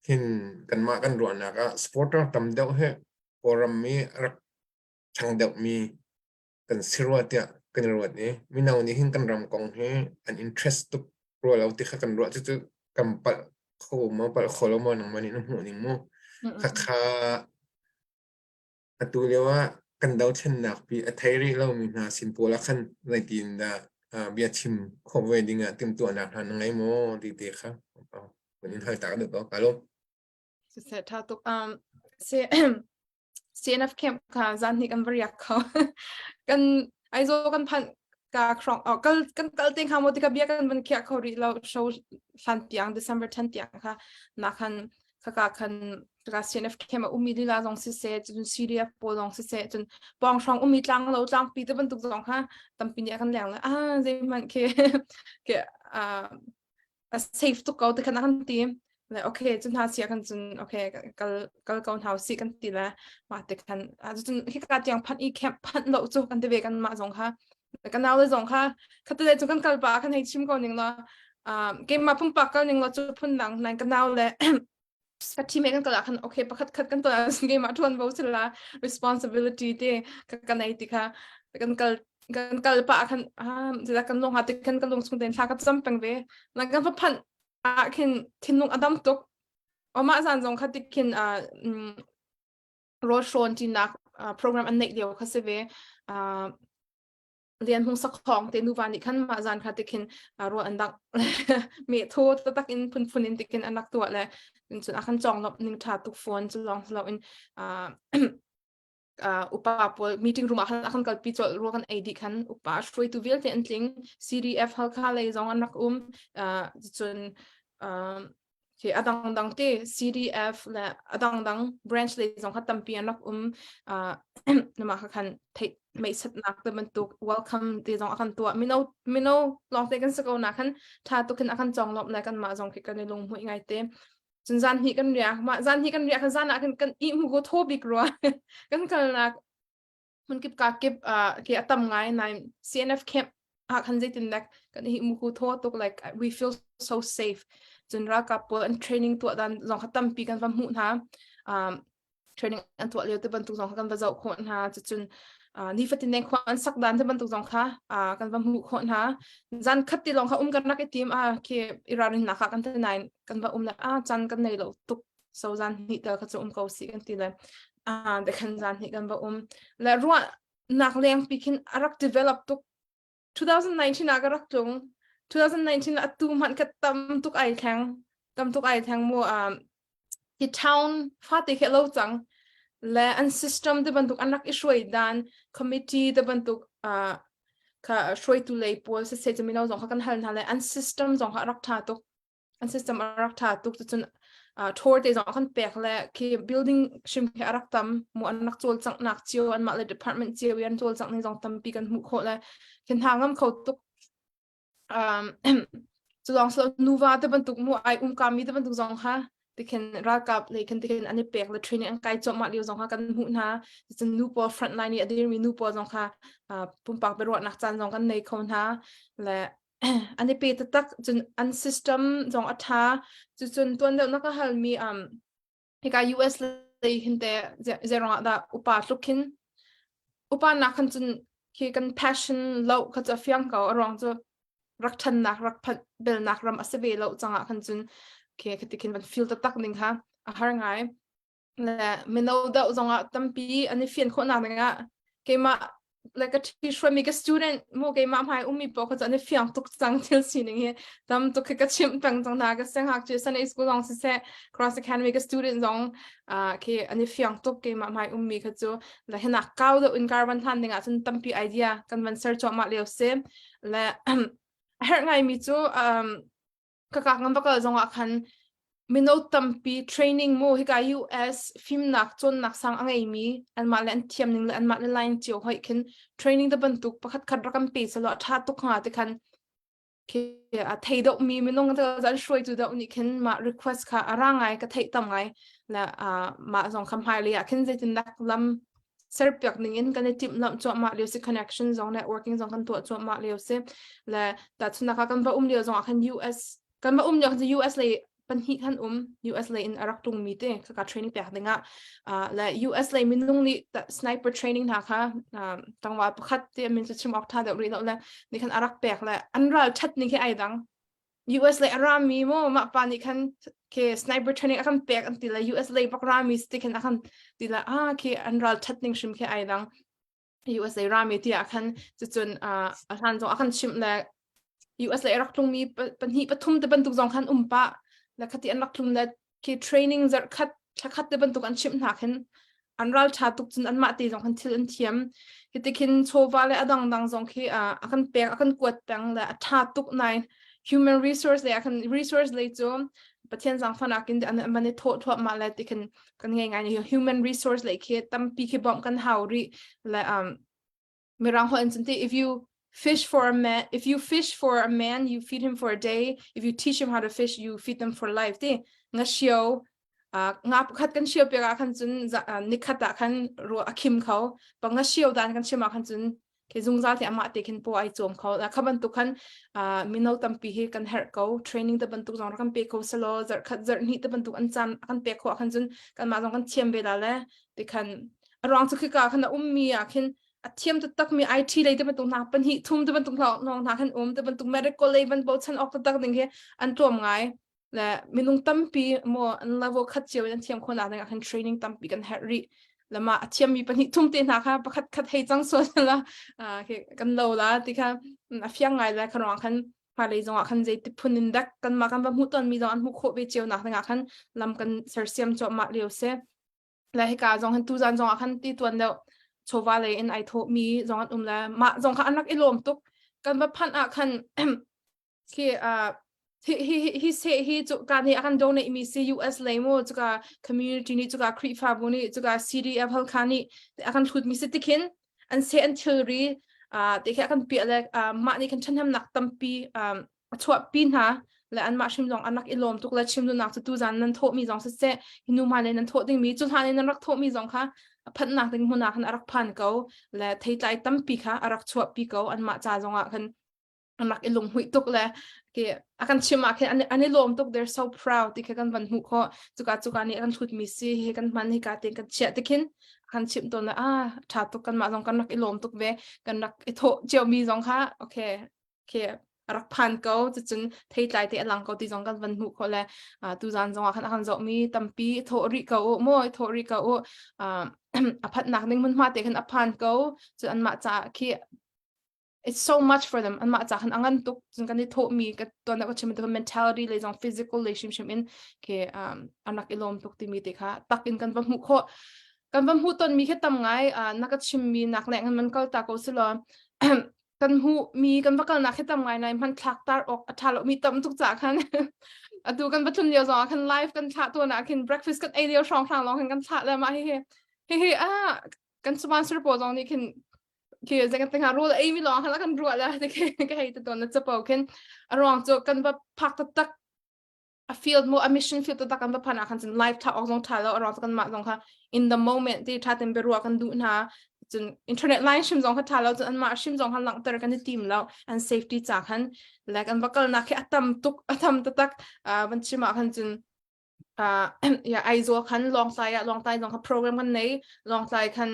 hin kanmah kan ruahnak ah supporter tam deuh hi Kawlram mi rak ṭhang deuhmi kan si rua tiah kan i ruat i mino nih hin kan ram kong hi an interest tuk rua lo ti kha kan ruah cucu kan palh kho maw palh kho lo maw nangmah nih na hmuh ning mu khakha atu lio ah kan dothlennak pi a thei rih lomi hna sin pawl ah khan zeitin dah bia chim khawh ve ding ah timhtuahnak hna na ngei maw ti te kha kan in hal ta ka duh ko ka lawm Siseh tha tuk um se CNF camp kha zan hnih kan va riak kho. kan Aizawl kan phanh ka khrong oh, kal kan kal te kha mo tika bia kan van khiah kho rih lo show hlan tiang December 10 tiang kha na khan khaka khan ka CNF camp a umi lila zong si se cun CDF pawl zong si se cun pawng hrong umi tlang lo tlang pi te bantuk zong kha tampi nih kan leng le ah zei hmanh khi ke a a safe tuk ko ti khan a kan ti le okay cun hna sia kan cun okay kal kal ko hna si kan ti le mah te khan cun hika tiang phanh i camp phanh lo cu kan ti ve kan mah zong kha kan nau le zong kha khate le cu kan kal pa khan hei chim ko ning la keimah pumpak kal ning la cu phun dang nan ka nau le ka team kan kal ah khan okay pakhat khat kan ton ah keimah ṭuan vo sila responsibility te ka ka nei ti kha kan kal kan kal pa khan ah kan lung ha te khan kan lung chung ten thla ka cam peng ve na kan va phanh ah khin thinlung adam tuk oma zan zong kha tik khin a rawl hrawn tinak program an neih lio kha si ve Lian Hmung Sakhong te nuva nih khan mah zan kha tikhin rual an dangh me tho taktak in phunphun in tikin an rak tuah le cun a kan cawng lop ning tha tuk phone cu lawng lo in upa pawl meeting room ah khan a kan kalpi cawlh rual kan ei dih khan upa hruaitu vialte an tling CDF Halkha lei zong an rak um cun Khi a dangdang te CDF le a dangdang branch lei zong kha tampi an rak um. Uh, nama kha khan theih meisatnak te bantuk welcome te zong a kan tuah. Mino mino lawng te kan si ko na khan tha tuk in a kan cong lawm le kan mah zong khi kan i lung hmuih ngai te. Cun zan hnih kan riak mah zan hnih kan riak khan zan ah khan kan ih mu go tho bik rua kan kalnak hmunkip ka kip uh, ke a tam ngai nai CNF camp ah khan zeitin like kan hi mu ku tho tuk like we feel so safe cun ralkap pawl an training tuah dan zong kha tampi kan va hmuh hna um, training an tuah lio te bantuk zong kha kan va zoh khawh hna cucun uh, nifatin ne khua an sak dan te bantuk zong kha uh, kan va hmuh khawh hna zan khat ti lawng kha um kan rak i tim a khi irarin nak ah kan te nain kan va um le a chan kan nei lo tuk so zan hnih tel kha cu um ko si kan ti le ah de khan zan hnih kan va um le ruah nak leng pi khin a rak develop tuk 2019 ah ka rak tlung 2019 atu hmanh ka tam tuk ai thleng tam tuk ai thleng mu um hi town fate khe lo cang le an system te bantuk an rak i hruai dan committee te bantuk uh, kha hruaitu lei pawl se se mino zong kha kan hal hna le an system zong kha rak tha tuk an system a rak ṭha tuk cucun uh, tour te zong kan pek le khi building hrim khi a rak tam mu an rak cawlcanghnak cio anmah le department cio i an cawlcangh ning zong tampi kan hmuh khawh le khi hna ngam kho tuk um, Cu lawng si lo nuva te bantuk mu ai umka mi te bantuk zong kha tikhin ralkap lei khin tikhin an i pek le training an kai cuahmah lio zong kha kan hmuh hna. Cun nu pawl front line i a dirmi nu pawl zong kha pumpak biaruahnak caan zong kan nei kho hna le an i pe taktak cun an system zong a ṭha. Cucun tuan deuhnak a halmi um, hika US lei hin te zeirong ah dah upa tluk khin upa nak khan cun khi kan passion lo kha cu a fiang ko a ruang cu rak ṭhannak rak phanh belnak ram a si ve lo cangah khan cun khi khati khin van feel taktak ning kha a har ngai le mino deuh zongah tampi an i fian khawhnak dingah keimah like ka ṭhi hruaimi ka student mu keimah hmai ummi paoh kha cu an i fiang tuk cang thil sining hi tam tuk khi ka chimh peng cang hna ka siangngakchia Sunday school zong siseh Cross Academy ka student zong uh, khi an i fiang tuk keimah hmai ummi kha cu le hinak kau deuh in kar van hlan ding ah cun tampi idea kan van ser cuahmah lio si le a herh ngaimi cu um, ka kak ngan va kal zongah khan mino tampi training mu hika US fimnak cawnnak sang a ngeimi anmah le an thiam ning le anmah le line cio hoi khin training te bantuk pakhat khat rak kan pe selaw a tha tuk hnga te khan khi a thei deuh mi minung te an hruaitu deuh nih khin mah request kha a ra ngai ka theih tam ngai le mah zong kha hmai lei ah khin zeitin dak lam serpiak ning in kan i timhlamh cuahmah lio si connection zong networking zong kan tuah cuahmah lio si le tahchunhnak ah kan va um lio zong ah khan US kan va um lio khan US lei pahnih khan um US lei in a rak tlung mi te ka training pek ding ah le US lei minung nih sniper training hna kha tangwa pakhat te min cu chim awk tha deuh rih lo le ni khan a rak pek le an ral that ning khi ai dang US lei a rami maw mah pa nih khan ke sniper training a kan pek an ti le US lei bak rami ti khan a kan ti le ah khi an ral that ning hrim khi ai dang US lei rami ti ah khan cucun a hlan zong a kan chimh le US lei rak tlungmi pahnih pathum te bantuk zong khan um pa le khati an rak tlung le khi training zarh khat thla khat te bantuk an chimh hna khin an ral tha tuk cun anmah te zong khan thil an thiam hiti khin chawva le a dangdang zong khi a kan pek a kan kuat peng le a tha tuk nai human resource le a kan resource lei cu pathian zangfahnak in an man i thawh thluahmah le ti khin kan ngei ngai human resource lei khi tampi khi bawmh kan hau rih le um Mirang holh in cun ti if you fish for a man if you fish for a man you feed him for a day if you teach him how to fish you feed them for life ti nga shio uh, nga pakhat kan shio pek ah khan cun nikhat ah khan ru a khim kho pa nga shio dan kan chim ah khan cun ke zungzal te amah te khin po ai chom kho kha bantuk khan mino tampi hi kan herh ko training te bantuk zong kan pe ko selo zarh khat zarh hnih te bantuk an chan kan pe kho khan cun kan mah zong kan thiam ve la le ti khan arong chu khika khan a ummi ah khin a thiam taktak mi IT lei te bantuk hna pahnih thum te bantuk lawng hna khan um te bantuk medical lei van bochan awk taktak ding hi an tuam ngai le minung tampi mo an level khat cio in an thiam khawh nak ding ah khan training tampi kan herh rih lama a thiam mi pahnih thum te hna kha pakhat khat hei cang sual la kan lo la ti kha a fiang ngai le khan ruang khan hmailei zong ah khan zei ti phun in dek kan mah kan va hmuh ton mi zong an hmuh khawh ve cio nak ding ah khan lam kan sersiam cuahmah lio si le hika zong hin tuzan zong ah khan ti tuan deuh chawva lei in ai thawh mi zong an um le mah zong kha an rak i lawm tuk kan va phanh ah khan khi uh, hi hi hi se hi chu ka nih akan donate mi si US lei mu chuka community nih chuka Khrihfabu nih chuka CDF Halkha nih akan thlut mi si tikhin an se an thilri uh, te khi akan piah le uh, mah nih khan ṭhahnemnak tampi um, a chuahpi hna le anmah hrim zong an rak i lawm tuk le chim duhnak cu tuzan nan thawhmi zong siseh hi nu hma le nan thawh dingmi cu hlan in nan rak thawhmi zong kha a phanhnak ding hmun ah khan a rak phan ko le theitlai tampi kha a rak chuahpi ko anmah ca zong ah khan an rak i lunghmuih tuk le ke a kan chim ah khin an, an i lawm tuk they're so proud ti kha kan van hmuh khawh cuka cuka nih kan hlutmi si hi kan hman hika te kan chiah ti khin kan chimh tawn le ah tha tuk kan mah zong kan rak i lawm tuk ve kan rak i thawh cio mi zong kha okay khi a rak phan ko cucun theitlai te a lang ko ti zong kan van hmuh khawh le tuzan zong ah khan a kan zohmi tampi thawh rih ko u maw thawh rih ko u a phatnak ding hmunhma te khan a phan ko cu anmah ca khi it's so much for them anmah ca khan a ngan tuk cun kan i thawhmi ka tuan ka chim tu mentality le zong physical le hrimhrim in khi an rak i lawm tuk timi te kha tak in kan va hmuh khawh kan va hmuh tonmi khi tam ngai na ka chimmi nak le ngan man kal ta ko si law kan hmuh mi kan va kalnak hi tam ngai nai hman thlak tar awk a tha lo mi tam tuk ca khan atu kan va tlun lio zong ah khan live kan thlah tuan ah khin breakfast kan ei lio hrawng hrang lawng khan kan thlah le mah hi hi hi ah kan sponsor pawl zong nih khin Khi zeng te nga rul ei mi lawng khan kan ruah la te khi ka hei te ton na chapo khin a ruang chu kan va phak tak a field mo a mission field tak kan va phan ah khan cun live tha ok zong tha lo a ruang kan mah zong kha in the moment ti tha ten be ruah kan duh hna cun internet line hrim zong kha tha lo cun an mah hrim zong khan langhter kan i tim lo an safety cha khan like an va kal nak khi atam tuk atam tatak van chim ah khan cun uh ya Aizawl khan Lawngtlai ah Lawngtlai zong kha program kan nei Lawngtlai khan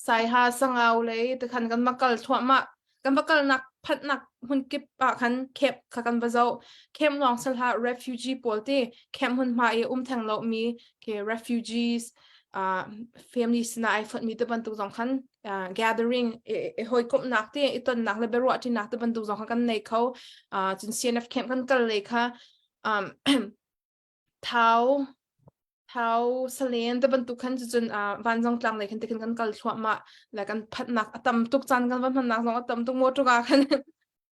Saiha Sangau lei te khan kan va kal thluahmah kan va kalnak phanhnak hmun kip ah khan camp kha kan va zoh camp lawng salha refugee pawl te camp hmun hma i um theng lo mi ke refugees uh, family sina ai fonh mi te bantuk zong khan uh, gathering i hawikomhnak te i tonnak le biaruah ṭinak te bantuk zong kha kan nei kho uh, cun CNF camp kan kal le kha um, Thau Thau Salen te bantuk khan cucun uh, vanzang tlang lei khan te khan kan kal thluahmah le kan phatnak a tam tuk caan kan va hmannak zong a tam tuk motor ah khan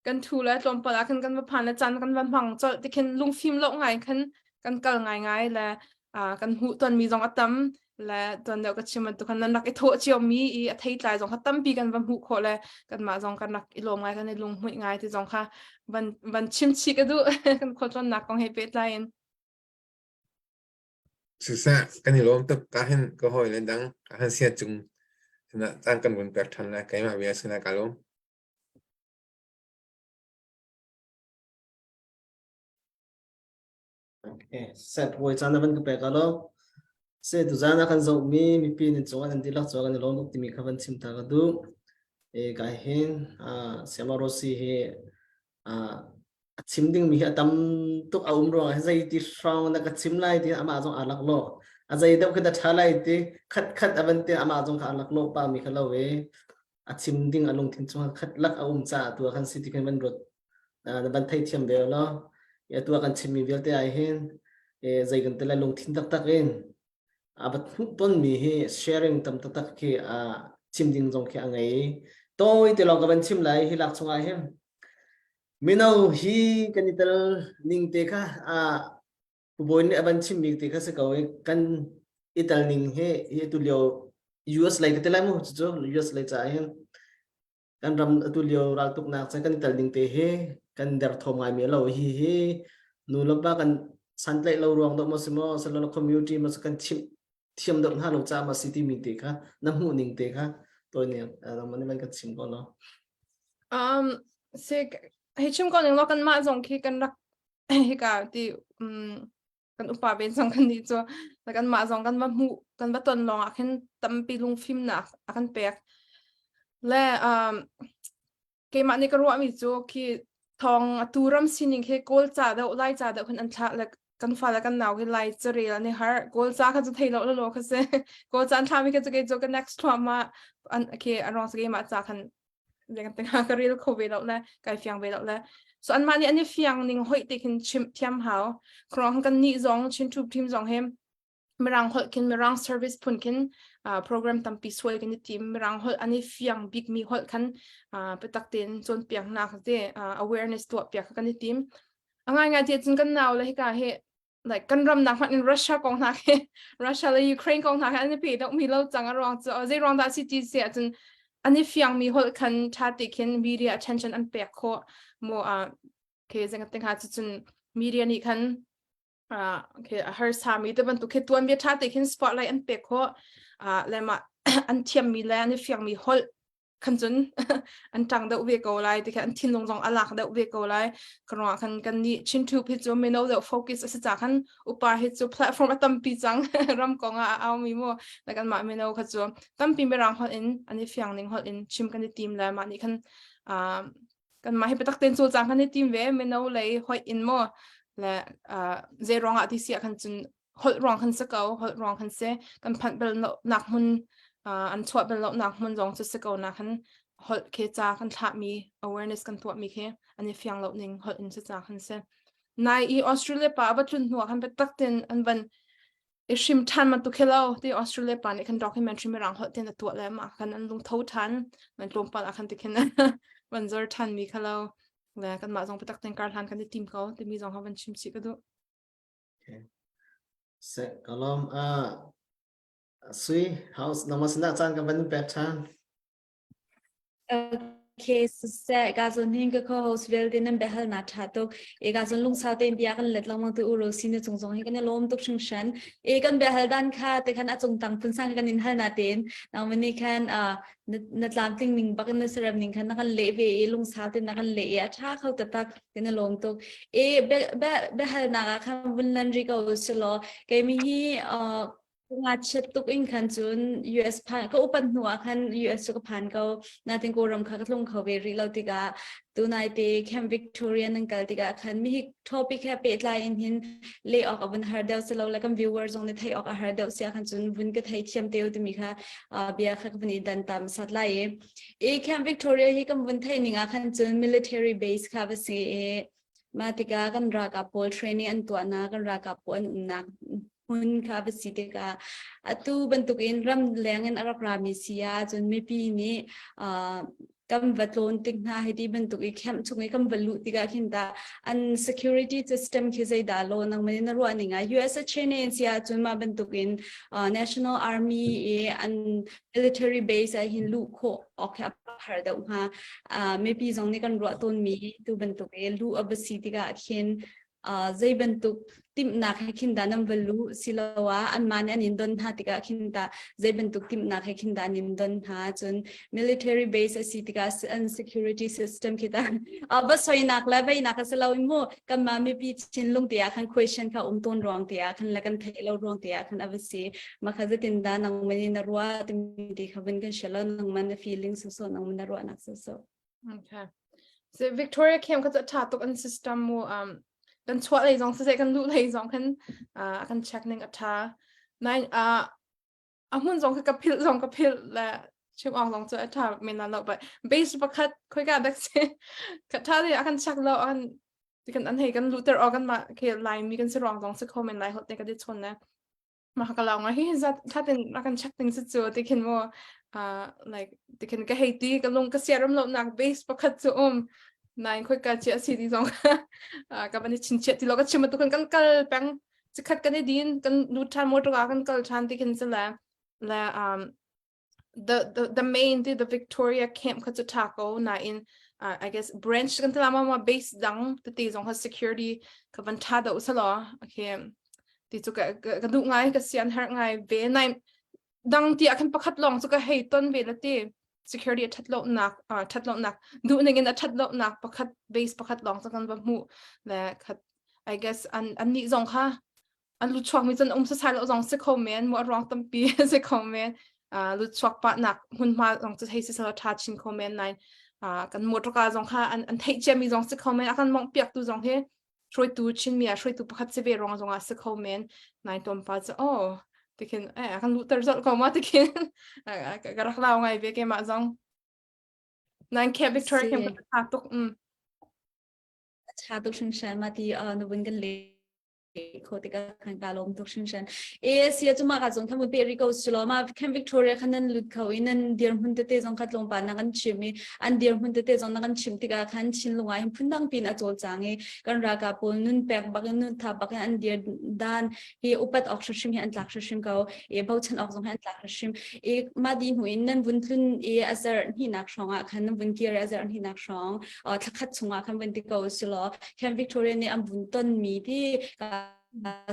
kan thu le tlawmpal ah khan kan va phan le caan kan va hmang colh ti khin lungfim lo ngai khan kan kal ngai ngai le uh, kan hmuh ton mi zong a tam le tuan deuh ka chim bantuk khan nan rak i thawh cio mi i a theitlai zong kha tampi kan va hmuh khawh le kanmah zong kan rak i lawm ngai kan i lunghmuih ngai ti zong kha van van chim chih ka duh kan khualtlawnnak kong he pehtlai in. Siseh kan i lawm tuk ka hin ka hawi le dang ka han sia cung sinah caan kan vun pek ṭhan lai keimah bia sinah ka lawm. Okay, set bawi caan na van ka pek lo. Se tuzan a kan zohmi mipi nih cung an dihlak cu kan i lawm tuk timi kha van chim ta ka duh. E ka hin Siama Rossi hi a chim dingmi hi a tam tuk a um ruangah zei ti hrawng na ka chim lai ti amah zong aa laklawh. A zei deuh khi dah ṭha lai ti khat khat a van ti amah zong kha aa laklawh pa mi kha lo e. A chim ding a lungthin chungah khat lak a um caah tu ah khan si ti khin van ruat na van theithiam ve law atu ah kan chimmi vialte ah hin zei kan ti lai lungthin taktak in a va hmuh tonmi hi sharing tam taktak khi a chim ding zong khi a ngei tawi te lawng ka van chim lai hi lak chungah hin mino hi kan i tel ning te kha a Pu Bawi nih a van chimmi te kha si ko i kan i tel ning hi hi tu lio US lei ka ti lai mu cucu US lei caah hin kan ram atu lio raltuknak cun kan i tel ding te hi kan derthawm ngaimi a lo hi hi nu le pa kan santlaih lo ruang dawh maw si maw salolo community maw kan chimh thiam deuh hna lo caah maw si timi te kha na hmuh ning te kha toi ne nangmah nih van kan chim ko lo um si hei chim ko ning law kan mah zong khi kan rak hika ti um kan upa ven zong kan nih cu kan mah zong kan va hmuh kan va ton lawng ah khin tampi lungfimnak a kan pek le um, keimah nih ka ruahmi cu khi thong atu ram sining khi kawl ca deuh lai ca deuh khan an thlah le kan fa le kan nau khi lai carel an i har kawl ca kha cu thei lo lo kha si kawl ca an thlah mi kha cu kei cu ka next thluahmah an khi an rong keimah ca khan ka rel kho ve lo le kai fiang ve lo le so anmah nih an i fiang ning hoih te khin chim thiam hau khrong kan nih zong chin thup team zong he mirang holh khin mirang service phun khin program tampi suai kan i tim mirang holh an i fiang bik mi holh khan biatak tein cawnpiak nak te awareness tuah piak kan i tim angai ngai ti cun kan nau le hika he like kan ram nak hmanh in Russia kong hna khi Russia le Ukraine kong hna khi an i pe deuh mi lo cang a ruang cu zei ruang dah si ti si ahcun an i fiang mi holh khan tha te khin media attention an pek khawh mo a ke zeng te kha cun media nih khan okay a harsa mi te bantuk khi tuan bia tha te khin spotlight an pek khawh le ma an thiam mi le an i fiang mi holh khan cun an ṭang deuh ve ko lai ti kha an thinlung zong a lak deuh ve ko lai ka ruangah khan kan nih Chin Thup hi cu mino deuh focus a si ca khan upa hi cu platform a tampi cang ram kong ah a aumi mu le kanmah mino kha cu tampi mirang holh in an i fiang ning holh in chim kan i tim le mah nih khan kanmah hi biatak tein cawlcang kan i tim ve mino lei hoih in mu le zei ruangah ti si ah khan cun holh ruang khan si ko holh ruang khan si kan phanh bel nak hmun an chuah bel lo nak hmun zong cu si ko na khan holh ke ca kan thlah mi awareness kan tuah mi khi an i fiang lo ning holh in si ca khan si nai i Australia pa ava tlun hnu khan biatak ten an van i hrim than man tu khelo ti Australia pa nih khan documentary mirang holh ten a tuah le ma khan an lung tho than man tlawmpal ah khan ti khin van zor than mi khalo le kan mah zong biatak ten kar hlan kan i tim ko timi zong ha van chim chi ka duh Okay. Se kalom a sui house namaste na caan kan van pek than. Okay, siseh ka zon hin ka co-host vialte nan biahal na tha tuk. E ka zon lungsau tein bia kan let lengmang tu uro si na cung zong hi kan i lawm tuk hringhran. E kan biahal dan kha te khan a cung tang phun sang kan in hal na tein nang mani khan na tlamtling ning bak na sarem ning khan na kan leh ve i lungsau tein na kan leh i a tha kho taktak kan i lawm tuk. E biahal nak ah khan vun lan ri ko selaw keimi hi Ngakchiat tuk in khan cun US phan ka upat hnu ah khan US cu ka phan ko. Natin Kawlram kha ka tlung kho ve rih lo tikah tunai te Camp Victoria nan kal tikah khan mi hi topic he pehtlai in hin leh awk a vun har deuh si lo le kan viewer zong nih theih awk a har deuh sia khan cun vun ka thei thiam teu timi kha bia kha ka vun i dan tam sat lai i. I Camp Victoria hi kan vun theih ning ah khan cun military base kha va si i mah tikah kan ralkap pawl training an tuahnak kan ralkap pawl an umnak hmun kha va si tikah atu bantukin ram leng in a rak rami si ah cun mipi nih kan va tlawn tik hna hei ti bantuk i camp chung i kan va luh tikah khin tah an security system khi zeidah law nang man na ruah ning ah US a chain in si ahcun mah bantukin National Army i an military base ah hin luh khawh awk hi a har deuh hnga mipi zong nih kan ruah tawnmi tu bantuk i luh a va si tikah khin zei bantuk timhnak he khin dah nan va luh siloah anmah nih an in don hna tikah khin tah zei bantuk timhnak he khin dah an in don hna cun military base a si tikah an security system khi tah va soinak le veinak a si lo in mu kanmah mipi thinlung te ah khan question kha um tawn ruang te ah khan le kan theih lo ruang te ah khan a va si mah kha zeitin dah nangman in na ruah timi ti kha vun kan share lo nangman na feeling so so nangman na ruahnak so so Okay. So Victoria Camp kha cu a ṭha tuk an system mu um kan chuah lei zong siseh kan luh lei zong khan uh, kan check ning a ṭha. Nain uh, a hmun zong kha ka philh zong ka philh le chim awk zong cu a ṭha men la lo but base pakhat khoika dak si ka ṭha le a kan check lo an kan an hei kan luhter awk kan mah ke Laimi kan si ruang zong si kho men lai hot te ka di chon ne. Mah ka lau ngai hi zat thatin a kan check ding cu cu ti khin mu uh, like ti khin ka hei ti ka lung ka siaram lo nak base pakhat cu um nain khoi ka chi asi ti zong ka ban chin chiat ti lo ka chim tu kan kan kal peng chikhat kan i din kan lut than motor ka kan kal than ti khin chu la la um the the the main the, the Victoria camp kha chu tha ko na in uh, I guess branch kan tala ma base dang tete zong ha security ka van tha do salo okay ti chu ka ka du ngai ka sian har ngai ve nai dang ti akhan pakhat long chu ka hei ton ve la ti security a that lo nak uh, that lo nak du ning in a that lo nak pakhat base pakhat long chu kan va mu le khat I guess an an ni zong kha an luchuak mi cun um sasai lo zong si kho men mu a ruang tampi si kho men luchuak pa nak hmunhma zong cu hei si sala tha chin kho men nai kan motor ka zong kha an an theih cia mi zong si kho men a kan mong piak tu zong hi hruaitu chin mi a hruaitu pakhat si ve rong zong ah si kho men nai tom pa cu oh tikhin eh kan luhter zolh ko ma tikhin ka rak lau ngai ve ke mah zong nan Camp Victoria Camp ka tuk um tha tuk hringhran ma ti nu vun kan le kho tikah khan ka lawm tuk hringhran. ASC cu mah ka zong khan mun pe ri ko su ma Camp Victoria khan nan lut kho i nan dirhmun tete zong kha tlawmpal na kan chim i an dirhmun tete zong na kan chim tikah khan Chinlung ah hin phundang pin a cawlcang i kan ralkap pawl nun pek bak in nun tha bak in an dir dan hi upat awk hrimhrim hi an tlak hrimhrim ko i bochan awk zong hi an tlak hrimhrim i mah di hnu in nan vun tlun i a zarh hnihnak hrawng ah khan nan vun kir i a zarh hnihnak hrawng thlakhat chungah khan vun ti ko silaw Camp Victoria nih an vun tonmi ti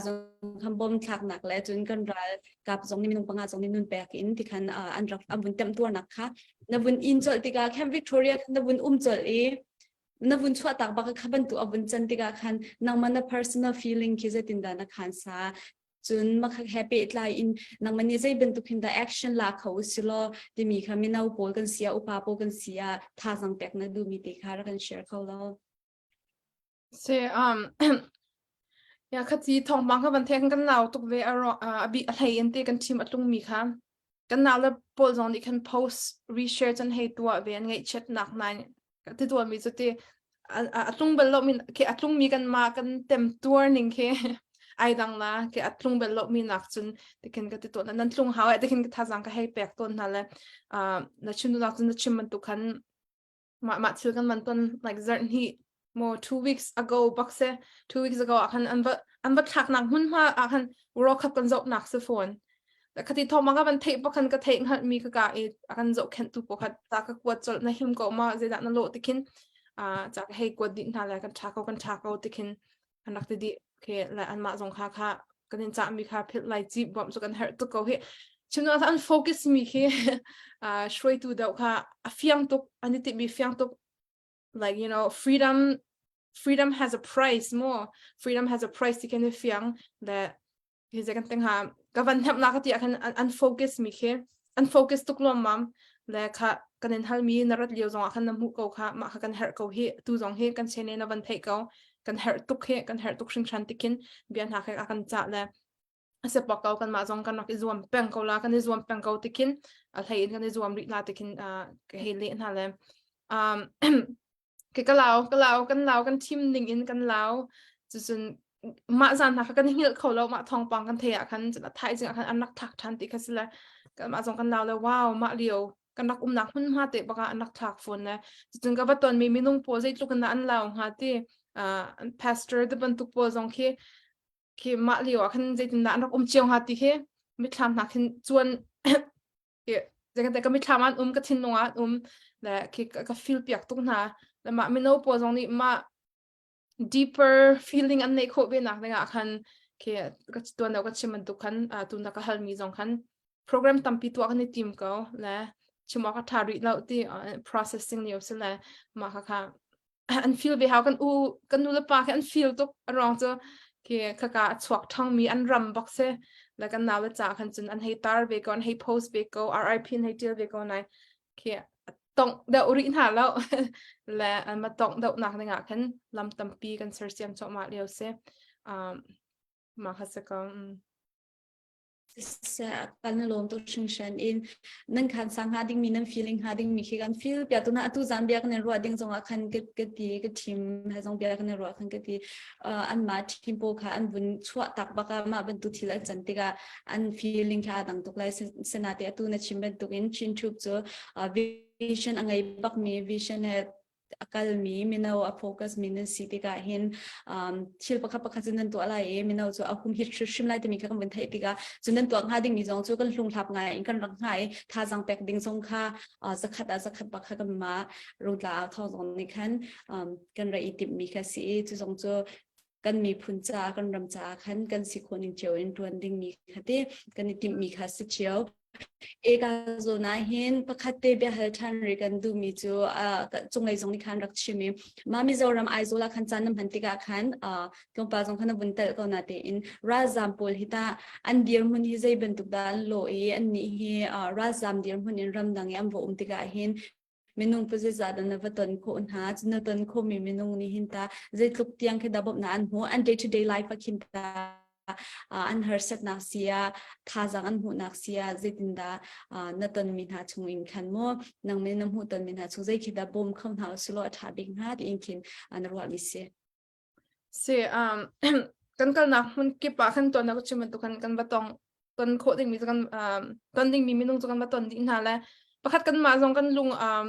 zong bom thlaknak le cun kan ral kap zong nih minung panga zong nih nun pek in ti khan an rak an vun temh tuarnak kha na vun in colh tikah Camp Victoria na vun um colh i na vun chuah tak bak kha bantu a vun can tikah khan nangmah na personal feeling khi zeitin dah na khan sa cun makha he pehtlai in nangmah nih zei bantuk hin dah action la kho usilaw timi kha mino pawl kan si ah upa pawl kan si ah thazang pek na duhmi te kha rak kan share kho lo. Se um ya khaci thawngpang kha van thek kan nau tuk ve a a bi a hlei in te kan team a tlung mi kha kan nau le pawl zong nih khan post reshare chan hei tuah ve an ngaihchiat nak nai ti tuah mi cu ti a tlung bal lo mi ke a tlung mi kan ma kan tem tuar ning khi ai dang na ke a tlung bal lo mi nak cun tikin ka ti to nan tlung hau ai tikin ka thazang ka hei pek ton hna le na chim nak cun na chim bantuk khan mah mah thil kan man ton like zarh hnih mo two weeks ago bak se two weeks ago ah khan an va an va thlak nak hmun hma ah khan World Cup kan zoh nak se phone. Khati thawng ka van theih pakhan ka theih hngalh mi ka ka i a kan zohkhenh tu pakhat ta ka kuat colh na him ko ma zeidah na lawh tikhin ca ka hei kuat dih hna le kan tha ko kan tha ko tikhin an rak ti dih okay le anmah zong kha kha kan in cah mi kha philh lai ci bawmh cu kan herh tuk ko hi chinu an focus mi khi hruaitu deuh kha a fiang tuk an i mi fiang tuk like you know freedom freedom has a price mo freedom has a price ti kan i fiang le hi zei kan teng ha ka van hnemh na ka ti ah khan an focus mi khi an focus tuk lom mam le kha kan in hal mi na rat lio zong ah khan na hmuh ko kha mah kha kan herh ko hi tu zong hi kan chene na van theih ko kan herh tuk hi kan herh tuk hringhran tikin bia hna kha kan ca le ase pak ko kan mah zong kan rak i zuam peng ko la kan i zuam peng ko tikin a hlei in kan i zuam rih la tikin ka hei le hna le um ke ka lau ka lau kan lau kan thim ning in kan lau cucun mah zan hna kha kan hngilh kho lo mah thawngpang kan thei ah khan cun a thai zing ah khan an rak thlak ṭhan ti kha si le kanmah zong kan lau le wow mah lio kan rak umnak hmunhma te baka an rak thlak fawn le cucun ka va ton mi minung pawl zeitluk in dah an lau hnga ti pastor te bantuk pawl zong khi khi mah lio ah khan zeitindah an rak um cio hnga ti khi mitthlam hna khin cuan Zeikante ka mitthlam ah an um ka thinlung ah an um le khi ka feel piak tuk hna le mah mino pawl zong nih mah deeper feeling an neih khawh ve nak ding ah khan khi ka tuan deuh ka chim bantuk khan tun ka hal mi zong khan program tampi tuah kan i tim ko le chim awk a tha rih lo ti processing lio si le mah kha kha an feel ve hau kan u kan nu le pa khi an feel tuk a ruang cu khi khaka a chuak ṭhang mi an ram bak si le kan nau le ca khan cun an hei tar ve ko an hei post ve ko RIP an hei ṭial ve ko nai khi tongh deuh rih hna lo le an ma tongh deuh nak ding ah khan lam tampi kan sersiam cuahmah lio si um mah kha si ko mm. Kan lawm tuk hringhran in nan khan sang hnga dingmi nan feeling hnga dingmi khi kan feel pia tuna atu zan bia kan ruah ding zongah khan ka ka ti ka thim he zong bia kan ruah khan ka ti an ma thim po kha an vun chuah tak baka ma bantu thil an can tikah an feeling kha dang tuk lai senate atu na chim bantuk in chin thup cu vision a ngei bak mi vision he a kalmi mino a focus mi nan si tikah hin um, thil pakhat pakhat cu nan tuah lai i mino cu a hum hit hrim lai timi kha kan vun theih tikah cu nan tuah hnga dingmi zong cu kan hlunghlap ngai in kan rak hnga i thazang pek ding zong kha uh, zakhat ah zakhat bak kha kan ma rungtla au thawng zong nih khan um, kan ra i timhmi kha si i cu zong cu kan miphun caah kan ram caah khan kan si khawh ning cio in tuan dingmi kha ti kan i timhmi kha si cio Eka zawn ah hin pakhat te biahal ṭhan rih kan duhmi cu cunglei zong nih khan rak chim i mah Mizoram Aizawl ah khan caan na hman tikah khan tlawmpal zong khan na vun telh ko na tein ralzaam pawl hi tah an dirhmun hi zei bantuk dah an lawh i annih hi ralzaam dirhmun in ramdang i an va um tikah hin minung pazeizah dah na va ton khawh hna cu na ton khawhmi minung nih hin ta zeitluk tiang khi dah bawmhnak an hmuh an day to day life ah khin ta an harsatnak sia thazaang an hmuhnak sia zeitindah na tonmi hna chung in khan maw nang nih na hmuh tonmi hna chung zei khi dah bawm kho hna usulaw a ṭha bik hnga tiin khin na ruahmi si Si um kan kalnak hmun kip ah khan tuan ka chim bantuk khan kan va tong ton khawh dingmi cu kan um, ton dingmi minung cu kan va ton dih hna le pakhat kan mah zong kan lung um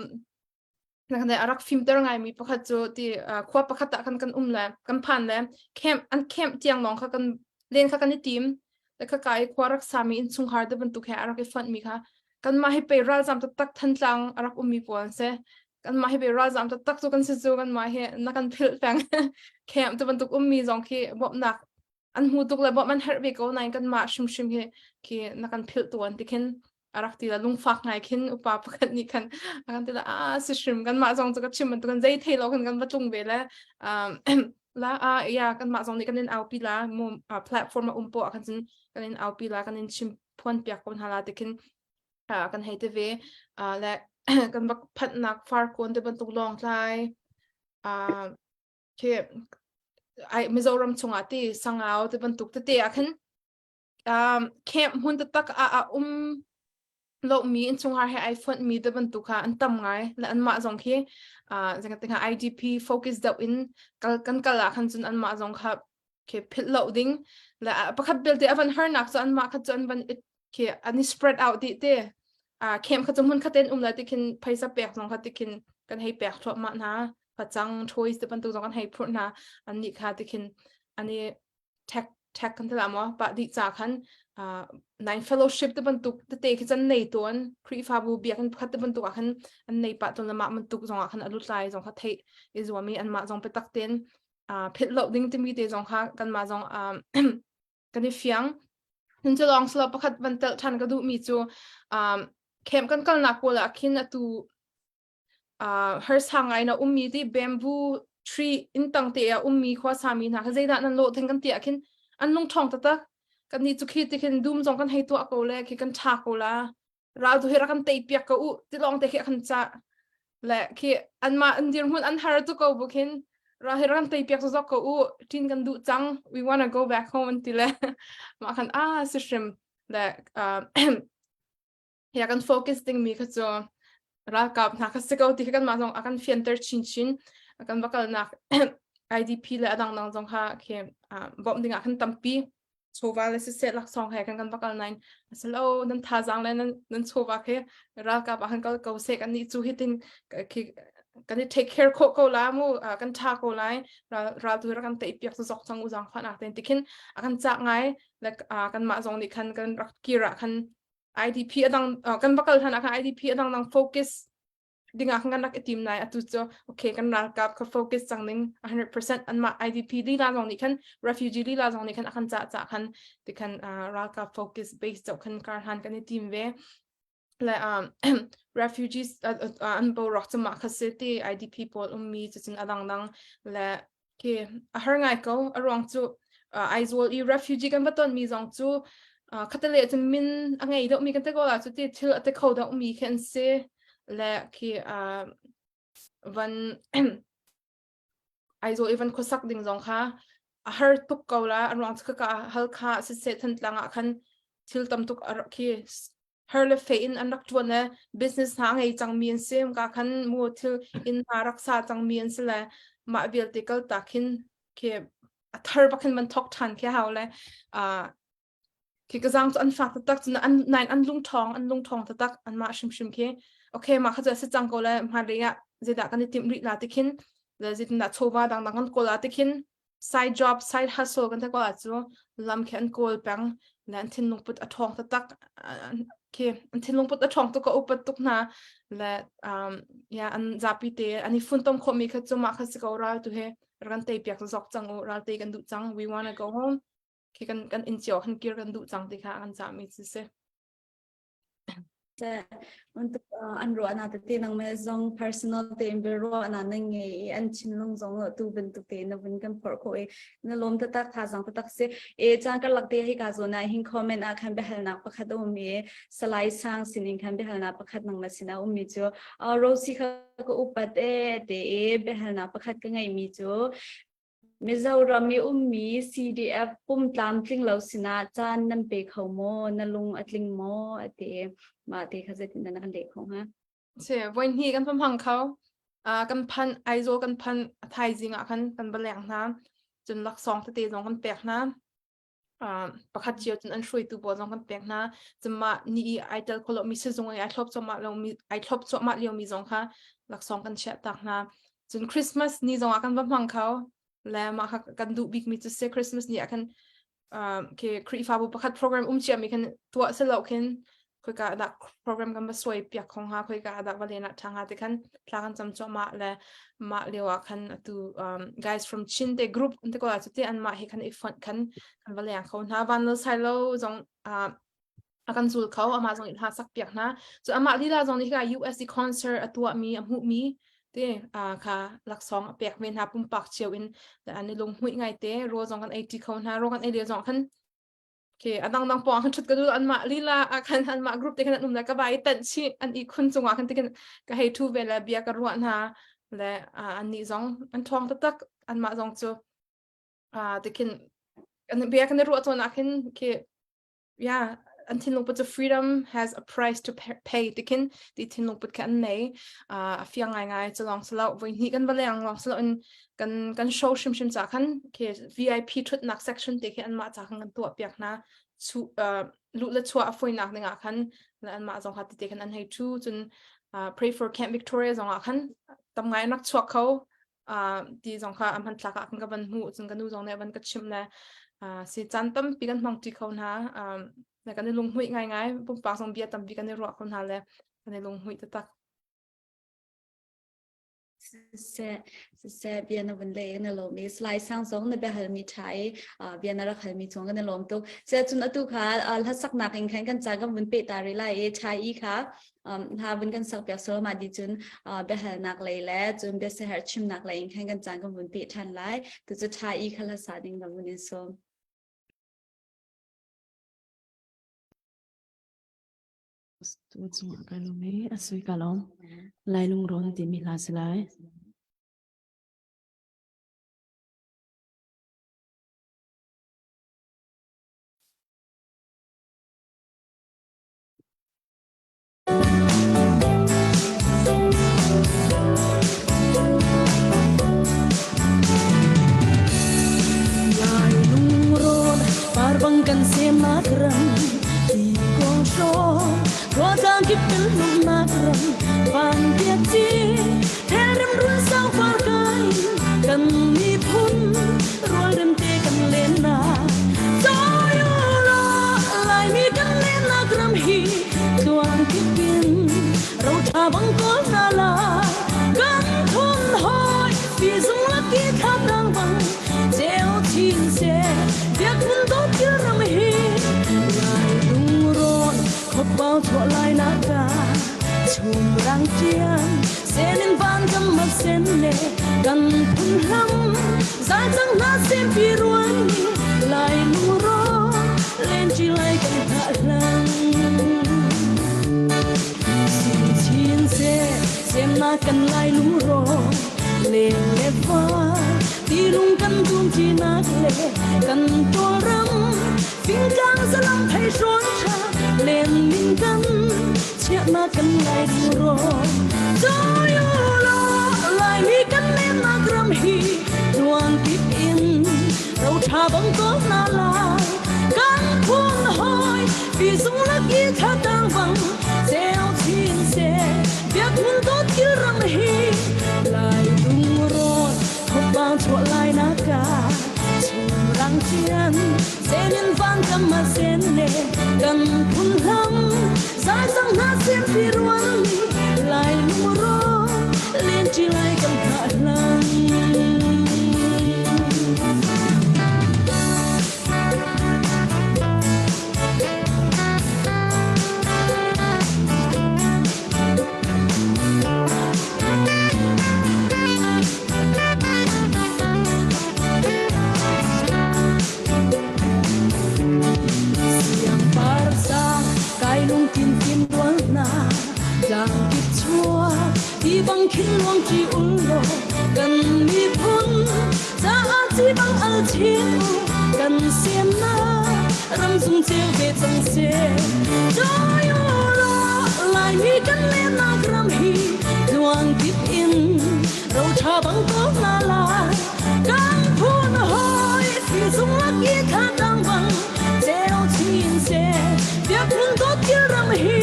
kan a rak fimter ngaimi pakhat cu ti uh, khua pakhat ah khan kan um le kan phan le camp an camp tiang lawng kha kan len kha kan i tim le kha ka i khua rak sami innchungkhar te bantuk he a rak i fonh mi kha kanmah hi pei ralzam taktak Thantlang a rak ummi pawl an si kanmah hi pei ralzam taktak cu kan si cu kanmah hi na kan philh peng camp te bantuk ummi zong khi bawmhnak an hmu tuk le bawmh an herh ve ko nain kanmah hrimhrim hi khi na kan philh tuan ti khin a rak ti la lungfak ngai khin upa pakhat nih khan a kan ti la a si hrim kanmah zong cu ka chim bantuk kan zei thei lo khan kan va tlung ve le la a ya kanmah zong nih kan in aupi la mu platform a um po ah khan cun kan in aupi la kan in chim phuan piak ko hna la ti khin kan hei te ve le kan va phanhnak farkawn te bantuk lawng tlai khi ai Mizoram chungah ti sangau te bantuk tete ah khin um, camp hmun taktak ah a um lomi innchungkhar he ai fonh mi te bantuk kha an tam ngai le anmah zong khi uh, IDP focus deuh in kal kan kal ah khan cun anmah zong kha khi philh lo ding le pakhat belte a van harnak cu anmah kha cu an van khi an i spread out dih te uh, camp kha cu hmun khat in um la ti khin phaisa pek zong kha ti khin kan hei pek thluahmah hna facang toys te bantuk zong kan hei phurh hna an nih kha ti khin an i tech tech kan tila maw pah dih ca khan. Uh, nine fellowship te bantuk tete khi chan nei tawn Khrihfabu biakinn pakhat te bantuk ah khan an nei pah tawn le mah bantuk zong ah khan a lutlai zong kha theih i zuam i anmah zong biatak tein uh, philh lo ding timi te zong kha kanmah zong um, kan i fiang. Nun cu lawng silo pakhat van telh ṭhan ka duhmi cu um, camp kan kalnak pawl ah khin atu uh, harsa ngai na ummi ti bamboo tree inn tang te ah ummi khua sami hna kha zeidah nan lawh theng kan ti ah khin an lung ṭhawng taktak. Kan nih cu khi ti khin dum zong kan hei tuah ko le khi kan ṭha ko la. Ral tu hi rak kan tei piak ko u ti lawng te khi a kan cah. Le khi anmah an dirhmun an har tu ko bu khin ral hi rak kan tei piak zok ko u ṭin kan duh cang we wanna go back home an ti le mah khan ah si hrim le uh, ya kan focus ding mi kha cu ralkap hna kha si ko ti kha kanmah zong a kan fianter chinchin kan va kalnak IDP le adang dang zong kha khi bawmh ding ah khan tampi chawva le siseh laksawng he kan kan va kal nain asilo nan thazaang le nan nan chawva khi ralkap ah khan kal ko seh kan nih cu hitin khi kan i take care khawh ko la mu kan tha ko lai ral tu rak kan tei piak zok chang u zang fa nak ten tikhin a kan chak ngai le kan mah zong nih khan kan rak kir ah khan IDP adang kan va kal than ah khan IDP adang dang focus ding ah kan rak i tim nai atu cu okay kan ralkap ka focus cang ning 100% anmah IDP lila zong nih khan refugee lila zong nih khan akan ca ca khan ti khan ralkap focus base cho khan kar han kan i tim ve le um, refugees an bo rak chama kha se ti IDP pawl ummi cu cun adang dang le Khi a har ngai ko. A ruang cu uh, Aizawl i refugee kan va tonmi zong cu uh, khatale cun min a ngei deuhmi kan te ko la cu ti thil a te kho deuhmi khi an si le khi uh, van Aizawl i van khuasak ding zong kha a har tuk ko la a ruang cu ka Halkha siseh Thantlang ah khan thil tam tuk a khi har le fe in an rak ṭuan le business hna a ngei cangmi an si ka khan mu thil inn hna rak sa cangmi an si le mah vialte kal tak hin khi a thar bak hin man thok ṭhan khi hau le khi ka zang cu an fak taktak cun an nain an lung ṭhawng an lung ṭhawng taktak an mah hrimhrim khi okay mah kha cu a si cang ko le hmailei ah zeidah kan i timh rih la ti khin le zeitindah chawva dangdang kan kawl ah ti khin side job side hustle kan te ko cu lam khi an kawl peng le an thinlung put a ṭhawng taktak khi an thinlung put a ṭhawng tuk ka upat tuk hna le um ya an zapi te an i funtom khawhmi kha cu mah kha si ko ral tu he ran tei piak zok cang u ral tei kan duh cang we wanna go home khi kan kan in cio kan kir kan duh cang ti kha an cahmi cu si. Untuk an ruahnak tete nangmah zong personal tein biaruahnak na ngei i an thinlung zong tu bantuk tein na vun kan phorh khawh i na lawm taktak thazaang taktak si. E caan karlak te hika zawn ah hin comment ah khan biahalnak pakhat a um i Salai Sang sinin khan biahalnak pakhat nangmah sinah ummi cu Rosie kha ka upat e te i biahalnak pakhat ka ngeihmi cu Mizoram i ummi CDF pum tlamtling lo sinah caan nan pe kho maw? Na lung a tling maw? A ti. Mah te kha zeitin dah na kan leh khawh hnga? Si, voihnih kan hmang kho. Uh, kan phan Aizawl kan phan a thaizing ah khan kan va leng hna. Cun laksawng tete zong kan pek hna. Uh, pakhat cio cun an hruaitu pawl zong kan pek hna. Cun mah ni i ai tel kho lomi sizung i ai thlop cuahmah lomi ai thlop cuahmah liomi zong kha laksawng kan chiah tak hna. Cun Christmas ni zong ah kan va hmang kho. Le mah kha kan duh bikmi cu si Christmas ni ah khan um, khi Khrihfabu pakhat program um ciami khan tuah si lo khin khoika dah program kan va suai piak khong ha khoika dah va len ah ṭha hnga ti khan thla kan cam cuahmah le mah lio ah khan atu um, guys from Chin te group an ti ko la cu ti anmah he khan i fonh khan kan va leng kho hna van lo sai lo zong uh, a kan zul kho amah zong nih hla sak piak hna cu amah lila zong nih hika US i concert a tuahmi a hmuhmi te kha laksawng a pek ve hna pumpak cio in an i lunghmuih ngai te rawl zong kan ei ṭi kho hna rawl kan ei lio zong khan Okay, adang dang pawng khan ṭhut ka duh anmah lila ah khan anmah group te khan an um le ka vai tanh chih an i khun cungah khan tikin ka hei ṭhu ve le bia ka ruah hna le annih zong an ṭhawng taktak anmah zong cu tikin kan bia kan i ruah tawn ah khin khi yeah an thinlung put cu freedom has a price to pay tikin ti thinlung put kha an nei a fiang ngai ngai cu lawng silo voi hnih kan va leng lawng silo in kan kan show hrimhrim ca khan khi VIP thutnak section te khi anmah ca khan kan tuah piak hna chu luh le chuah a foinak ding ah khan anmah zong kha tete khan an hei thu cun pray for Camp Victoria zong ah khan tam ngai an rak chuak kho ti zong kha a hmanthlak ah khan ka van hmuh cun ka nu zong nih a van ka chimh le. Uh, si caan tampi kan hmang ṭi kho hna. Um, le kan i lunghmuih ngaingai. Pumpak zong bia tampi kan i ruah kho hna le kan i lunghmuih taktak. Siseh, siseh, bia na vun leh na lawm i Salai Sang zong na biahal mi ṭha i bia na rak hal mi cung kan i lawm tuk. Seh cun atu kha hlasaknak in khan kan ca kan vun peh ta rih lai i ṭha i kha hla vun kan sak piak sawm ah di cun biahalnak lei le cun biasaherh chimnak lei in khan kan caan kan vun peh ṭhan lai. Tucu ṭha i kha hlasa ding kan vun in sawm. Tu cungah kai lawm i a sui ka lawm. Lai lungrawn timi hla si lai. Lai lungrawn par bang kan semnak ram ti kong hrawng ruatlang kip kan lumnak ram van biak ci therem run sang par kai kan miphun rualrem te kan len na Laimi kan lennak ram hi tluang kipin ro ṭha bang kawl hna lai kan phun hawi fi zung laki thlam rang bang ceu chin se biak mun dawt kil ram hi lai lungrawn khopau chuah lai na ka chum rang tian senin van kam ma sen le kan phun hlam zai cang hna sem pi ruan ni lai lungrawn len chi lai kan thah hlang sin chin se sem na kan lai lungrawn leng le fa ti lung kan dum chi nak le kan tol ram fingtlang zalam thei hrawn tha len min kan chiahnak kan lai lungrawn Toyo lo Laimi kan lennak ram hi tuan kip in ro tha bang ko na lai kan phun hoi vì dung lak i tha tang bang ceu chin se biak mun dot kil ram hi lai lungrawn thopang chuah lai na ka chung rang chian Zenin van kam ma sen le kan phun hlam zai sang hna sem pi ruan lai lungro len chi lai kan tha hlang Siangpahrang kai lungtin fim rual hna tlang kip chuak ti bang khin luang ṭi ul law kan miphun caah ci bang al chin u kan siamnak ramzung ceu ve cang seh Joy law Laimi kan lennak ram hi tluang kip in ro ṭha bang ko hna lai kan phun hawi sizung lak i thla tang bang ceu chin seh biakinn dawt kil ram hi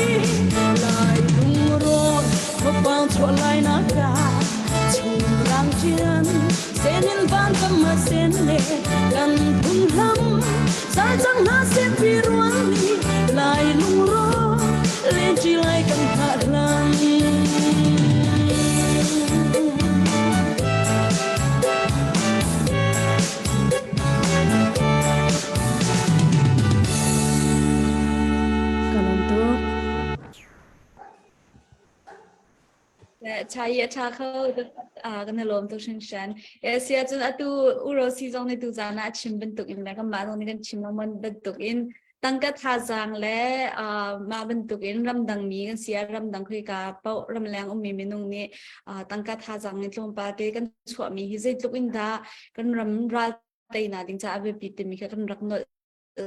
lai lungrawn khuapang chuah lai nak ah chung rang ṭian senin van kam ma sen le kan phun hlam zai cang hna seh pi ruang ni lai lungrawn len ṭi lai kan hngah hlang. Ka lawm tuk. Cha i a ṭha kho kan i lawm tuk hringhran. Sia cun atu uro si zong nih tuzaan ah a chim bantuk in le kanmah zong nih kan chim lengmang bantuk in tangka thazaang le mah bantuk in ramdang mi kan si ah ramdang khoika paoh ramleng ummi minung nih tangka thazaang in tlawmpal te kan chuahmi hi zeitluk in dah kan ram ral teinak ding caah a biapi timi kha kan rak nolh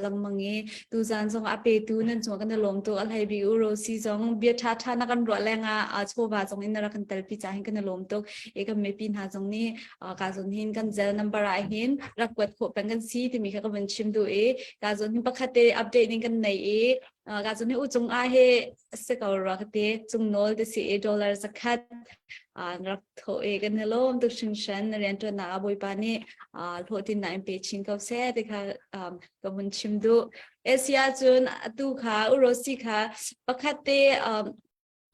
lengmang i tuzaan zong a petu nan cung kan i lawm tuk a hlei bik u Rosie zong bia ṭha ṭha na kan ruah leng ah chawva zong in na rak kan telpi ca hin kan i lawm tuk i kan mipi hna zong nih ka zawn hin kan zel number ah hin rak kuat khawh peng kan si timi kha ka vun chim duh i ka zawn hin pakhat te update ning kan nei i. Ka cun hi u cung ah he si ko rua ka ti cung nawl te si i dollar zakhat rak tho i kan i lawm tuk hringhran na rianṭuannak ah Bawipa nih hlawhtlinnak in pe chin ko seh ti kha ka vun chim duh. Asia cun atu kha Urosi kha pakhat te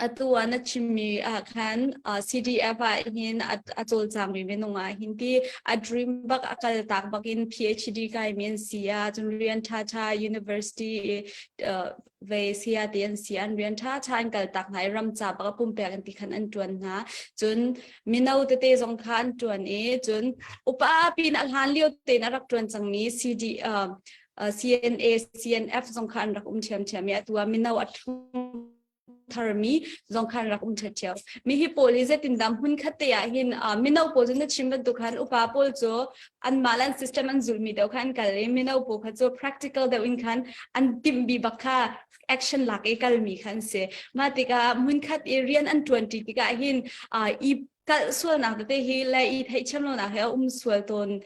atu ah na chimmi ah khan CDF ah hin a cawlcangmi minung ah hin ti a dream bak a kal tak bak in PhD kai mi an si a cun rian tha tha university ve sia ti an si an rian tha tha an kal tak hna i ram ca bak a pumpek an ti khan an tuan hna cun mino tete zong kha an tuan i cun upa pin a hlan lio tein a rak tuan cangmi CD CNA CNF zong kha an rak um ṭhiamṭhiam i atu ah mino a thung tharmi zong khan rak um ṭhiao. Mi hi pawl hi zeitindah hmun khat te ah hin mino pawl cu na chim bantuk khan upa pawl cu anmah le an system an zulmi deuh khan an kal i mino pawl kha cu practical deuh in khan an timh bi bak kha action lak i kalmi kha an si. Mah tikah hmun khat i rian an ṭuanṭi tikah hin i kalh sualnak tete hi le i theihthiam lonak hi a um sual tawn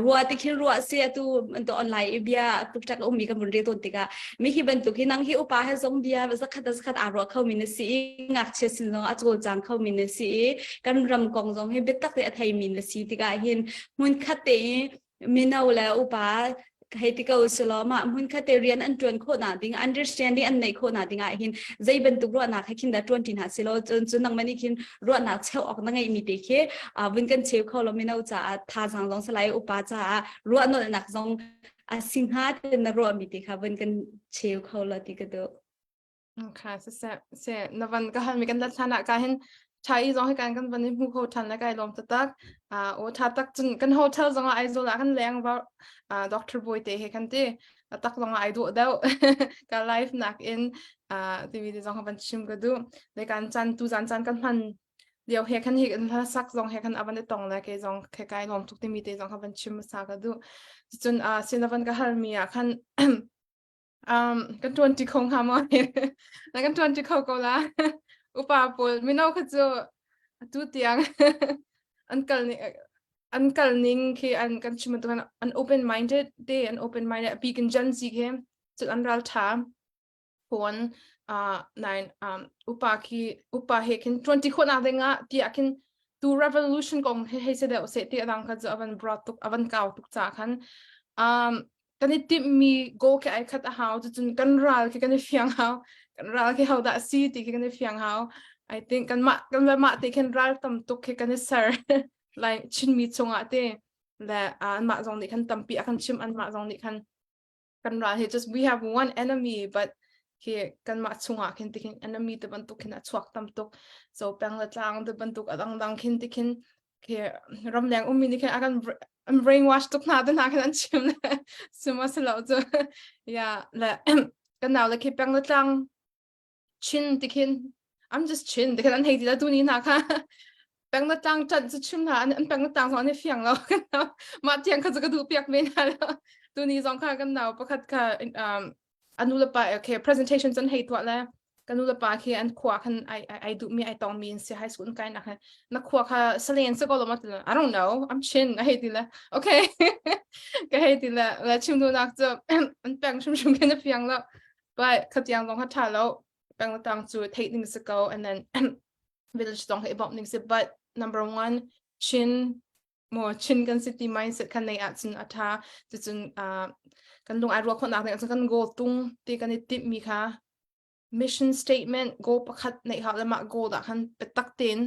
rua ti khin ruah si atu to online i bia tuktak a ummi kan vun rel tawn tikah mi hi bantuk hi nang hi upa he zong bia zakhat zakhat aa ruah kho mi na si i ngakchia sin zong a cawlcang kho mi na si i kan ram kong zong hi biatak te a thei mi na si tikah hin hmun khat te i mino le upa hei ti ko selaw mah hmun khat te rian an ṭuan khawh nak ding understanding an neih khawh nak ding ah hin zei bantuk ruahnak he khin dah ṭuan ṭi hna selaw cun cun nangmah nih khin ruahnak cheuh awk na ngeihmi te khi vun kan cheu kho lo mino caah thazaang zong salai upa caah ruahnolhnak zong a si hnga ti na ruahmi te kha vun kan cheu kho lo ti ka duh. Okay, siseh, se na van ka hal mi kan lat hlan ah ka hin tha i zong hi kan kan van i hmu kho than le kai lawm taktak. Ah o tha tak cun kan hotel zong ah Aizawl ah kan leng va ah Dr. Boy te he kan ti a tak zong ah ai dawh deuh ka life nak in ah timi te zong van chim ka duh. Le kan chan tu zan chan kan hman lio he kan hi kan hla sak zong he kan avan i tong le ke zong ke kai lawm tuk timi te zong kha van chim sa ka duh. Cun ah sin avan ka hal mi ah khan Um, kan ṭuan ṭi kho hnga maw? Na kan ṭuan ṭi kho ko la. Upa pawl mino kha cu atu tiang an kal ning an kal ning khi an kan chim bantuk an open minded te an open minded a bik in Gen Z khi cun an ral ṭha phone uh nine um upa khi upa he khin ṭuan ṭi khawh nak ding ah tiah khin tu revolution kong he hei se deuh se ti adang kha cu avan broad tuk avan kau tuk ca khan um kan i timhmi goal khi ai khat a hau cucun kan ral khi kan i fiang hau kan ral khi hodah si ti khi kan i fiang hau I think kan mah kan le mah te khin ral tam tuk khi kan i ser like Chinmi chungah te le anmah zong nih khan tampi a kan chim anmah zong nih khan kan ral hi just we have one enemy but khi kanmah chungah khin tikhin enemy te bantuk khin a chuak tam tuk so peng le tlang te bantuk a dangdang khin tikhin khi ramleng ummi nih khin a kan an brainwash tuk hna te hna khin an chim le suma silo cu ya le kan nau le khi peng le tlang chin ti khin I'm just chin ti khin an hei ti la tu ni hna kha peng le tlang chan cu chim hna an peng le tlang zong an i fiang lo mah tiang kha cu ka duh piak men hna lo tu ni zong kha kan nau pakhat kha um, a nu le pa okay presentation cun hei tuah le ka nu le pa khi an khua khan ai ai duh mi ai tong mi in si high school kai nak na khua kha salen se ko lo ma ti I don't know I'm chin a hei ti le okay ka hei ti le le chim nu nak cu an peng shum shum khin a fiang lo but kha tiang zong kha tha lo peng tang cu theih ding si ko and then village zong hi bawmh ding si but number one chin maw Chin kan si ti mindset khan nei ahcun a ṭha cucun uh, kan lung ai ruah khawhnak ding ahcun kan goal tung ti kan i timhmi kha mission statement goal pakhat neih hau le mah goal ah khan biatak tein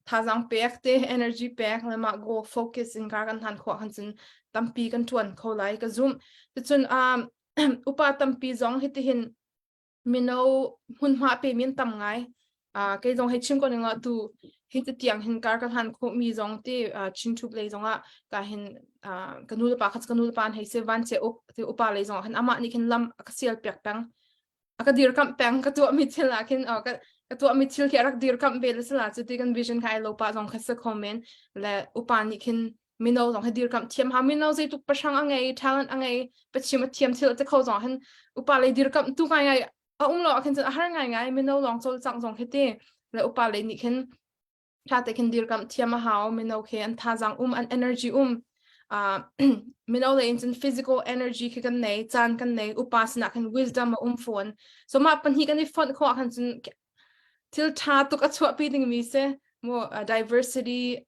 thazaang pek te energy pek le mah goal focus in kar kan hlan khawh khan cun tampi kan ṭuan kho lai ka zumh cucun um, upa tampi zong hitihin mino hmunhma pe mi an tam ngai. Uh, kei zong hei chim ko ning tu hi ti tiang hin kar ka hlan khawh mi zong ti uh, chin thup lei zong ah ka hin uh, ka nu le pa kha ka nu le pa an hei se van che uk ti upa lei zong ah khan amah nih khin lam a ka sial piak peng a ka dirkamh peng ka tuah mi thil ah khin uh, ka ka tuah mi thil khi a rak dirkamh ve le sala cu ti kan vision kha ai lo pa zong kha se kho men le upa nih khin mino zong hi dirkamh thiam ha mino zeitluk pahrang a ngei talent a ngei pachim a thiam thil te kho zong hin upa lei dirkamh tu ngai ngai a um lo ah khin cun a har ngai ngai mino lawng cawlcangh zong khi ti le upa lei nih khin tha te khin dirkamh thiam a hau mino khi an thazaang um an energy um. Uh, mino le in cun physical energy khi kan nei, caan kan nei, upa sinah khan wisdom a um fawn. So mah pahnih kan i fonh khawh ah khan cun thil ṭha tuk a chuahpi dingmi si mu uh, diversity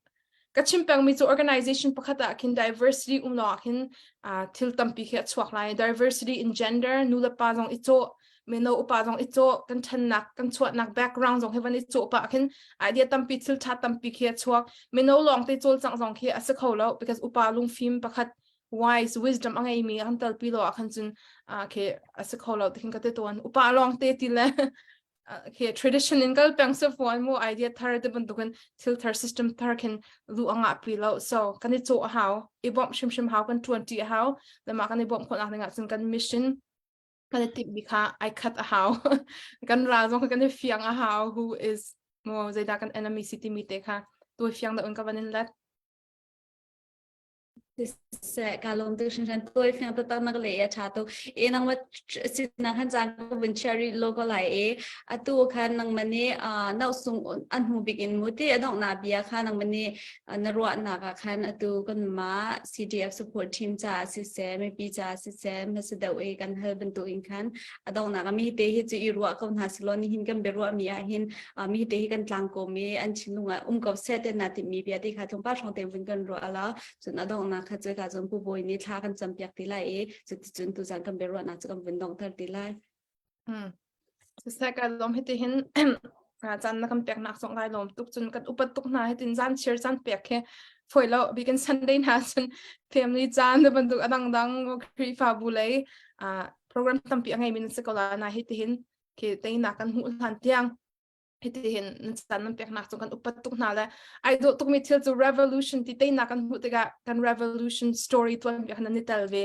ka chim pengmi cu organization pakhat ah khin diversity um lo ah khin uh, thil tampi khi a chuak lai diversity in gender nu le pa zong i cawh mino upa zong i cawh kan ṭhannak kan chuahnak background zong hi van i cawh pah khin idea tampi thil ṭha tampi khi a chuak mino lawng te cawlcangh zong khi a si kho lo because upa lungfim pakhat wise wisdom a ngeimi an talpi lo ah khan cun uh, khi a si kho lo ti khin ka te tuan upa lawng te ti le khi tradition in kal peng se fuan mu idea thar te bantukin thil thar system thar khin lu anga pi lo so kan i cho hau i bom shim shim hau kan tuan ti hau le ma kan i bom khon nak dingah cun kan mission kan i timh mi kha ai khat a hau kan ral zong kan i fiang a hau who is mo zeidah kan enemy si timi te kha tu fiang da un ka van in let Siseh ka lawm tuk hringhran tawi fiang taktak nak le a ṭha tuk e nangmah sinah khan caan ka vun share rih lo ko lai e atu khan nangmah nih nau sung an hmu bik in mu ti a donghnak bia kha nangmah nih na ruahnak ah khan atu kanmah CDF support team caah siseh mipi caah siseh hmasa deuh i kan hal bantukin khan a donghnak ah mi te hi cu i ruah ko hna selaw nihin kan biaruah mi ah hin mi te hi kan tlangkawm i an thinlung ah um ko seh te na timi bia ti kha tlawmpal hrawng te vun kan ruah la cun a donghnak kha cu ka cun pu bawi nih thla kan campiak ti lai i cuticun tuzan kan biaruahnak cu kan vun donghter ti lai. Hmm. Siseh ka lawm hiti hin caan na kan peknak zong lai lawm tuk cun kan upat tuk hna hitin zan chir caan pek hi foi lo bikin Sunday hna cun family caan te bantuk adang dang Khrihfabu lei program tampi a ngei mi nan si ko la na hiti hin khi teinak kan hmuh hlan tiang hitihin nan caan nan peknak cu kan upat tuk hna le ai dawh tukmi thil cu revolution ti teinak kan hmuh tikah kan revolution story tuan bia khan nan i tel ve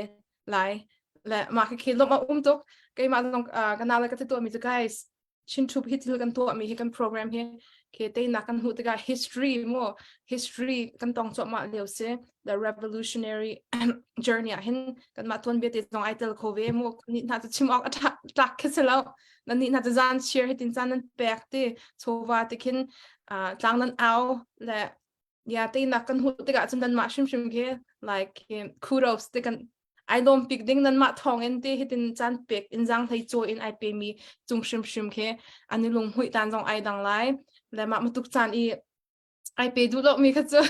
lai le mah khi khi lawmh a um tuk keimah zong ka nau le ka ti tuahmi cu guys Chin Thup hi thil kan tuahmi hi kan program hi khi teinak kan hmuh tikah history mu history kan tong cuahmah lio si the revolutionary journey ah hin kanmah tuanbia te zong ai tel kho ve mu ni hna cu chim awk a tlak khi si lo nan nih hna cu zan chir hitin caan nan pek ti chawva ti khin tlang nan au le ya teinak kan hmuh tikah cun nanmah hrimhrim khi like kudos ti kan ai lawm pik ding nanmah thawng in ti hitin caan pek in zang hlei chawi in ai pe mi cung hrimhrim khi an i lunghmuih tan zong ai dang lai le mah matuk caan i ai pe duh lo mi kha cu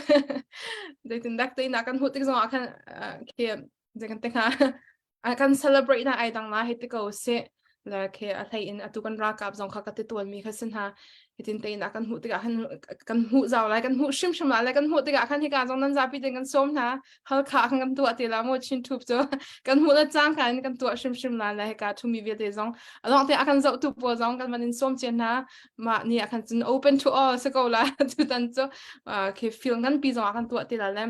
zeitin dak te na kan hmuh tik zong ah khan khi zei kan te hnga kan celebrate na ai dang la hei ti ko si la khi a hlei in atu kan ralkap zong kha ka ti tuan mi kha sin ha hitin te in a kan hmuh tikah khan kan hmuh zau lai kan hmuh hrimhrim lai le kan hmuh tikah khan hika zong nan zapi ten kan sawm hna halkha khan kan tuah ti la mu chin thup cu kan hmuh le cang kan kan tuah hrimhrim la le hika thumi vialte zong along te a kan zoh tu pawl zong kan van in sawm chen hna mah ni ah khan cun open to all si ko la tutan cu khi feel nganpi zong ah kan tuah ti la le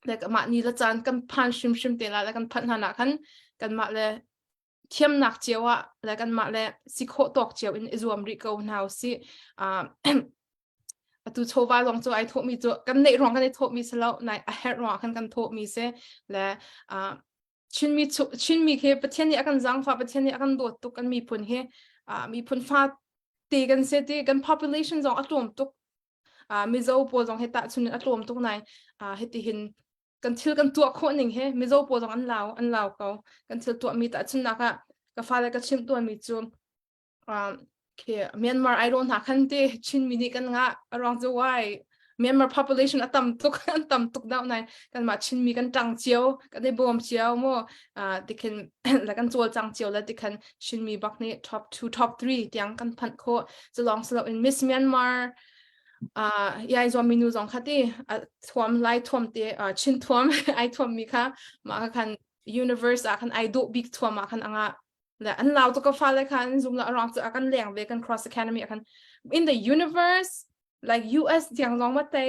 le mah ni le caan kan phan hrimhrim te la le kan phanh hlan ah khan kanmah le thiamnak cio ah le kanmah le si khawh tawk cio in i zuam rih ko hna usih atu chawva zong cu ai thawhmi cu kan neih ruang kan i thawhmi si lo nai a herh ruang khan kan thawhmi si le Chinmi Chinmi khi Pathian nih a kan zaangfah Pathian nih a kan dawt tuk kan miphun hi uh, miphun fa te kan si ti kan population zong a tlawm tuk uh, Mizo pawl zong he tahchun in a tlawm tuk nai uh, hiti hin kan thil kan tuah khawh ning he Mizo pawl zong an lau an lau ko kan thil tuah mi tahchunnak ah ka fale ka chimh tuan mi cu um, khi Myanmar ai ro hna khan ti Chinmi nih kan ngah aruang cu why Myanmar population a tam tuk an tam tuk deuh nai kanmah Chinmi kan ṭang cio kan i bawm cio mu uh, tikhin la kan cawlcang cio la tikhan Chinmi bak nih top 2 top 3 tiang kan phanh khawh cu lawng si loin Miss Myanmar uh, yai zuam minu zong kha ti thuam lai thuam te uh, Chin thuam ai thuam mi kha mah khan universe ah khan ai dawh bik thuam ah khan anga le an lau tuk ka fale kha an zum la arang cu a kan leng ve kan cross academy a kan in the universe like US tiang zong ma te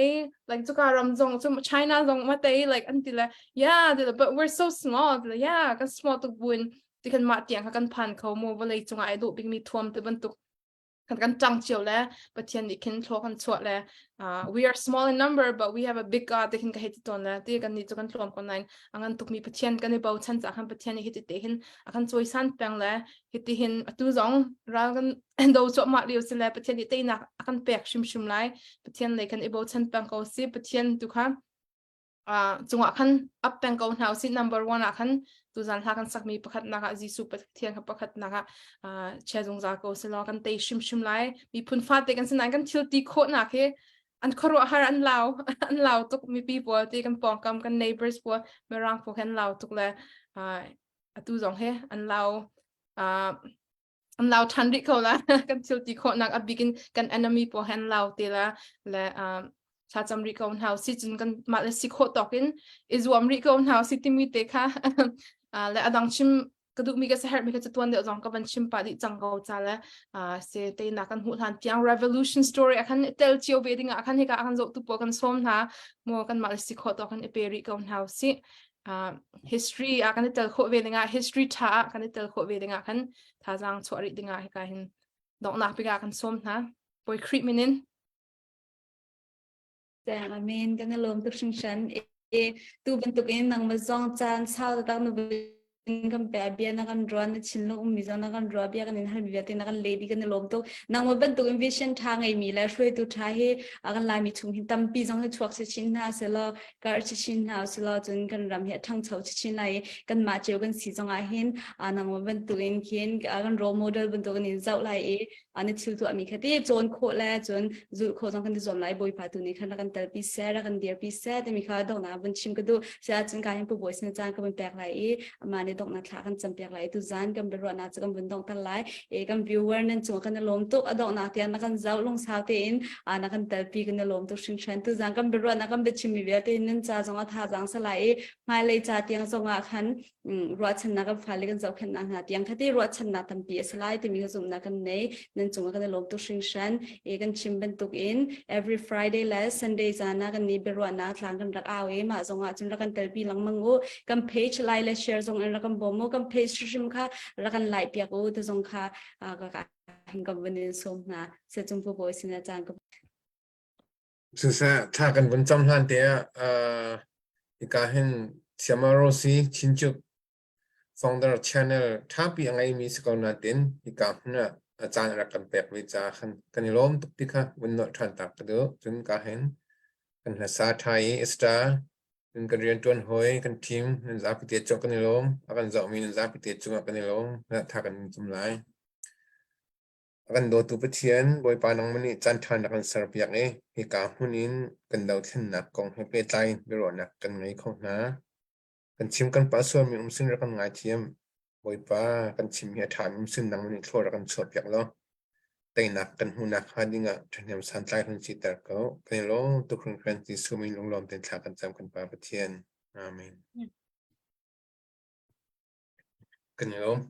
like cuka ram zong cu China zong ma te like an ti le yeah but we're so small ti le yeah kan small tuk buin ti kan mah tiang kha kan phan kho mu vawlei cungah ai dawh bikmi thuam te bantuk kan kan ṭang cio le Pathian nih khin thlaw kan chuah le uh, we are small in number but we have a big God te khin ka hei ti tawn le ti kan nih cu kan tlawm ko nain a ngan tukmi Pathian kan i bochan ca khan Pathian nih hiti te hin a kan cawisan peng le hiti hin atu zong ral kan do cuahmah lio si le Pathian nih teinak a kan pek hrimhrim lai Pathian lei kan i bochan peng ko si Pathian tu kha. Uh, cungah khan up peng ko hna usih number one ah khan tuzan hla kan sakmi pakhatnak ah Jesuh Pathian kha pakhatnak ah uh, chia zungzal ko selaw kan tei hrimhrim lai miphun fate kan sinain kan thil ti khawhnak hi an khuaruahhar an lau an lau tuk mipi pawl ti kan pawngkam kan neighbors pawl mirang pawl kan lau tuk le uh, atu zong he an lau uh, an lau ṭhan rih ko la kan thil ti khawhnak a bik in kan enemy pawl he an lau te la le um, thlacam rih ko hna si cun kan mah le si khawh tawk in i zuam rih ko hna si timi te kha uh, le adang chim ka duhmi ka saherhmi kha tuan deuh zong ka van chim pah dih cang ko ca le uh, se teina kan hmuh hlan tiang revolution story akhan tel cio ve ding ah khan hika kan zoh tu pawl kan sawm hna mo kan mah le si khawh tawk in i pe rih ko hna si uh, history ah kan i tel khawh ve dingah history tha ah kan i tel khawh ve dingah khan thazaang chuah rih dingah hika hin donghnak bik ah kan sawm hna Bawi Khrih min in Sang amen kan i lawm tuk hringhran e tu bantuk in nangmah zong caan sau tak na kan pe bia na kan ruan na chinlung ummi zong na kan rua bia kan in halmi vialte na kan le di kan i lawm tuk nangmah bantuk in vision tha ngeimi le hruaitu tha hi kan laimi chung hin tampi zong hi chuak si chin hna selaw karh chinchin hna usilaw cun kan ram hi a ṭhangcho chinchin lai i kanmah cio kan si zongah hin nangmah bantukin khin kan role model bantukin in zoh lai i na thil tuahmi kha ti cawn khawh le cun zulh khawh zong kan i zuam lai Bawipa tu nih khan rak kan telpi seh rak kan dirpi seh timi kha donghnak vun chim ka duh si ahcun ka hin Pu Bawi sin caan ka vun pek lai i amah nih donghnak thla kan campiak lai tu zan kan biaruahnak cu kan vun donghter lai i kan viewer nan cung kan i lawm tuk a donghnak tiang na kan zoh lungsau tein na kan telpi kan i lawm tuk hringhran tuzan kan biaruahnak kan biachimmi vialte nan ca zong a thazaang sa lai i hmailei ca tiang zong ah khan ruahchannak kan fale kan zohkhenhnak hna tiang khati ruahchannak tampi a si lai timi ka zumhnak kan nei nan cung ah kan i lawm tuk hringhran i kan chim bantuk in every Friday le Sunday zan ah kan ni biaruahnak tlang kan rak au i mah zong ah cun rak kan telpi lengmang u kan page like le share zong in rak kan bawm u kan page hrim kha rak kan like piak u te zong kha ka hin kan vun in sawm hna sehcung pu bawi sin ah caan ka Siseh thla kan vun cam hlan te ah hika hin Siama Rosi Chinchuk Founder Channel ṭhapi a ngeimi si ko nain hika hmun ah a caan a rak kan pek ve caah khan kan i lawm tuk ti kha vun nolh ṭhan ta ka duh. Cun ka hin kan hlasa ṭha i star cun kan rianṭuan hawi kan team nan zapi te cungah kan i lawm. A kan zohmi nan zapi te cungah kan i lawm. Tha kan in cum lai. A kan dawtu Pathian, Bawipa nangmah nih caanṭha na kan serpiak i hika hmun in kan dothlennak kong he pehtlai in biaruahnak kan ngei kho hna. Kan chim kan pah sualmi um sin rak kan ngaithiam. Bawipa, kan chim hi a ṭhami um sin nangmah nih thlua rak kan chuahpiak law teinak kan hmuhnak hnga dingah ṭhahnem santlai hun siter ko. Kan i lawm tuk hringhran Jesuh min lunglawm tein thla kan cam kan Pa Pathian. Amen. Kan i lawm.